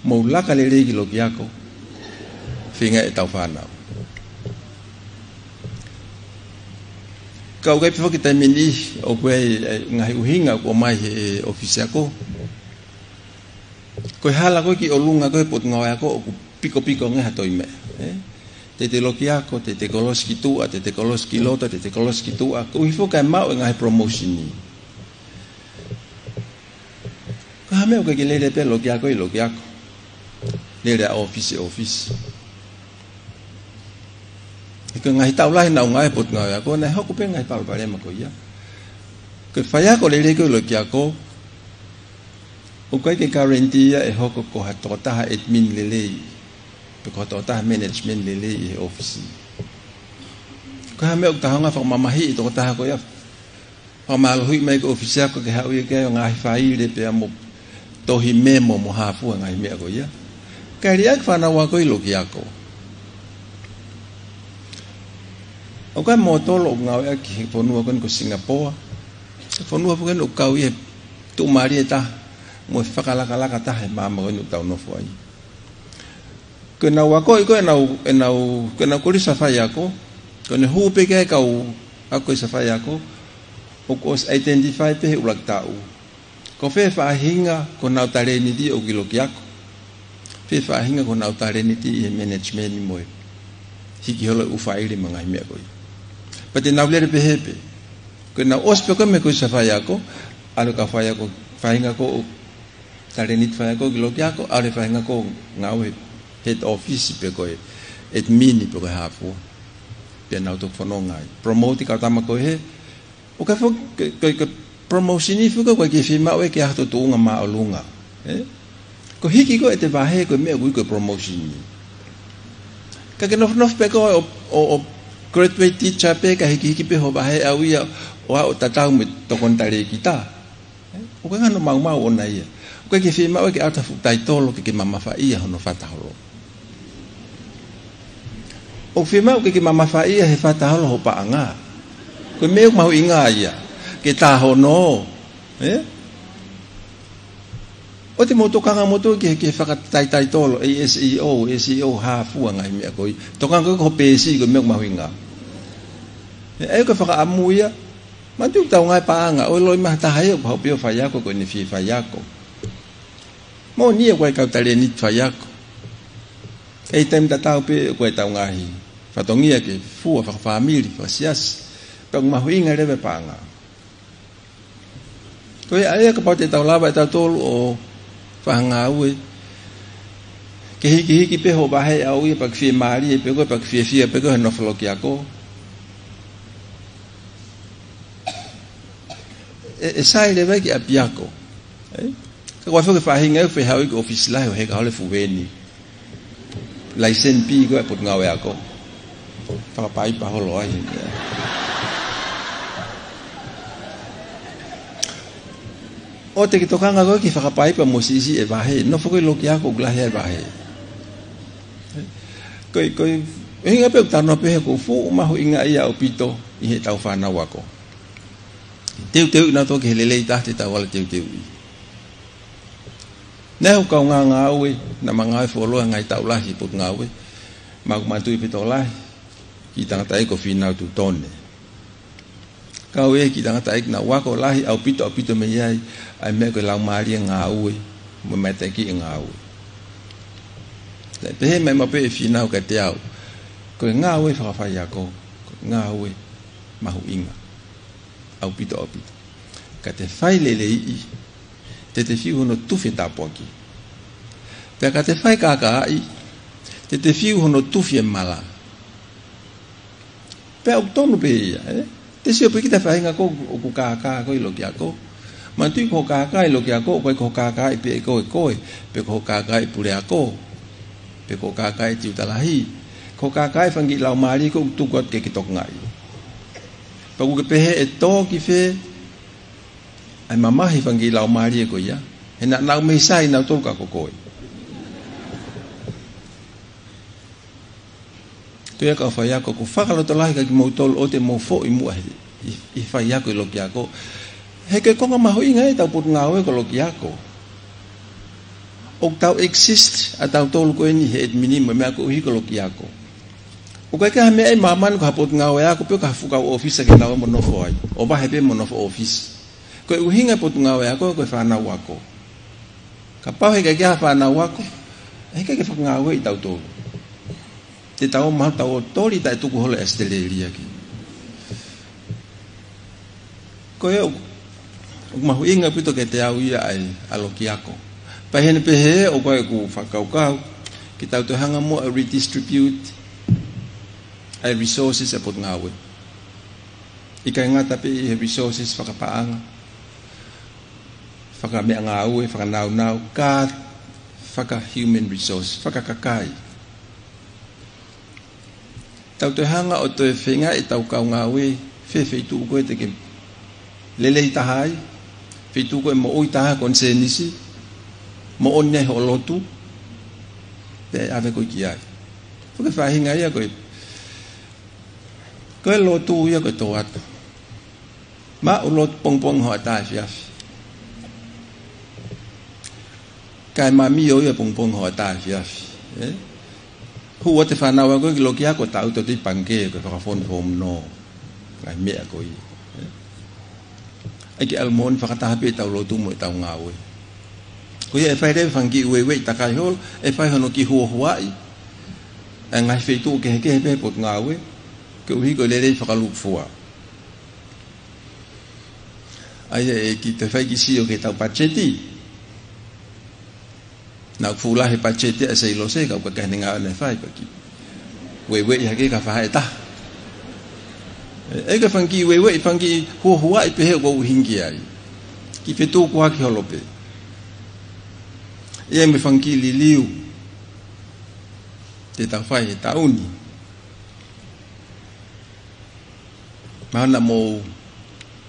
Mou laka lelei ki loki ako. Feingaʻi ʻetau fānau. Ka ʻoku ʻi ai pē foki taimi ni, ʻoku ʻi ai e ngaahi ʻuhinga ʻoku ʻomai he ʻōfisi ako. Ko e hala ko ē ki ʻolunga ko ē he Potungāue Ako ʻoku pikopiko ange ha toe meʻa, ē? Teitei loki ako, teitei kolosi ki tuʻa, teitei kolosi ki loto, teitei kolosi ki tuʻa. Koeʻuhi foki kae maʻu e ngaahi promotion ni. Ko e hā e meʻa ʻoku ʻikai ke lele pē loki ako ʻi loki ako. Lele ʻa ʻōfisi ʻi ʻōfisi. ʻI he ngaahi taʻu lahi naʻa ku ngāue he Potungāue Ako, naʻe hoko pē ngaahi palopalema ko ia. Ko e faiako lelei ko ē ʻi loki ako, ʻoku ʻikai ke guarantee ia ʻe hoko ko ha tokotaha admin lelei, pe ko ha tokotaha management lelei ʻi he ʻōfisi. Ko e hā e meʻa ʻoku tau hanga fakamamahiʻi e tokotaha ko ia, fakamālohiʻi mai ki he ʻōfisi ako ke haʻu ia ke ʻai ʻo ngaahi faile pea mo tohi memo mo hā fua ngaahi meʻa ko ia. Kae liʻaki fānau ako ʻi loki ako. ʻOku ʻi ai e mōtolo ʻoku ngāueʻaki he fonua ko eni ko Singapore. He fonua ko eni ʻoku kau ia he tuʻumālie taha mo e fakalakalaka taha he māmani ko eni ʻoku tau nofo ai. Ko ʻenau ako ʻi ko ʻenau, ʻenau, ko ʻenau kolisi faiako, ko ʻene hū pē ki ai e kau ako kolisi faiako, ʻoku ʻosi identify pē he ʻuluaki taʻu. Ko fē faʻahinga ko ʻenau talēniti ʻoku ʻi loki ako. Fē faʻahinga ko ʻenau talēniti ʻi he management mo e hiki holo e ʻū faile mo e ngaahi meʻa ko ia. Pea te nau lele pehē pē. Ko ʻenau ʻosi pē ko ē mei he kolisi faiako, ʻalu e kau faiako, faʻahinga ko ē talēniti faiako ki loki ako, ʻalu e faʻahinga ko ē ngāue head office pe ko e admin pe ko e hā fua. Pea nau toki fononga ai. Promote e kau tama ko ē hē. ʻOku ʻi ai foki, ko e, ko e, ko e promotion ni foki ʻoku ʻikai ke fiemaʻu ia ke ʻi ai ha toe tuʻunga māʻolunga. Ē? Ko e hiki ko ē ʻete vahe ko e meʻa ʻoku ui ko e promotion ni. Ka ke nofonofo pē ko ē ʻo, ʻo, ʻo graduate teacher pē ka hikihiki pē hoʻo vahe ʻau ia ʻo aʻu ʻo tatau mo e tokoni talēkita. Ē? ʻOku ʻikai hano maumau ʻona ia. ʻOku ʻikai ke fiemaʻu ke ʻata fuʻu taitolo ke ke mamafaʻia hono fakaholo. ʻOku fiemaʻu ke ke mamafaʻia he fakaholo ho paʻanga. Ko e meʻa ʻoku mahuʻinga ia. Ke tā hono. Ē? ʻOua te mou tokanga moutolu ki he, ki he fakataitaitolo, ʻe SEO, SEO hā fua ngaahi meʻa ko ia. Tokanga ko e ko ho peesi ko e meʻa ʻoku mahuʻinga. Ē, ʻa ia ko e fakaʻamu ia, manatuʻi ʻoku tau ngāue paʻanga, ʻoua ʻe loi mai ha taha ia ʻoku haʻu pē ʻo faiako, ko ʻene fie faiako. Moʻoni ia ʻoku ʻi ai e kau talēniti faiako. ʻI he taimi tatau pē ʻoku ʻi ai ʻetau ngaahi fatongia ke fua fakafāmili, fakasiasi. Pea ʻoku mahuʻinga leva e paʻanga. Ko ia ʻa ia kapau te tau lava ʻe tautolu ʻo fakangāue. Ke hikihiki pē hoʻo vahe ʻaʻau ia pea ke fiemālie pē koe, pea ke fiefia pē koe he nofo loki ako. ʻE, ʻe sai leva ia ki ʻapiako. Ē? Ka ko e foʻi faʻahinga ʻoku fehāuʻi ki he ʻōfisi lahi ʻo heka holo e fuʻu veni. Laiseni pē ko e Potungāue Ako. Fakapaipa holo ai. ʻOua te ke tokanga koe ki he fakapaipa mo siʻisiʻi e vahe. Nofo koe loki ako ʻoku lahi ai e vahe. Ko e, ko e, ʻuhinga pē ʻoku tau nofo pē he ʻoku fuʻu mahuʻinga ia ʻaupito ʻi heʻetau fānau ako. Teuteuʻi nautolu ki he lelei taha te tau ala teuteuʻi. Naʻe ʻi ai e kau ngāngāue, naʻa ma ngāue fuoloa he ngaahi taʻu lahi he Potungāue, ma ʻoku ma tui pē tokolahi, kiʻi tangataʻeiki ko Fīnau Tutone. Kau e kiʻi tangataʻeiki naʻa ku ako lahi ʻaupito, ʻaupito mei ai, ʻa e meʻa ko e laumālie ngāue, mo e mateakiʻi ngāue. Naʻe pehē mai maʻu pē ʻe Fīnau kiate au, ko e ngāue fakafaiako, ko e ngāue mahuʻinga. ʻAupito, ʻaupito. Ka te fai leleiʻi, te te fiu hono tufi e tāpuaki. Pea ka te fai kākaaʻi, te te fiu hono tufi e mala. Pea ʻoku tonu pē ia, ē? Te sio pē ki he faʻahinga ko ē ʻoku kākā koe ʻi loki ako. Manatuʻi ko hoʻo kākā ʻi loki ako, ʻoku ʻikai ko hoʻo kākāʻi pē ʻe koe koe, pe ko hoʻo kākāʻi e puleako, pe ko hoʻo kākāʻi e tiutalahi, ko hoʻo kākāʻi e fanga kiʻi laumālie ko ē ʻoku tuku atu ke ke tokangaʻi. Pea ʻoku ke pehē ʻe tō ki fē ʻa e mamahi e fanga kiʻi laumālie ko ia. He naʻa nau mei sai nautolu ka ko koe. Ko ia kau faiako, ʻoku ou fakalotolahi kiate kimoutolu ʻoua te mou foʻi muʻa he, ʻi, ʻi he faiako ʻi loki ako. He ko e konga mahuʻinga ia ʻetau Potungāue ko loki ako. ʻOku tau exist ʻa tautolu ko eni he ʻetimini mo e meʻa koeʻuhi ko loki ako. ʻOku ʻikai ke ʻi ai ha meʻa ʻi māmani ko ha Potungāue Ako pe ko ha fuʻu kau ʻōfisa ke nau mo nofo ai. ʻO vahe pē mo nofo ʻōfisi. Ko e ʻuhinga e Potungāue Ako, ko e fānau ako. Kapau he ʻikai ke ʻi ai ha fānau ako, he ʻikai ke fakangāueʻi tautolu. Te tau mahalo tau ō toli taʻetuku holo ʻi ʻAositelēlia ki. Ko ia ʻoku, ʻoku mahuʻinga ʻaupito kiate au ia ʻa e, ʻa loki ako. Pea ʻi heʻene pehē ʻoku ʻi ai ʻeku fakakaukau, ke tau toe hanga muʻa ʻo redistribute ʻa e resources ʻa e Potungāue. ʻIkai ngata pē ʻi he resources fakapaʻanga, fakameʻangāue, fakanāunau, ka faka-human resource, fakakakai. Tau toe hanga ʻo toe feinga ʻetau kau ngāue, fē feituʻu ko ē te ke lelei taha ai, feituʻu ko ē moʻui taha konisēnisi, moʻoni ai hoʻo lotu, pea ʻave koe ki ai. Ko e faʻahinga ia ko ē, ko e lotu ia ko e tō atu. Maʻu lotu pongipongi hoʻatā efiafi. Kae mamio ia pongipongi hoʻatā efiafi. Ē? Hū atu e fānau ako ki loki ako, tau ʻoatu ʻi pangikē ko e fakafonu fōmnō. Ngaahi meʻa ko ia. Ē? ʻAi ke ʻalu moʻoni fakataha pē ʻetau lotu mo ʻetau ngāue. Ko ia ʻe fai leva e fanga kiʻi ueue ʻi takai holo, ʻe fai hono kiʻi huahuaʻi ʻa e ngaahi feituʻu kehekehe pē he Potungāue, koeʻuhi ko e lelei fakalūkufua. ʻA ia ʻe kiʻi toe fai kiʻi sio ki heʻetau patiseti. Naʻa ku fuʻu lahi he patiseti ʻa Seilose, ka ʻoku ʻikai ke ne ngāue naʻe fai paki. Ueue ʻi hake ka faʻa ʻe taha. ʻE, ʻe ka fanga kiʻi ueue, ʻi fanga kiʻi huahuaʻi pehē ʻoku ou ʻuhinga ki ai. Kiʻi fetukuaki holo pē. ʻI ai mo e fanga kiʻi liliu te tau fai he taʻu ni. Mahalo naʻa mou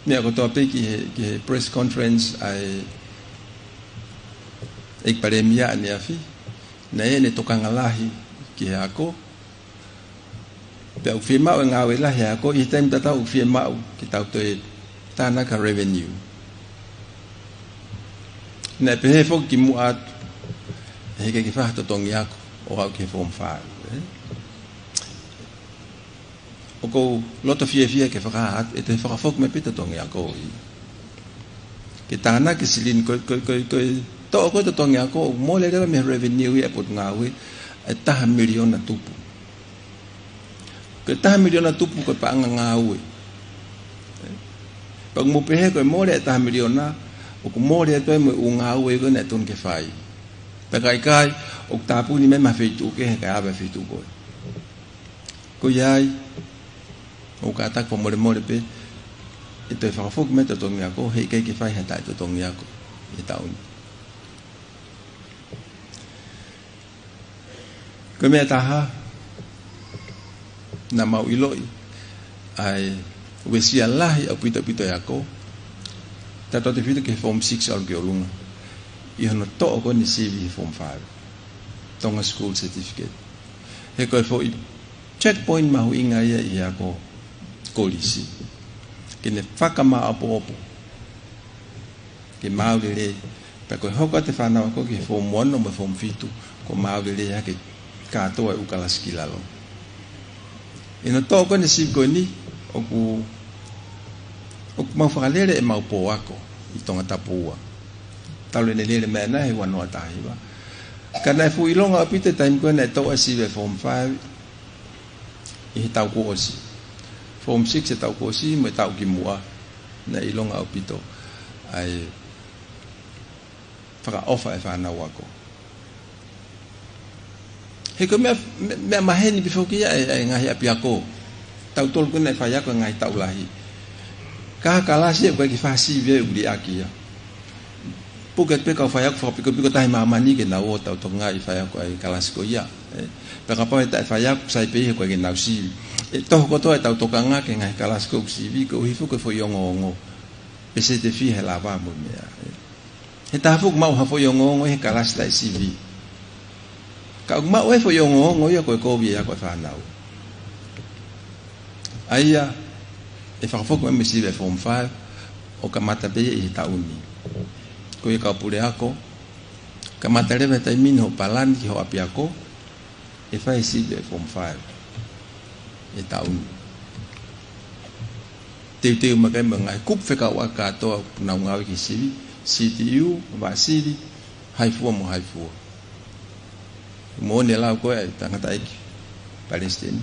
meʻa kotoa pē ki he, ki he press conference ʻa e ʻEiki Palēmia ʻaneafi, naʻe ʻi ai ʻene tokanga lahi ki he ako, pea ʻoku fiemaʻu e ngāue lahi e ako, ʻi he taimi tatau ʻoku fiemaʻu ke tau toe tānaki ha revenue. Naʻe pehē foki kimuʻa atu, ʻe heʻikai ke fai ha totongi ako ʻo aʻu ki he form five, ē? ʻOku ou loto fiefia ke fakahā atu, ʻe toe fakafoki mai pē totongi ako ia. Ke tānaki e silini, ko, ko, ko, ko e toʻo ko ē totongi ako, ʻoku mole leva mei he revenue ia e Potungāue, ʻe taha miliona tupu. Ko e taha miliona tupu ko e paʻanga ngāue. Pea ʻoku mou pehē ko e mole e taha miliona, ʻoku mole atu ai mo e ʻū ngāue ko ē naʻe totonu ke fai. Pea ka ʻikai, ʻoku tāpuni mai mei he feituʻu kehe kae ʻave e feituʻu ko ē. Ko ia ai, ʻoku kātaki fakamolemole pē, ʻe toe fakafoki mai totongi ako, heʻikai ke fai ha taʻetotongi ako he taʻu ni. Ko e meʻa ʻe taha, naʻa mau ʻiloʻi ʻa e uesia lahi ʻaupito ʻaupito e ako, tautautefito ki he form six ʻalu ki ʻolunga, ʻi hono toʻo ko eni e sivi he form five, Tonga School Certificate. He ko e foʻi checkpoint mahuʻinga ia ʻi he ako kolisi, ke ne fakamāʻopoʻopo, ke maau lelei. Pea ko e hoko atu e fānau ako ki he form one mo e form fitu, kuo maau lelei hake kātoa e ʻū kalasi ki lalo. ʻI hono toʻo ko eni e sivi ko eni, ʻoku, ʻoku mau fakalele ʻemau pō ako ʻi Tongatapu ua, talu ʻene lele mai ʻana he ua noa taha hiva. Ka naʻe fuʻu ʻilonga ʻaupito e taimi ko ē naʻe toʻo e sivi e form five ʻi he taʻu kuo ʻosi. Form six he taʻu kuo ʻosi mo e taʻu kimuʻa, naʻe ʻilonga ʻaupito ʻa e fakaʻofa e fānau ako. He ko e meʻa, meʻa, meʻa maheni pē foki ia ʻa e, ʻa e ngaahi ʻapiako. Tautolu ko ē naʻe faiako he ngaahi taʻu lahi, ka ha kalasi ʻoku ʻikai ke fai ha sivi ʻoku liʻaki ia. Puke atu pē kau faiako fakapikopiko tahi māmani ke nau ō ʻo tau tokangaʻi e faiako ʻa e kalasi ko ia. Ē, pea kapau ʻe taʻefaiako, sai pē ia he ʻoku ʻikai ke nau sivi. ʻE toho kotoa ʻetau tokanga ki he ngaahi kalasi ko ē ʻoku sivi, koeʻuhi foki ko e foʻi ongoongo, peseti ʻe fiha e lava mo e meʻa. Ē, he taha foki ʻoku maʻu ha foʻi ongoongo ʻi he kalasi taʻesivi, ka ʻoku maʻu e foʻi ongoongo ia ko e kovi e ako e fānau. ʻA ia, ʻe fakafoki mai mo e sivi e form five, ʻo kamata pē ia ʻi he taʻu ni. Ko ia kau puleako, kamata leva he taimi ni hoʻo palani ki hoʻo ʻapiako, ʻe fai e sivi e form five he taʻu ni. Teuteu mai ki ai mo e ngaahi kupu fekauʻaki kātoa ʻoku nau ngāue ki he sivi, C T U, vaʻa sivi, hai fua mo hai fua. Moʻoni e lau ko ē ʻa e tangataʻeiki palesiteni,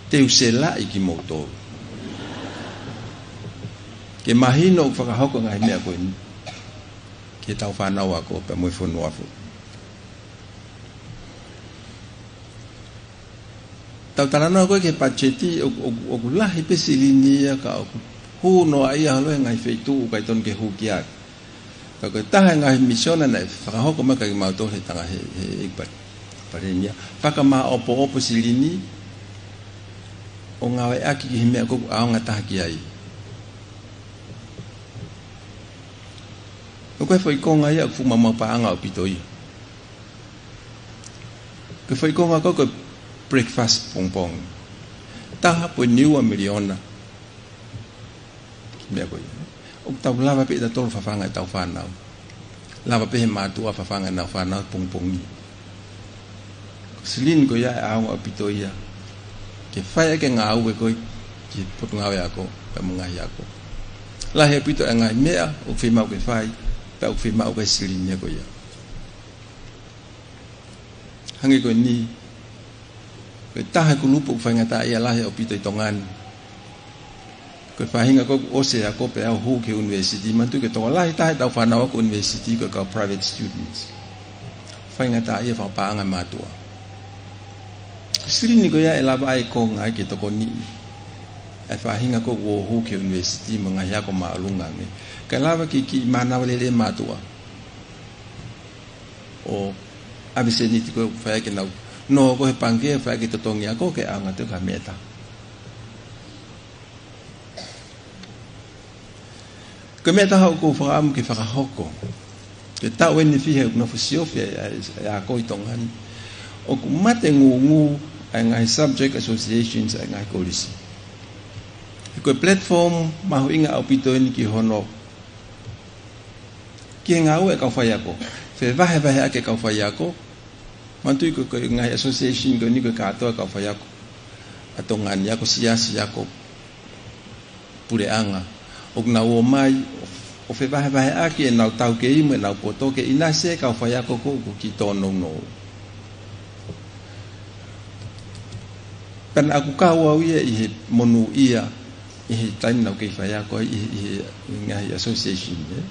te u selaʻi kimoutolu ke mahino ʻoku fakahoko e ngaahi meʻa ko eni ki heʻetau fānau ako pea mo e fonua foki. Tau talanoa ko ē ki he patiseti, ʻoku, ʻoku, ʻoku lahi pē silini ia ka ʻoku hū noa ia holo he ngaahi feituʻu ʻoku ʻikai totonu ke hū ki ai. Ka ko e taha e ngaahi misiona naʻe fakahoko mai kia kimautolu he tanga he, he, he pa-, palēmia, fakamāʻopoʻopo silini ʻo ngāueʻaki ki he meʻa ʻoku ʻaonga taha ki ai. Ko e foʻi konga ia ʻoku fuʻu maumau paʻanga ʻaupito ia. Ko e foʻi konga ko ē ko e breakfast pongipongi. Taha poini ua miliona. Meʻa ko ia. ʻOku tau lava pē ʻe tautolu fafanga ʻetau fānau. Lava pē he mātuʻa fafanga ʻenau fānau pongipongi. Ko e silini ko ia ʻe ʻaonga ʻaupito ia ke fai ʻaki e ngāue ko ē ki he Potungāue Ako pea mo e ngaahi ako. Lahi ʻaupito e ngaahi meʻa ʻoku fiemaʻu ke fai, pea ʻoku fiemaʻu ko ē e silini ko ia. Hangē ko eni, ko e taha e kulupu ʻoku faingataʻaʻia lahi ʻaupito ʻi Tonga ni, ko e faʻahinga ko ē kuo ʻosi e ako pea aʻu hū ki he ʻunivēsiti. Manatuʻi ko e tokolahi taha ʻetau fānau ako ʻunivēsiti ko e kau private students. Faingataʻaʻia fakapaʻanga e mātuʻa. Silini ko ia ʻe lava ai e konga ai ke tokoniʻi ʻa e faʻahinga ko ē kuo hū ki he ʻunivēsiti mo e ngaahi ako māʻolunga ange, kae lava ke kiʻi mānava lelei e mātuʻa ʻo ʻave seniti ko ē ʻoku fai ʻaki ʻenau nō ko ē he pangikē, fai ʻaki e totongi ako ke ʻaonga atu ki ha meʻa ʻe taha. Ko e meʻa ʻe taha ʻoku ou fakaʻamu ke fakahoko Ko e taʻu ʻeni ʻe fiha ʻoku nofo siofi ai ʻa e, ʻa e ako ʻi Tonga ni. ʻOku mate ngūngū ʻa e ngaahi subject associations ʻa e ngaahi kolisi. He ko e platform mahuʻinga ʻaupito ʻeni ki hono, ki he ngāue ʻa e kau faiako. Fevahevaheʻaki e kau faiako. Manatuʻi ko e, ko e ngaahi association ko eni ko e kātoa e kau faiako ʻa Tonga ni, ako siasi, ako puleʻanga. ʻOku nau ō mai ʻo, ʻo fevahevaheʻaki ʻenau taukei mo ʻenau poto ke ʻinasi e kau faiako ko ē ʻoku kiʻi tōnounou. Pea naʻá ku kau au ia ʻi he monūʻia ʻi he taimi naʻá ku kei faiako ai ʻi he, ʻi he, ʻi he ngaahi association, ē.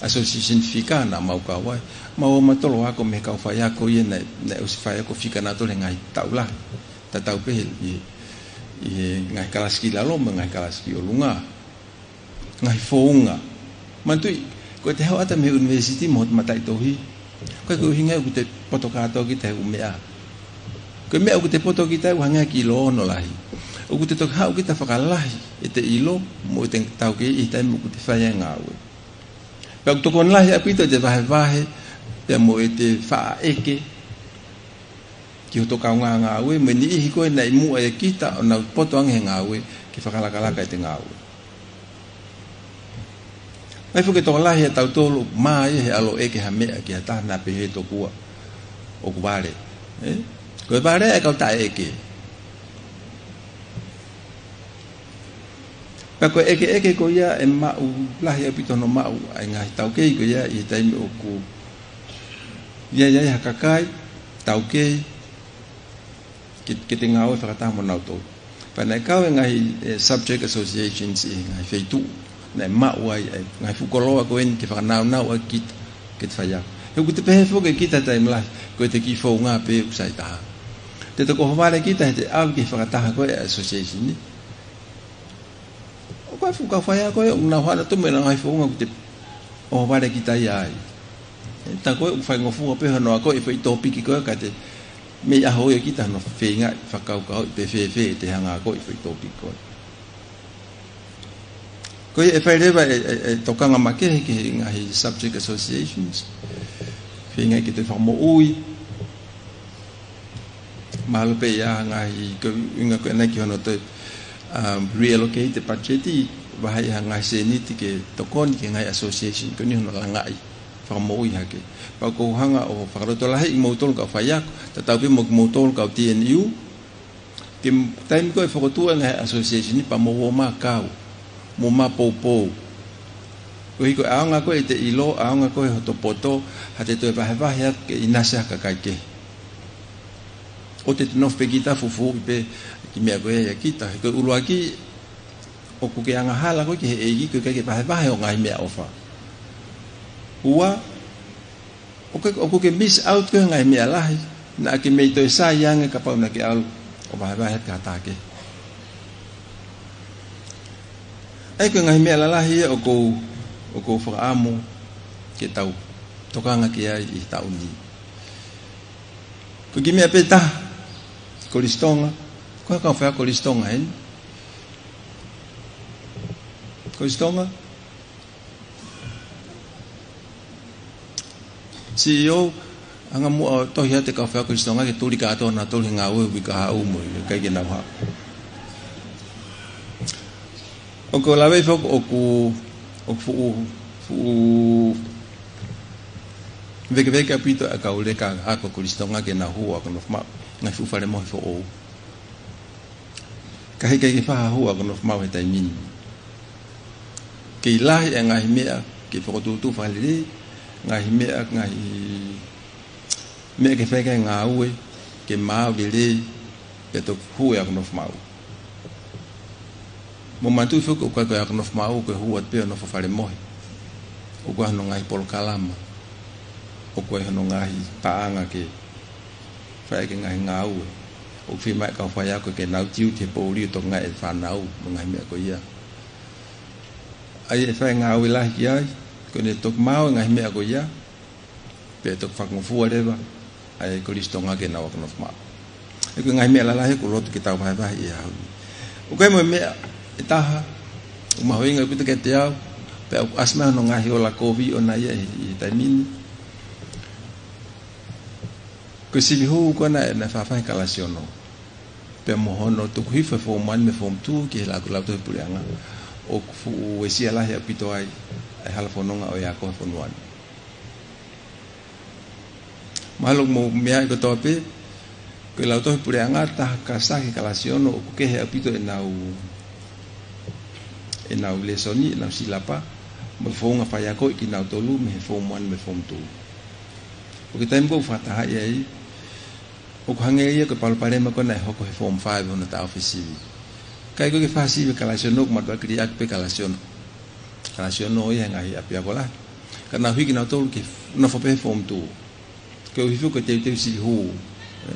Association fika naʻa mau kau ai. Mau ō mautolu ʻo ako mei he kau faiako ia naʻe, naʻe ʻosi faiako fika nautolu he ngaahi taʻu lahi. Tatau pē he, ʻi he, ʻi he ngaahi kalasi ki lalo mo e ngaahi kalasi ki ʻolunga. Ngaahi founga. Manatuʻi, ko ʻete haʻu atu mei he university mo hoto mataʻitohi, ko e ʻuhinga ia ʻoku te poto kātoa kita he ʻū meʻa. Ko e meʻa ʻoku te poto kita ʻoku hangē ha kiʻi lō hono lahi. ʻOku te toki haʻu kita ʻo fakalahi ʻete ʻilo mo ʻete taukei ʻi he taimi ʻoku te fai ai e ngāue. Pea ʻoku tokoni lahi ʻaupito ʻete vahevahe pea mo ʻete faʻa ʻeke ki hoto kaungā ngāue, mo e niʻihi ko ē naʻe ʻi muʻa ʻia kita ʻo nau poto ange he ngāue, ke fakalakalaka ʻete ngāue. ʻOku ʻi ai foki e tokolahi ʻia tautolu ʻoku mā ia he ʻalu ʻo ʻeke ha meʻa ki ha taha naʻa pehē tokua ʻoku vale. Ē? Ko e vale ʻa e kau taʻeʻeke. Pea ko e ʻekeʻeke ko ia ʻe maʻu lahi ʻaupito hono maʻu ʻa e ngaahi taukei ko ia ʻi he taimi ʻoku ʻi ai, ʻi ai ha kakai, taukei, ke, ke te ngāue fakataha mo nautolu. Pea naʻe kau e ngaahi, e, subject associations ʻi he ngaahi feituʻu naʻe maʻu ai, e, ngaahi fuʻu koloa ko eni ke fakanaunau ai kita, ke te faiako. He ʻoku te pehē foki ʻe kita taimi lahi, ko ʻete kiʻi founga pē ʻoku sai taha. Te toki ʻohovale kita heʻete ʻalu ki he fakataha ko ē ʻa e association ni. ʻOku ʻi ai e fuʻu kau faiako ʻoku nau hanga atu mo ʻenau ngaahi founga ʻoku te ʻohovale kita ia ai. Ē, tā ko ē ʻoku faingofua pē hono akoʻi e foʻi tōpiki ko ē ka te mei ʻaho ia kita hono feingaʻi fakakaukauʻi pe fēfē ʻete hanga ʻo akoʻi e foʻi tōpiki ko ē. Ko ia ʻe fai leva e, e, e tokanga makehe ki he ngaahi subject associations. Feingaʻi ke te fakamoʻui. Mahalo pē ʻe ʻi ai ha ngaahi, ko e ʻuhinga ko ē ʻanai ki hono toe, um, reallocate e budget, vaheʻi ha ngaahi sēniti ke tokoni ki he ngaahi association ko eni hono langaʻi, fakamoʻui hake. Pea ʻoku ou hanga ʻo fakalotolahiʻi kimoutolu kau faiako, tatau pē mo kimoutolu kau T N U, ki he taimi ko ē ʻe fokotuʻu ai e ngaahi association ni pea mou ō mai ʻo kau, mou ō mai ʻo poupou. Koeʻuhi ko e ʻaonga ko ē ʻete ʻilo, ʻaonga ko ē hoto poto, haʻate toe vahevahe atu ke ʻinasi ha kakai kehe. ʻOua te te nofo pē kita ʻo fufuuʻi pē e kiʻi meʻa ko ē ʻia kita. He ko e ʻuluaki, ʻoku ke angahala koe ki he ʻEiki, ʻoku ʻikai ke vahevahe hoʻo ngaahi meʻaʻofa. Ua, ʻoku ke, ʻoku ke miss out koe he ngaahi meʻa lahi naʻa ke mei toe sai ange kapau naʻa ke ʻalu ʻo vahevahe atu ki ha taha kehe. ʻA ia ko e ngaahi meʻa lalahi ia ʻoku ou, ʻoku ou fakaʻamu ke tau tokanga ki ai ʻi he taʻu ni. Ko e kiʻi meʻa pē ʻe taha, Kolisi Tonga, ko e hā e kau faiako Kolisi Tonga heni? Kolisi Tonga? C E O, hanga muʻa ʻo tohi atu e kau faiako Kolisi Tonga ke tuli kātoa nautolu he ngāue ʻo e uike kahaʻu mo e uike kahaʻu ke nau haʻu. ʻOku ou lave foki ʻoku, ʻoku fuʻu, fuʻu vēkeveke ʻaupito ʻa e kau leka ako Kolisi Tonga ke nau hū ʻo ako nofo maʻu, ngaahi fuʻu fale mohe foʻou. Ka heʻikai ke fai ha hū ʻo ako nofo maʻu he taimi ni. Kei lahi e ngaahi meʻa ke fokotuʻutuʻu fakalelei, ngaahi meʻa, ngaahi meʻa ke fai ki ai e ngāue, ke maau lelei, pea toki hū e ako nofo maʻu. Mou manatuʻi foki ʻoku ʻikai ko e ako nofo maʻu ko e hū atu pē ʻo nofo fale mohe. ʻOku ʻi ai hono ngaahi polokalama, ʻoku ʻi ai hono ngaahi paʻanga ke fai ki he ngaahi ngāue. ʻOku fiemaʻu e kau faiako ke nau tiute he poʻuli ʻo tokangaʻi e fānau mo e ngaahi meʻa ko ia. ʻA ia ʻe fai e ngāue lahi ki ai, ko ʻene toki maau e ngaahi meʻa ko ia, pea toki fakangofua leva ʻa e Kolisi Tonga ke nau ako nofo maʻu. Ē, ko e ngaahi meʻa lalahi ʻoku ou loto ke tau vahevahe ʻi he ʻaho ni. ʻOku ʻi ai mo e meʻa ʻe taha ʻoku mahuʻinga ʻaupito kiate au, Pea ʻoku ʻasi mai hono ngaahi ola kovi ʻona ia ʻi, ʻi he taimi ni. Ko e sivi hū ko ena ʻe naʻe faʻa fai he kalasi ono. Pea mo hono tuku hifo e form one mo e form two ki he lau, lautohi puleʻanga, ʻoku fuʻu uesia lahi ʻaupito ai ʻa e hala fononga ʻo e ako he fonua ni. Mahalo ʻoku mou meaʻi kotoa pē, ko e lautohi puleʻanga taha ka saki kalasi ono ʻoku kehe ʻaupito ʻenau, ʻenau lēsoni, ʻenau silapa, mo e founga faiako ʻa kinautolu mei he form one mo e form two. ʻOku ʻi ai e taimi ʻoku fakatahaʻi ai, ʻoku hangē ia ko e palopalema ko ena naʻe hoko he form five ʻo na taʻofi sivi. Ka ʻi he ko e fai sivi kalasi ono ʻoku mātuʻaki liʻaki pē kalasi ono. Kalasi ono ia he ngaahi ʻapiako lahi. Ka nau hiki kinautolu ke nofo pē he form two. Koeʻuhi foki ko e teuteu sivi hū. Ē?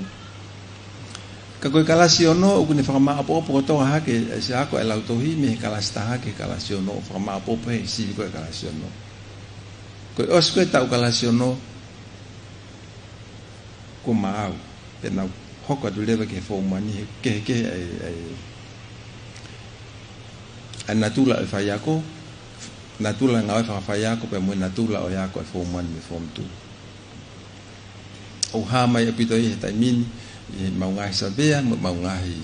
Ka ko e kalasi ono ʻoku ne fakamāʻopoʻopo kotoa hake ʻa e ako ʻa e lautohi mei he kalasi taha ki he kalasi ono, ʻo fakamāʻopoʻopo he sivi ko ē kalasi ono. Ko e ʻosi ko ē taʻu kalasi ono, kuo maau. Pea nau hoko atu leva ki he form one he kehekehe ʻa e, ʻa e, ʻa e natula ʻo e faiako, natula ngāue fakafaiako, pea mo e natula ʻo e ako ʻa e form one mo e form two. ʻOku hā mai ʻaupito ia he taimi ni, ʻi heʻemau ngaahi savea, mo ʻemau ngaahi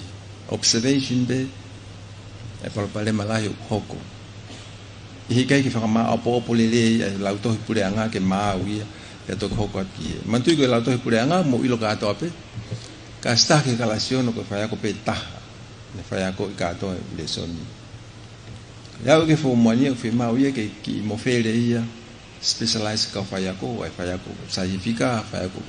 observation pē, ʻa e palopalema lahi ʻoku hoko. ʻIkai ke fakamāʻopoʻopo lelei ʻa e lautohi puleʻanga ke maau ia, pea toki hoko atu ki hē. Manatuʻi ko e lautohi puleʻanga, mou ʻilo kātoa pē, ka saki he kalasi ono ko e faiako pē taha, ne faiakoʻi kātoa e lēsoni. Ia ʻoku ke form one ia, ʻoku fiemaʻu ia ke kiʻi mofele ia, specialize kau faiako, ʻa e faiako saitifika, faiako.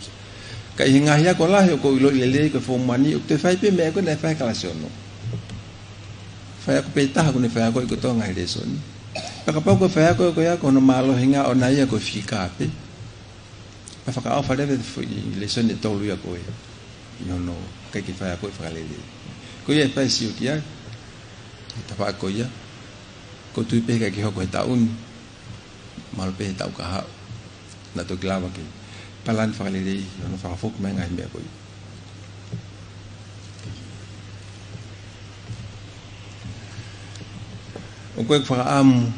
Ka ʻi he ngaahi ako lahi ʻoku ou ʻiloʻi lelei ko e form one ʻoku toe fai pē meʻa ko ē naʻe fai he kalasi ono. Faiako pē taha ʻoku ne faiakoʻi kotoa e ngaahi lēsoni. Pea kapau ko e faiako ko ia ko hono mālohinga ʻona ia ko e fika pē, pea fakaʻofa leva e foʻi lēsoni ʻe tolu ia ko ē ʻi hono ʻikai ke faiakoʻi fakalelei. Ko ia ʻe fai e sio ki ai, he tafaʻaki ko ia, ʻoku ou tui pē he ʻikai ke hoko he taʻu ni, mahalo pē he taʻu kahaʻu, naʻa toki lava ke palani fakalelei hono fakafoki mai e ngaahi meʻa ko ia. ʻOku ou fakaʻamu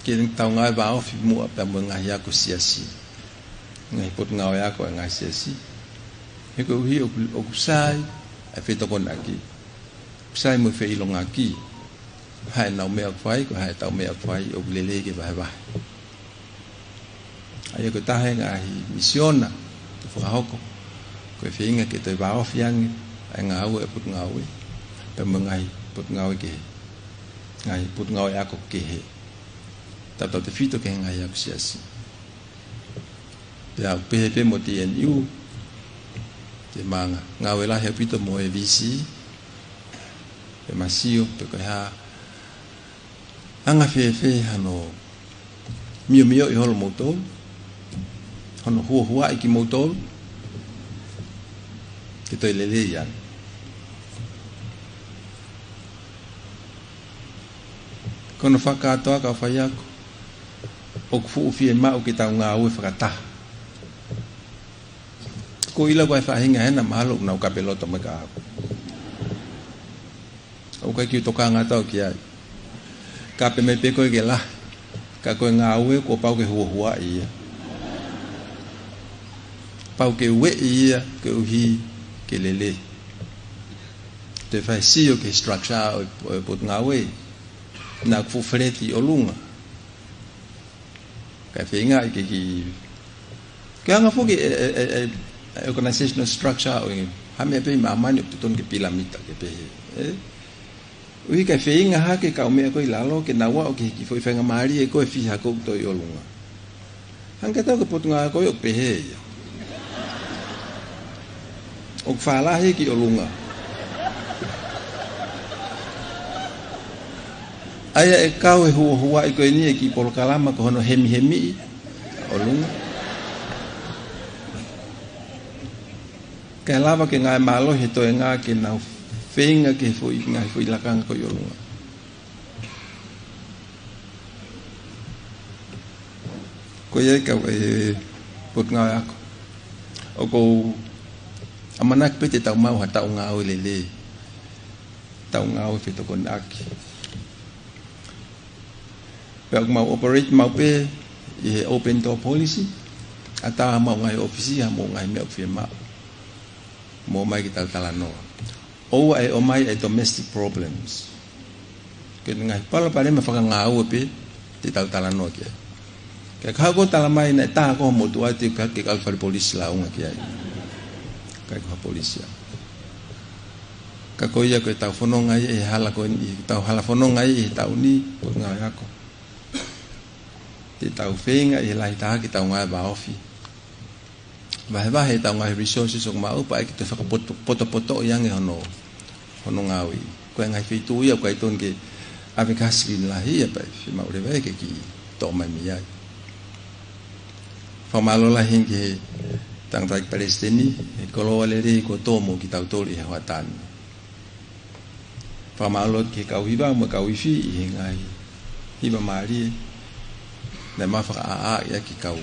ke tau ngāue vāofi muʻa pea mo e ngaahi ako siasi, ngaahi potungāue ako ʻa e ngaahi siasi. He koeʻuhi ʻoku, ʻoku sai ʻa e fetokonaki, ʻoku sai mo e feʻilongaki. Hā ʻenau meʻa ʻoku fai, ko e hā ʻetau meʻa ʻoku fai, ʻoku lelei ke vahevahe. ʻA ia ko e taha e ngaahi misiona ʻoku fakahoko, ko e feinga ke toe vāofi ange ʻa e ngāue ʻa e potungāue, pea mo e ngaahi potungāue kehe, ngaahi potungāue ako kehe, tautautefito ki he ngaahi ako siasi. Pea ʻoku pehē pē mo T N U, ke ma ngāue lahi ʻaupito mo e V C, ke ma sio pe ko e hā anga fēfē hano miomioʻi holo moutolu, hono huahuaʻi kimoutolu ke toe lelei ange. Ko hono fakakātoa kau faiako, ʻoku fuʻu fiemaʻu ke tau ngāue fakataha. Ko e ʻilo ko e faʻahinga hena mahalo ʻoku nau kapeloto mai kia au. ʻOku ʻikai ke u tokanga atu au ki ai. Kape mai pē koe ke lahi, ka ko e ngāue kuo pau ke huahuaʻi ia. Pau ke ueʻi ia koeʻuhi ke lelei. Toe fai sio ki he structure ʻo e, ʻo e potungāue. Naʻa ku fuʻu feleti ʻi ʻolunga. Kae feingaʻi ke ki, ke anga foki e, e, e, e, e organizational structure ʻo e hā meʻa pē ʻi māmani ʻoku totonu ke pilamita ke pehē, ē? ʻUhi kae feinga hake kau meʻa ko ē ʻi lalo ke nau aʻu ki he kiʻi foʻi faingamālie ko ē ʻe fiha ʻoku toe ʻi ʻolunga. Hangē tau ko e potungāue ko ē ʻoku pehē ia. ʻOku fālahi ki ʻolunga. ʻA ia ʻe kau e huahuaʻi ko eni e kiʻi polokalama ko hono hemihemiʻi ʻolunga. Kae lava ke ngāue mālohi he toenga ke nau feinga ke foʻi, ngaahi foʻi lakanga ko ē ʻi ʻolunga. Ko ia ai kau e potungāue ako. ʻOku ou ʻamanaki pē te tau maʻu ha taʻu ngāue lelei. Taʻu ngāue fetokonaki. Pea ʻoku mau operate maʻu pē ʻi he open door policy, ʻatā haʻamau ngaahi ʻōfisi, haʻamau ngaahi meʻa ʻoku fiemaʻu. Mou ō mai ke tau talanoa. ʻOua ʻe ʻomai e domestic problems. Ko e ngaahi palopalema fakangāue pē te tau talanoa ki ai. Ka ʻi he ʻaho ko ē talamai naʻe tā ko e motuʻa te u pehē ke kau fale polisi lāunga ki ai. ʻIkai ko ha polisi ia. Ka ko ia ko ʻetau fononga ia ʻi he hala ko eni, ʻetau hala fononga ia ʻi he taʻu ni, ko e ngāue ako. Te tau feinga ʻi he lahi taha ke tau ngāue vāofi. Vahevahe ʻetau ngaahi resources ʻoku maʻu pea ʻai ke toe fakapoto-, potopotoʻi ange hono, hono ngāue. Ko e ngaahi feituʻu ia ʻoku ʻikai tonu ke ʻave ki ha screen lahi ia pea ʻe fiemaʻu leva ia ke kiʻi toʻo mai mei ai. Fakamālō lahi ki he tangataʻeiki palesiteni, he koloa lelei kuo tō mo kitautolu ʻi he hoʻatā ni. Fakamālō ki he kau hiva mo e kau ifi ʻi he ngaahi hiva mālie naʻe mafakaʻaʻa ia ki he kau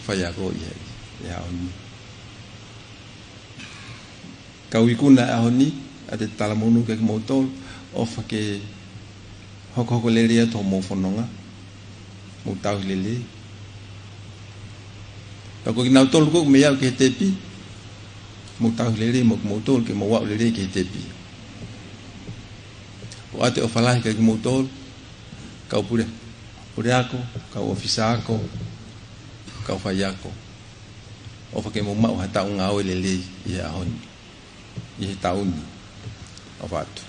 faiako ʻi he, ʻi he ʻaho ni. Kau ikuna ʻaho ni, ʻa e talamonū kiate kimoutolu, ʻofa ke hokohoko lelei atu hoʻomou fononga, mou tauhi lelei. Pea ko kinautolu ko ē ʻoku mei aʻu ki he tepi, mou tauhi lelei mo kimoutolu ke mou aʻu lelei ki he tepi. ʻOatu e ʻofa lahi kiate kimoutolu, kau pule, puleako, kau ʻōfisa ako, kau faiako. ʻOfa ke mou maʻu ha taʻu ngāue lelei ʻi he ʻaho ni, ʻi he taʻu ni. ʻOfa atu.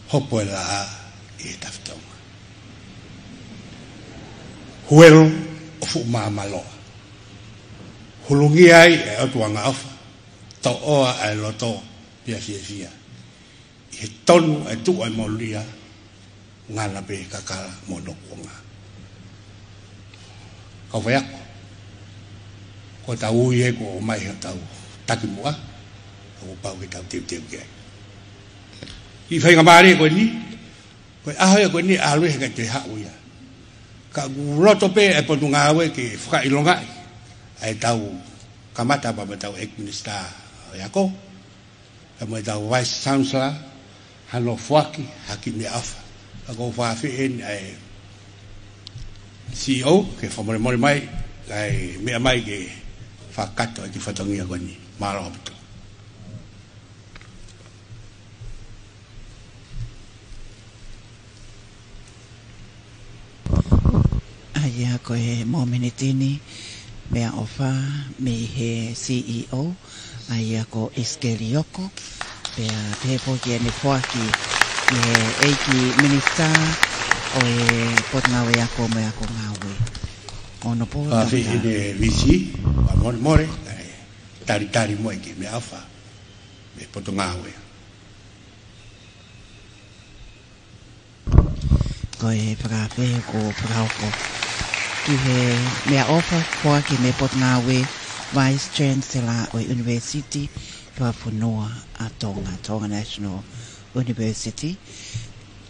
Hopo e laʻā ʻi he tafitonga. Huelo ʻo fuʻu māmāloa. Hulungia ai e ʻOtua angaʻofa. Toʻoa e loto pea fiefia. ʻI he tonu e tuʻa e molia, ngana pē kakala mo hono kuonga. Kau faiako, ko ʻetau ui ē kuo ʻomai hotau takimuʻa, ʻoku pau ke tau teuteu ki ai. Kiʻi faingamālie ko eni, ko e ʻaho ia ko eni ʻalu ē he ʻikai te haʻu ia. Ka ʻoku loto pē e Potungāue ke fakaʻilongaʻi ʻa ʻetau kamata pea mo ʻetau ʻEiki Minisitā ʻo e Ako, pea mo ʻetau Vice Chancellor, hano foaki ha kiʻi meʻaʻofa. Ka ʻoku ou fakaafeʻi eni ʻa e CEO ke fakamolemole mai, kae meʻa mai ke fakakakato e kiʻi fatongia ko eni. Mālō ʻaupito. ʻA ia ko e mōmeniti ni, meʻaʻofa mei he CEO, ʻa ia ko ʻIsikeli ʻOko, pea pehē foki ʻene foaki ki he ʻEiki Minisitā ʻo e Potungāue Ako mo e Ako Ngāue. Hono pō, Fakaafeʻi ʻene visi, fakamolemole, kae talitali mo e kiʻi meʻaʻofa mei he Potungāue. Ko e fakaafe kuo fakahoko ki he meʻaʻofa foaki mei he Potungāue, Vice Chancellor ʻo e ʻUnivēsiti Fakafonua ʻa Tonga, Tonga National University,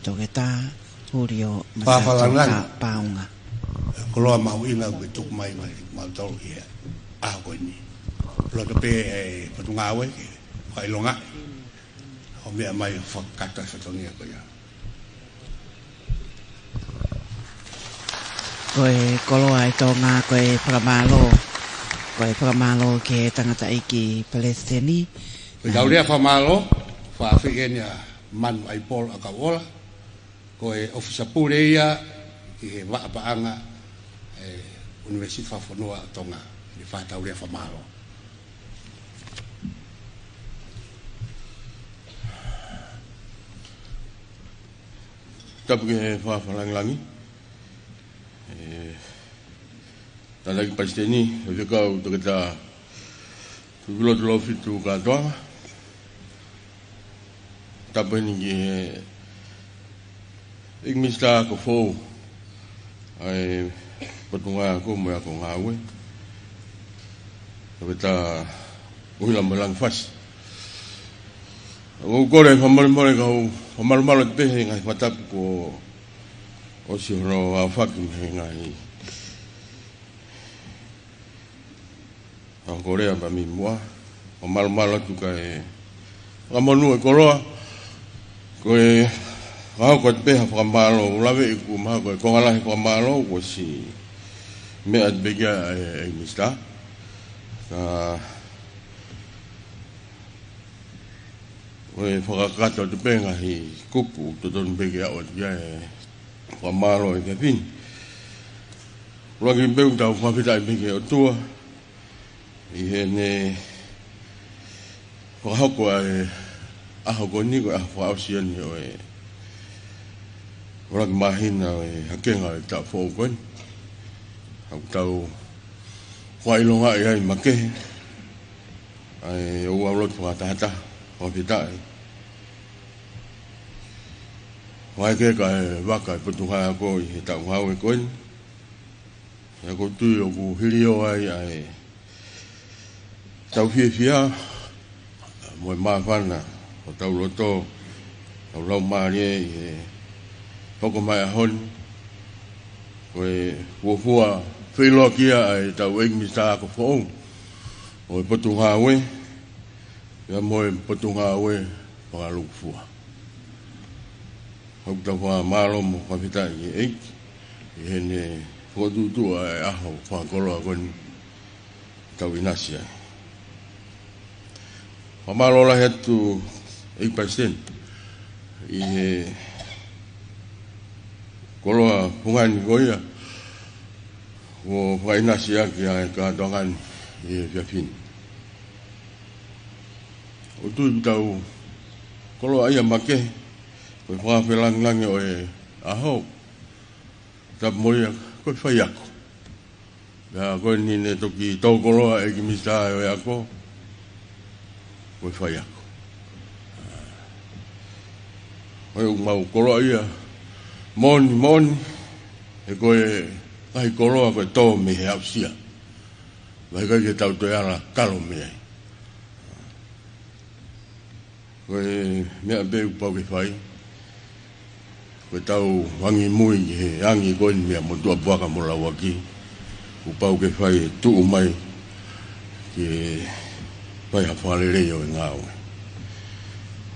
Toketā Julio Masatoka Paunga. Koloa mahuʻinga kuo tuku mai maʻa kimautolu ʻi he ʻaho ko eni. Loto pē e Potungāue ke fakaʻilongaʻi ʻo meʻa mai ʻo fakakakato e fatongia ko ia. Ko e koloa ʻa Tonga, ko e fakamālō, ko e fakamālō ki he tangataʻeiki palesiteni. Ko ʻetau lea fakamālō, fakaafeʻi eni ʻa Manu ʻAipola ʻa Kauola, ko e ʻōfisa pule ia ʻi he vaʻa paʻanga ʻo e ʻUnivēsiti Fakafonua ʻo Tonga, ʻi he fakatau lea fakamālō. Tapu ki he Fakalāngilangi. ʻE, Tangataʻeiki Palesiteni, ʻEiki Toketā Tuʻilotu Laufitu Kātoanga. Tapu eni ki he ʻEiki Minisitā Ako Foʻou ʻa e Potungāue Ako mo e Ako Ngāue, Toketā Uhila Mohelangi Fasi. ʻOku ou kole fakamolemole ka u fakamalumalu atu pē he ngaahi fakatapu kuo ʻosi hono aofaki mei he ngaahi Tau kolea pē mei muʻa. Fakamālō mālō atu kae fakamonū e koloa. Ko e fakahoko atu pē ha fakamālō, ʻoku ou laveʻi kuo mahalo ko e konga lahi e fakamālō kuo ʻosi meʻa atu pē ki ai e, e Minisitā. Ka ko e fakakakato atu pē ngaahi kupu, totonu pē ke aʻu atu ki ai e fakamālō e kefini. ʻUluaki pē ʻoku tau fakafetaʻi pē ki he ʻOtua ʻi heʻene fakahoko ʻa e ʻaho ko eni, ko e ʻaho fakaʻosi eni ʻo e ʻuluaki māhina ʻo e hakenga ʻo e taʻu foʻou ko eni. ʻOku tau fakaʻilongaʻi ai makehe ʻa e ouau lotu fakatahataha, fakafetaʻi. Vakai ke ka e vaka e Potungāue ʻi he taʻu ngāue ko eni. ʻA ia ʻoku ou tui ʻoku hilio ai ʻa ʻetau fiefia mo e māfana ʻo hotau loto, hotau laumālie ʻi he hoko mai ʻaho ni. Ko e fuofua feʻiloaki ia ʻa ʻetau ʻEiki Minisitā Ako Foʻou ʻo e Potungāue, pea mo e Potungāue Fakalūkufua. ʻOku tau fakamālō mo fakafetaʻi ki he ʻEiki ʻi heʻene fokotuʻutuʻu ʻa e ʻaho fakakoloa ko eni tau ʻinasi ai. Fakamālō lahi atu ʻEiki Palesiteni ʻi he koloa fungani ko ia kuo fakaʻinasi ʻaki ʻa e kātoanga ni ʻi he efiafi ni. ʻOku ou tui ʻoku tau koloaʻia makehe, ko e fakafelangilangi ʻo e ʻaho, tapu mo ia, ko e faiako. Pea ko eni ne toki tō koloa e ʻEiki Minisitā ʻo e Ako, ko e faiako. Ko e ʻoku mau koloaʻia moʻoni, moʻoni, he ko e ngaahi koloa ko e tō mei he aʻusia. Vakai ke tau toe ala kalo mei ai. Ko e meʻa pē ʻoku pau ke fai, ko ʻetau angimui ki he angi ko eni meia motuʻa puaka mo lauaki, ʻoku pau ke fai e tuʻu mai ke fai ha fakalelei ʻo e ngāue.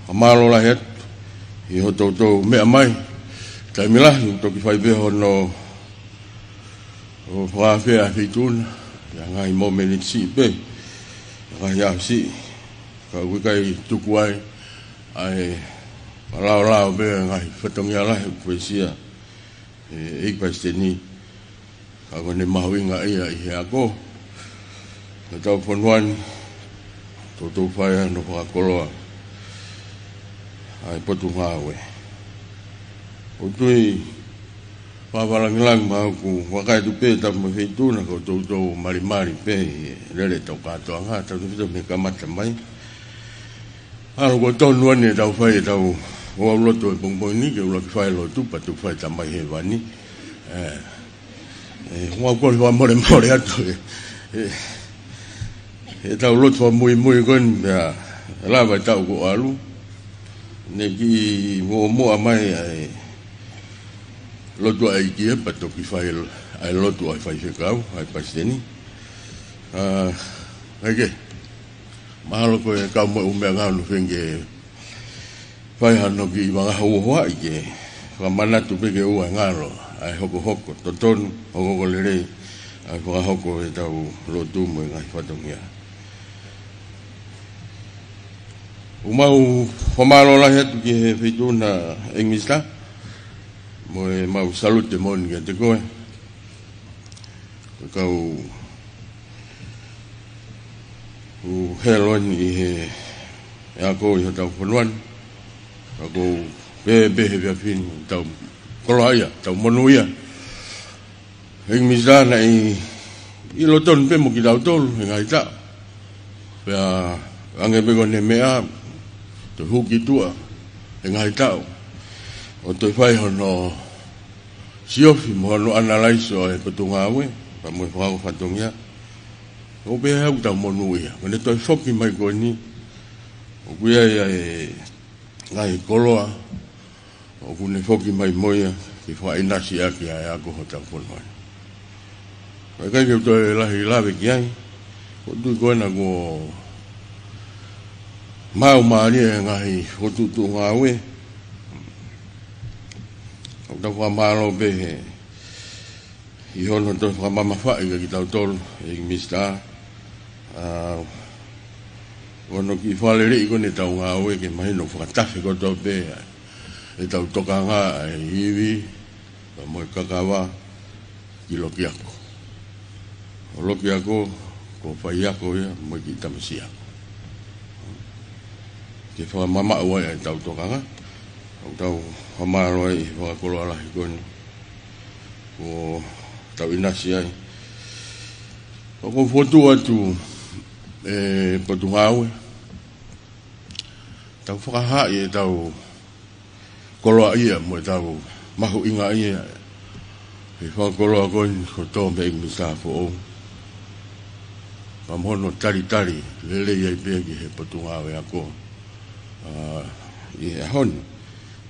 Fakamālō lahi atu ʻi hotoutou meʻa mai, taimi lahi ʻoku toki fai pē hono ʻo fakafeʻao ʻa e Feituʻuna ʻi ha ngaahi mōmeniti siʻi pē, ngaahi ʻaho siʻi, ka ʻoku ʻikai tuku ai ʻa e fakalaolao pē ngaahi fatongia lahi ʻoku uesia ʻe he ʻEiki Palesiteni, ka ko ʻene mahuʻinga ia ʻi he ako ʻo hotau fonua ni, toutou fai ai hono fakakoloa ʻa e Potungāue. ʻOku ou tui fakafelangilangi mo ʻeku vakai atu pē tapu mo e Feituʻuna, ko toutou malimali pē ʻi he lele ʻetau kātoanga, tautefito mei he kamata mai. ʻAlu ko tonu eni ʻetau fai ʻetau ouau lotu he pongipongi ni, ke ʻuluaki fai e lotu pea toki fai e Tamai Hēvani. ʻE, ʻoku mau kole fakamolemole atu ʻe, ʻe, ʻetau lotu fakamuimui ko eni pea lava e taʻu kuo ʻalu. Ne kiʻi muʻomuʻa mai ʻa e lotu ʻa e ʻEiki pea toki fai ʻa e lotu ʻa e faifekau, ʻa e palesiteni. ʻA, ʻa ia ke, mahalo ko e kau mo e ʻū meʻangāue ʻoku feinga ke fai hano kiʻi vangahouhoaʻi ke fakamanatu pē ke ʻoua ʻe ngalo ʻa e hokohoko totonu, hokohoko lelei ʻa e fakahoko ʻetau lotu mo e ngaahi fatongia. ʻOku mau fakamālō lahi atu ki he Feituʻuna ʻEiki Minisitā, mo e mau salute moʻoni kiate koe. Ko e kau ʻoku helo eni ʻi he ako ʻi hotau fonua ni. Ka ʻoku ou pehē pē he efiafi ni, tau koloaʻia, tau monūʻia. ʻEiki Minisitā, naʻe ʻi loto ni pē mo kitautolu he ngaahi taʻu. Pea hangē pē ko ʻene meʻa, toe hū ki tuʻa he ngaahi taʻu ʻo toe fai hono siofi mo hono ʻanalaiso ʻa e Potungāue pea mo e fakahoko fatongia. ʻOku pehē ʻoku tau monūʻia. Ko ʻene toe foki mai ko eni, ʻoku ʻi ai ʻa e ngaahi koloa ʻoku ne foki mai mo ia ke fakaʻinasi ʻaki ʻa e ako hotau fonua ni. Ka ʻikai ke u toe lahi lave ki ai, Ko e tuʻi ko ena kuo maumālie e ngaahi fokotuʻutuʻu ngāue. ʻOku tau fakamālō pē he ʻi hono toe fakamamafaʻi kiate kitautolu ʻe he Minisitā ʻa hono kiʻi fakaleleiʻi ko eni ʻetau ngāue ke mahino fakatafe kotoa pē ʻetau tokanga ʻa e ivi pea mo e kakava ki loki ako. ʻO loki ako, ko e faiako ia mo e kiʻi tamasiʻi ako. Ke fakamamaʻu ai ʻetau tokanga, ʻoku tau fakamālō ai ʻi he fakakoloa lahi ko eni kuo tau ʻinasi ai. ʻOku ou fokotuʻu atu ʻe Potungāue, tau fakahaaʻi ʻetau koloaʻia mo ʻetau mahuʻingaʻia ʻi he fakakoloa ko eni kuo tō mei he Minisitā foʻou. Pea mo hono talitali lelei ai pē ki he Potungāue Ako, ʻa, ʻi he ʻaho ni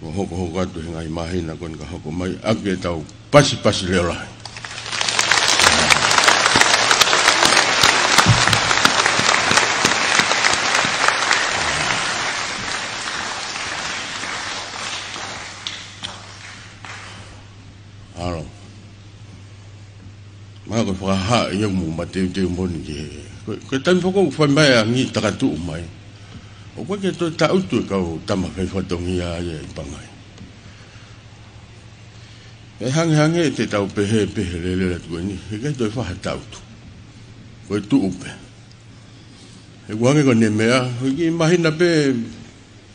mo hokohoko atu he ngaahi māhina ko eni ka hoko mai, ʻaki ʻetau pasipasi leʻo lahi. ʻAlo. Mahalo ko e fakahā ia mo mateuteu moʻoni ki he, ko e, ko e taimi foki ʻoku fai mai ʻa e ngaahi takatuʻu mai, ʻoku ʻikai ke toe tangutu e kau tama faifatongia ia ʻi Pangai. ʻE hangehangē te tau pehē pē he lele atu ko eni, he ʻikai toe fai ha tangutu. Ko e tuʻu pē. He ʻoku hangē ko ʻene meʻa, ko e kiʻi māhina pē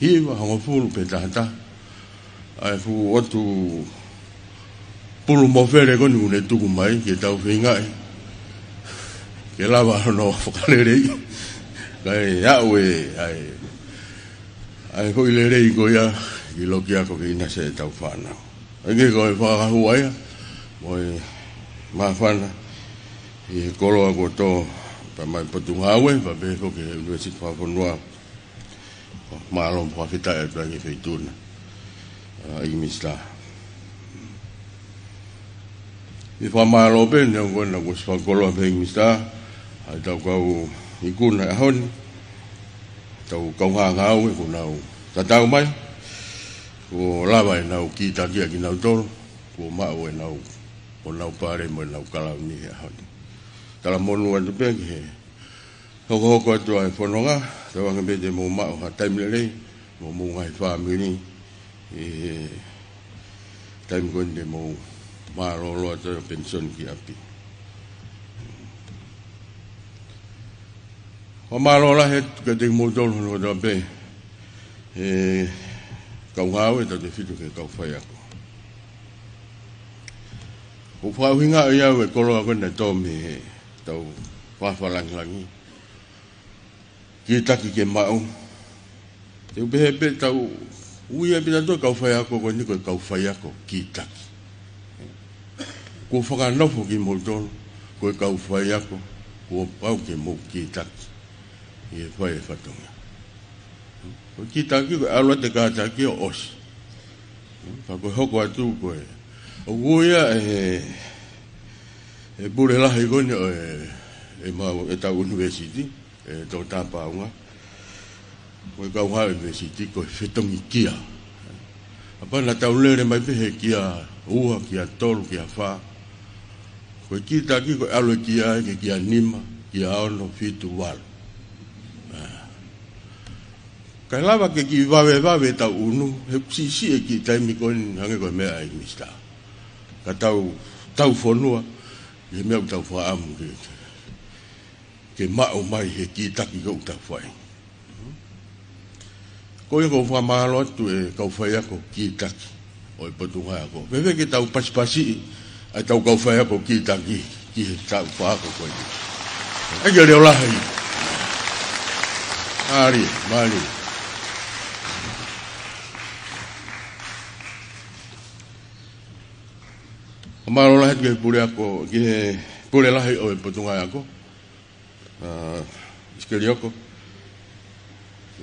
hiva, hongofulu pe taha taha, ʻa e fuʻu ʻotu pulu mofele ko eni ʻoku ne tuku mai ke tau feingaʻi ke lava hono fakaleleiʻi. Kae aʻu ē, ʻa e, ʻa e foʻi lelei ko ia ki loki ako ke ʻinasi ai ʻetau fānau. ʻA ia ko e fakahua ia mo e māfana ʻi he koloa kuo tō pea mei he Potungāue, pea pehē foki ki he ʻUnivēsiti Fakafonua. Mālō mo fakafetaʻi atu ai ki he Feituʻu na, ʻa, ʻEiki Minisitā. ʻI he fakamālō pē, neongo naʻa ku ʻosi fakakoloa pē ʻEiki Minisitā, ʻa ʻetau kau ikuna ʻi he ʻaho ni, ʻetau kaungā ngāue kuo nau tatau mai, kuo lava ʻenau kītaki ʻa kinautolu, kuo maʻu ʻenau, ʻenau pale mo ʻenau kalauni he ʻaho ni. Talamonū atu pē ki he hokohoko atu ʻa e fononga, tauange pē te mou maʻu ha taimi lelei mo homou ngaahi fāmili ʻi he taimi ko eni te mou mālōlō atu ai ʻo penisoni ki ʻapi. Fakamālō lahi atu kiate kimoutolu hono kotoa pē, ʻe kau ngāue, tautefito ki he kau faiako. ʻOku fakaʻuhingaʻi au ʻe he koloa ko eni naʻe tō mei heʻetau fakafalangilangi, kītaki ke maʻu. Te u pehē pē tau ui ai pē tautolu e kau faiako ko eni ko e kau faiako kītaki. Kuo fakanofo kimoutolu ko e kau faiako kuo pau ke mou kītaki ʻi he fai e fatongia. Ko e kītaki ko e ʻalu atu e kātaki ʻo ʻosi. Ka ko e hoko atu ko e, ʻoku ui ia ʻe he, ʻe he pule lahi ko eni ʻo e, ʻemau, ʻetau ʻunivēsiti, ʻe Toketā Paunga, ko e kau ngāue ʻunivēsiti ko e fetongi kia. Kapau naʻa tau lele mai pē he kia ua, kia tolu, kia fā, ko e kītaki ko e ʻalu e kia ki he kia nima, kia ono, fitu, valu. ʻA, kae lava ke kiʻi vavevave ʻetau ʻunu, he ʻoku siʻisiʻi e kiʻi taimi ko eni hangē ko e meʻa ʻa e Minisitā. Ka tau, tau fonua ʻi he meʻa ʻoku tau fakaʻamu ke, ke, ke maʻu mai he kītaki ko ē ʻoku tau fai. Ko ia ʻoku ou fakamālō atu ʻe he kau faiako kītaki ʻo e Potungāue Ako. Fēfē ke tau pasipasiʻi ʻa ʻetau kau faiako kītaki ki he taʻu faiako ko eni. ʻEiki leʻo lahi. Mālie, mālie. Fakamālō lahi atu ki he pule ako, ki he pule lahi ʻo e Potungāue Ako, ʻa, Sikelioko,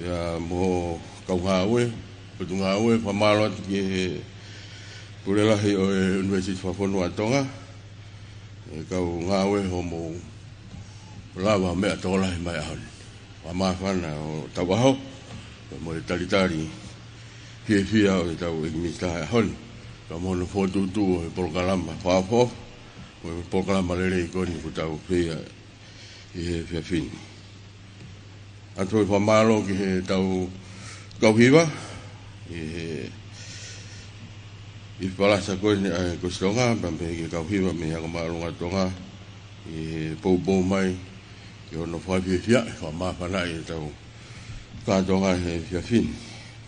ia mo e kau ngāue, Potungāue, fakamālō atu ki he pule lahi ʻo e ʻUnivēsiti Fakafonua ʻa Tonga, e kau ngāue hoʻomou lava meʻa tokolahi mai ʻaho ni. Fakamāfana ʻo tau ʻaho, pea mo e talitali fiefia ʻo ʻetau ʻEiki Minisitā ʻaho ni, pea mo hono fokotuʻutuʻu ʻo e polokalama fakaʻofoʻofa, mo e polokalama lelei ko eni kuo tau fai ʻi he efiafi ni. ʻOatu e fakamālō ki heʻetau kau hiva ʻi he, ʻi he palasa ko eni ʻa e Kosipeli ʻa Tonga, pea mei he kau hiva mei he Ako Māʻolunga ʻo Tonga, ʻi he poupou mai ki hono fakafiefia, fakamāfanaʻi ʻetau kātoanga he efiafi ni.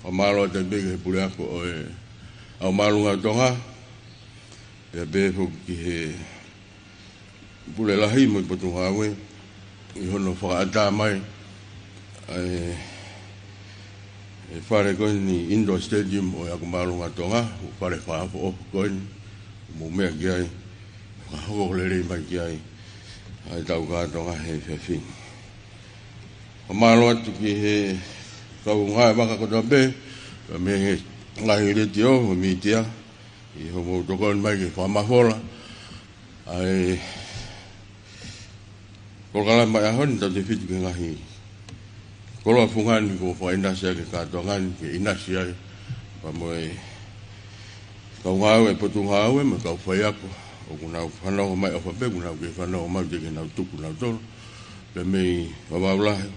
Fakamālō atu pē ki he puleako ʻo e Ako Māʻolunga ʻo Tonga, pea pehē foki ki he Pule Lahi mo e Potungāue ʻi hono fakaʻatā mai ʻa e, e fale ko eni, Indoor Stadium ʻo e Ako Māʻolunga ʻo Tonga, ʻū fale fakaʻofoʻofa ko eni, mou meʻa ki ai, fakahoko lelei mai ki ai ʻa ʻetau kātoanga he efiafi ni. Fakamālō atu ki he kau ngāue vaka kotoa pē, pea mei he ngaahi letiō mo e mītia, ʻi hoʻomou tokoni mai ke fakamafola ʻa e polokalama ʻi he ʻaho ni, tautefito ki he ngaahi koloa fungani kuo fakaʻinasi ʻaki e kātoanga ni ke ʻinasi ai, pea mo e kau ngāue ʻa e Potungāue mo e kau faiako ʻoku nau fanongo mai, ʻofa pē ʻoku nau kei fanongo mai, teʻeki ke nau tuku nautolu, pea mei Vavaʻu Lahi,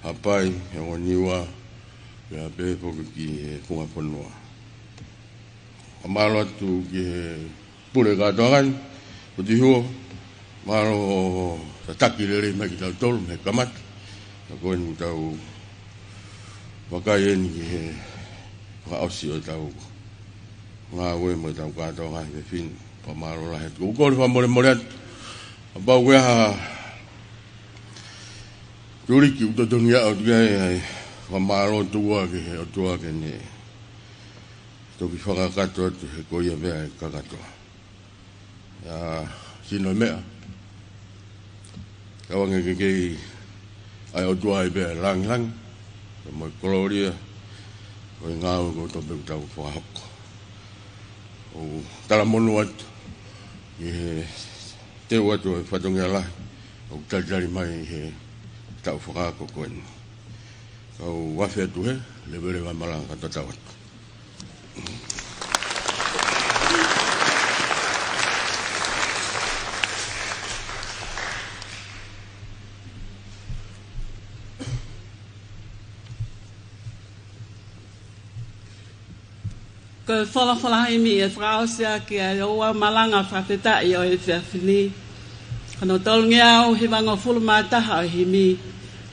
Haʻapai, Ongo Niua, pea pehē foki ki he Funga Fonua. Fakamālō atu ki he pule kātoanga ni, Potihua, mālō hoʻo tataki lelei mai kitautolu mei he kamata. Ka ko eni kuo tau vakai eni ki he fakaʻosi ʻo ʻetau ngāue mo ʻetau kātoanga he efiafi ni. Fakamālō lahi atu. ʻOku ou kole fakamolemole atu kapau ʻoku ʻi ai ha tuliki ʻoku totongi ʻa e ʻOtua, ʻai fakamālō atu ki he ʻOtua ke ne toki fakakakato atu he ko ia meʻa e kakato. ʻA e sino meʻa, ʻoange ke kei ʻa e ʻOtua ʻa e pē ʻa e langilangi, pea mo e kolōlia, ʻo e ngāue kotoa pē ʻoku tau fakahoko. ʻOku talamonū atu ʻi he teu atu ʻa e fatongia lahi ʻoku talitali mai ʻi he taʻu fakaako ko eni. Kau afe atu he leveleva e malanga kae tatau atu. Ko e folofola himi ʻe fakaʻosi ʻaki ʻa e ʻū malanga fakafetaʻi ʻo e efiafi ni. Ko hono tolungeau hivangofulu mā taha ʻo e himi,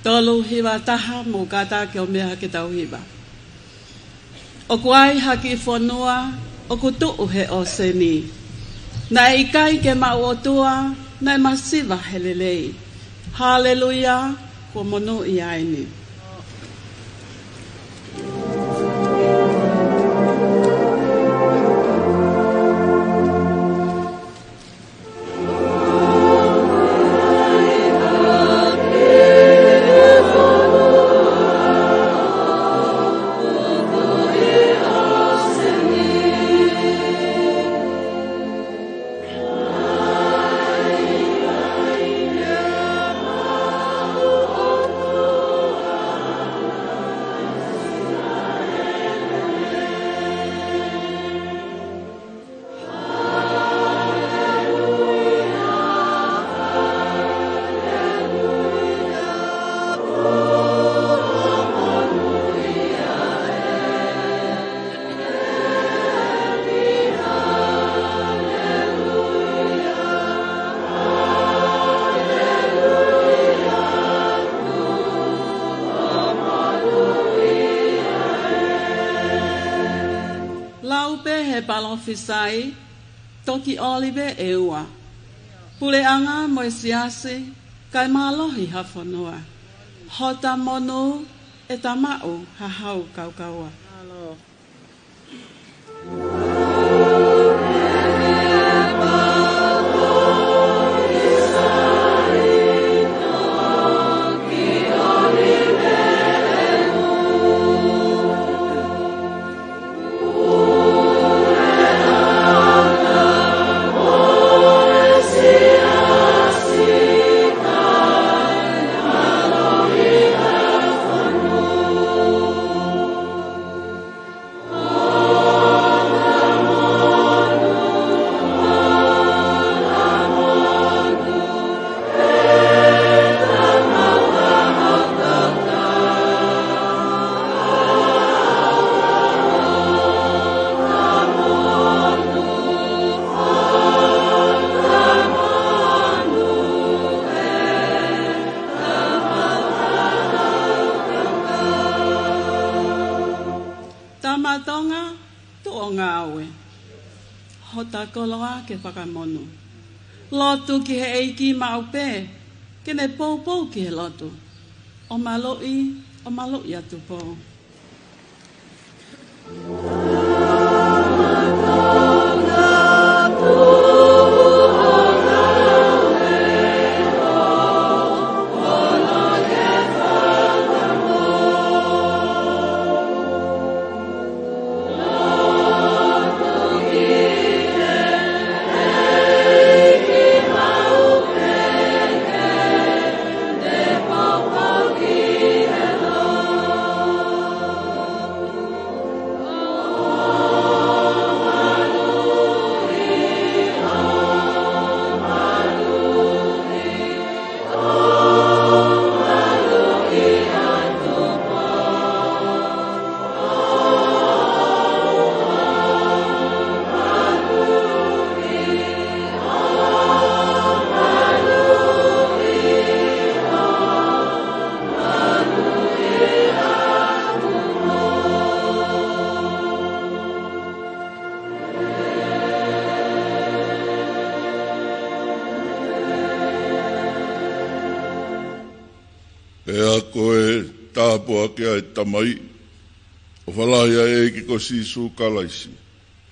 tolu hiva taha, mou kātaki ʻo meʻa ke tau hiva. ʻOku ai ha kiʻi fonua ʻoku tuʻu he ʻōseni. Naʻe ʻikai ke maʻu ʻOtua, naʻe masiva he lelei. Haleluia, kuo monūʻia eni. Lau pē he palōfisai, toki ʻōlive ʻe ua. Puleʻanga mo e siasi, kae mālohi ha fonua. Hota monū ʻe ta maʻu ha hau kaukaua. Tonga, tuʻu ʻo ngāue. Hota koloa ke fakamonū. Lotu ki he ʻEiki maʻu pē, ke ne poupou ki he lotu. ʻO maluʻi, ʻo maluʻi ʻa Tupou. Pea ko e tāpuaki ʻa e Tamai, ʻofa lahi ʻa e ʻEiki ko Sīsū Kalaisi,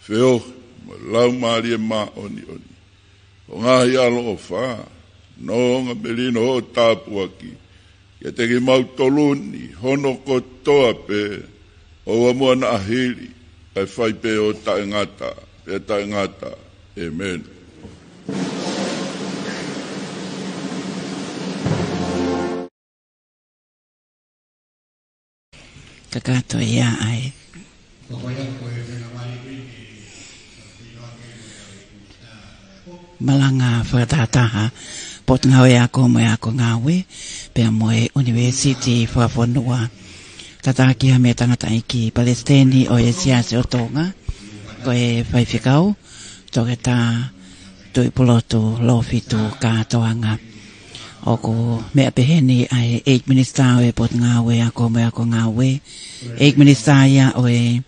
feohi mo e Laumālie Māʻoniʻoni, ʻo ngaahi ʻaloʻofa, nonga melino ʻo tāpuaki kiate kimautolu ni hono kotoa pē, ʻo ua muʻa naʻa hili, kae fai pē ʻo taʻengata pea taʻengata. ʻĒmeni. Kakato ia ai. Malanga fakatahataha, Potungāue Ako mo e Ako Ngāue, pea mo e ʻUnivēsiti Fakafonua. Tataki ha meʻa tangataʻeiki Palesiteni ʻo e Siasi ʻo Tonga, ko e Faifekau Toketā Tuʻipulotu Lōfitu Kātoanga. ʻOku meʻa peheni ʻa e ʻEiki Minisitā ʻo e Potungāue Ako mo e Ako Ngāue, ʻEiki Minisitā ia ʻo e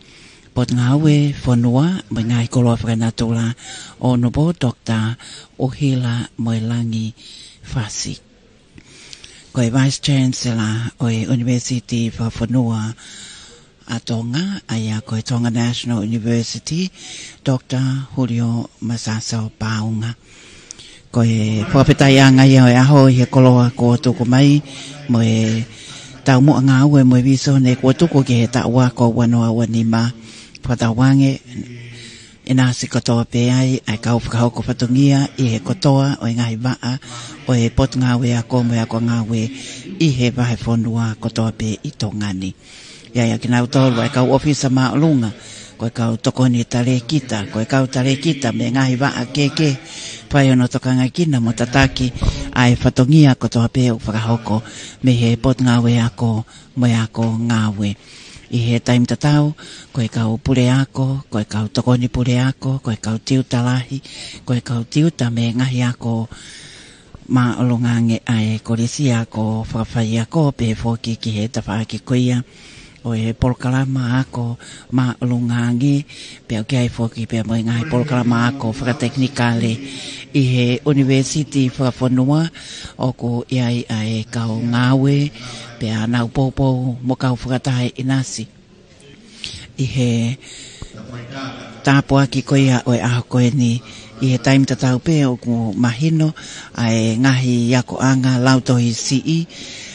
Potungāue Fonua mo e ngaahi koloa fakanatula, ʻo Honourable Doctor ʻUhila Moelangi Fasi. Ko e Vice Chancellor ʻo e ʻUnivēsiti Fakafonua ʻa Tonga, ʻa ia ko e Tonga National University, Doctor Julio Masasa Paunga. Ko e fakafetaʻiʻanga ia ʻo e ʻaho ʻi he koloa kuo tuku mai, mo e taumuʻa ngāue mo e vīsone kuo tuku ki he taʻu ako ua noa ua nima. Fakatauange ʻinasi kotoa pē ai ʻa e kau fakahoko fatongia ʻi he kotoa ʻo e ngaahi vaʻa ʻo e Potungāue Ako mo e Ako Ngāue ʻi he vahefonua kotoa pē ʻi Tonga ni. ʻI ai ʻa kinautolu ʻa e kau ʻōfisa māʻolunga, ko e kau tokoni talēkita, ko e kau talēkita mei he ngaahi vaʻa kehekehe, fai hono tokangakina mo tataki ʻa e fatongia kotoa pē ʻoku fakahoko mei he Potungāue Ako mo e Ako Ngāue. ʻI he taimi tatau, ko e kau puleako, ko e kau tokoni puleako, ko e kau tiuta lahi, ko e kau tiuta mei he ngaahi ako māʻolunga ange ʻa e Kolisi Ako Fakafaiako, pehē foki ki he tafaʻaki ko ia ʻo e polokalama ako māʻolunga ange, pea ʻoku ʻi ai foki pea mo e ngaahi polokalama ako fakatekinikale. ʻI he ʻUnivēsiti Fakafonua, ʻoku ʻi ai ʻa e kau ngāue, pea nau poupou mo kau fakataha ʻinasi ʻi he tāpuaki ko ia ʻo e ʻaho ko eni. ʻI he taimi tatau pē ʻoku mahino ʻa e ngaahi akoʻanga lautohi siʻi,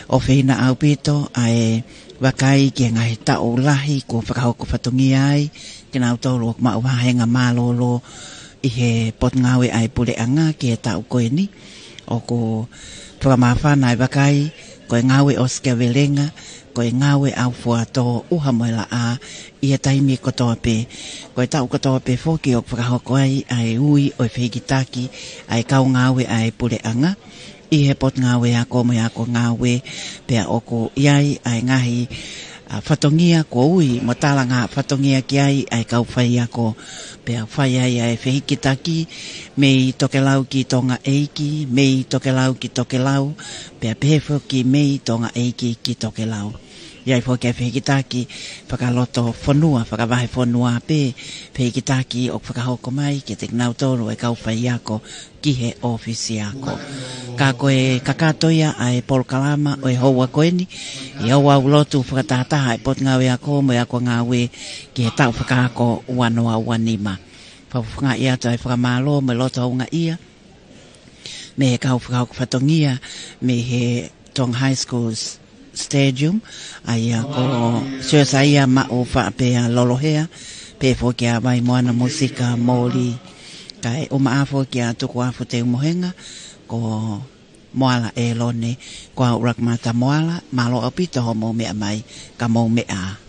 ʻofeina ʻaupito ʻa e vakai ki he ngaahi taʻu lahi kuo fakahoko fatongia ai kinautolu ʻoku maʻu vāhenga mālōlō ʻi he Potungāue ʻa e Puleʻanga ki he taʻu ko eni. ʻOku fakamāfana e vakai, ko e ngāue ʻosikeavelenga, ko e ngāue ʻaufuatō, ʻuha mo e laʻā ʻi he taimi kotoa pē. Ko e taʻu kotoa pē foki ʻoku fakahoko ai ʻa e ui ʻo e fehikitaki ʻa e kau ngāue ʻa e Puleʻanga ʻi he Potungāue Ako mo e Ako Ngāue, pea ʻoku ʻi ai ʻa e ngaahi, ʻa, fatongia kuo ui mo talanga fatongia ki ai ʻa e kau faiako, pea fai ai ʻa e fehikitaki mei tokelau ki tongaʻeiki, mei tokelau ki tokelau, pea pehē foki mei tongaʻeiki ki tokelau. ʻI ai foki e fehikitaki fakalotofonua, fakavahefonua pē, fehikitaki ʻoku fakahoko mai kiate kinautolu e kau faiako ki he ʻōfisi ako. Ka ko e kakato ia ʻa e polokalama ʻo e houa ko eni, ʻi hoʻo lotu fakatahataha e Potungāue Ako mo e Ako Ngāue ki he taʻu fakaako ua noa ua nima. Fakafofongaʻi atu ʻa e fakamālō mo e loto houngaʻia mei he kau fakahoko fatongia mei he Tonga High School Stadium, ʻa ia ko Siosaia Maʻu Faʻapea Lolohea, pehē foki ʻa Vaimoana Musika Moli, kae ʻumaʻā foki ʻa Tukuafu Teumohenga, ko Moala ʻElone, ko au ʻUluaki Mata Moala, mālō ʻaupito hoʻomou meʻa mai, ka mou meʻa ā.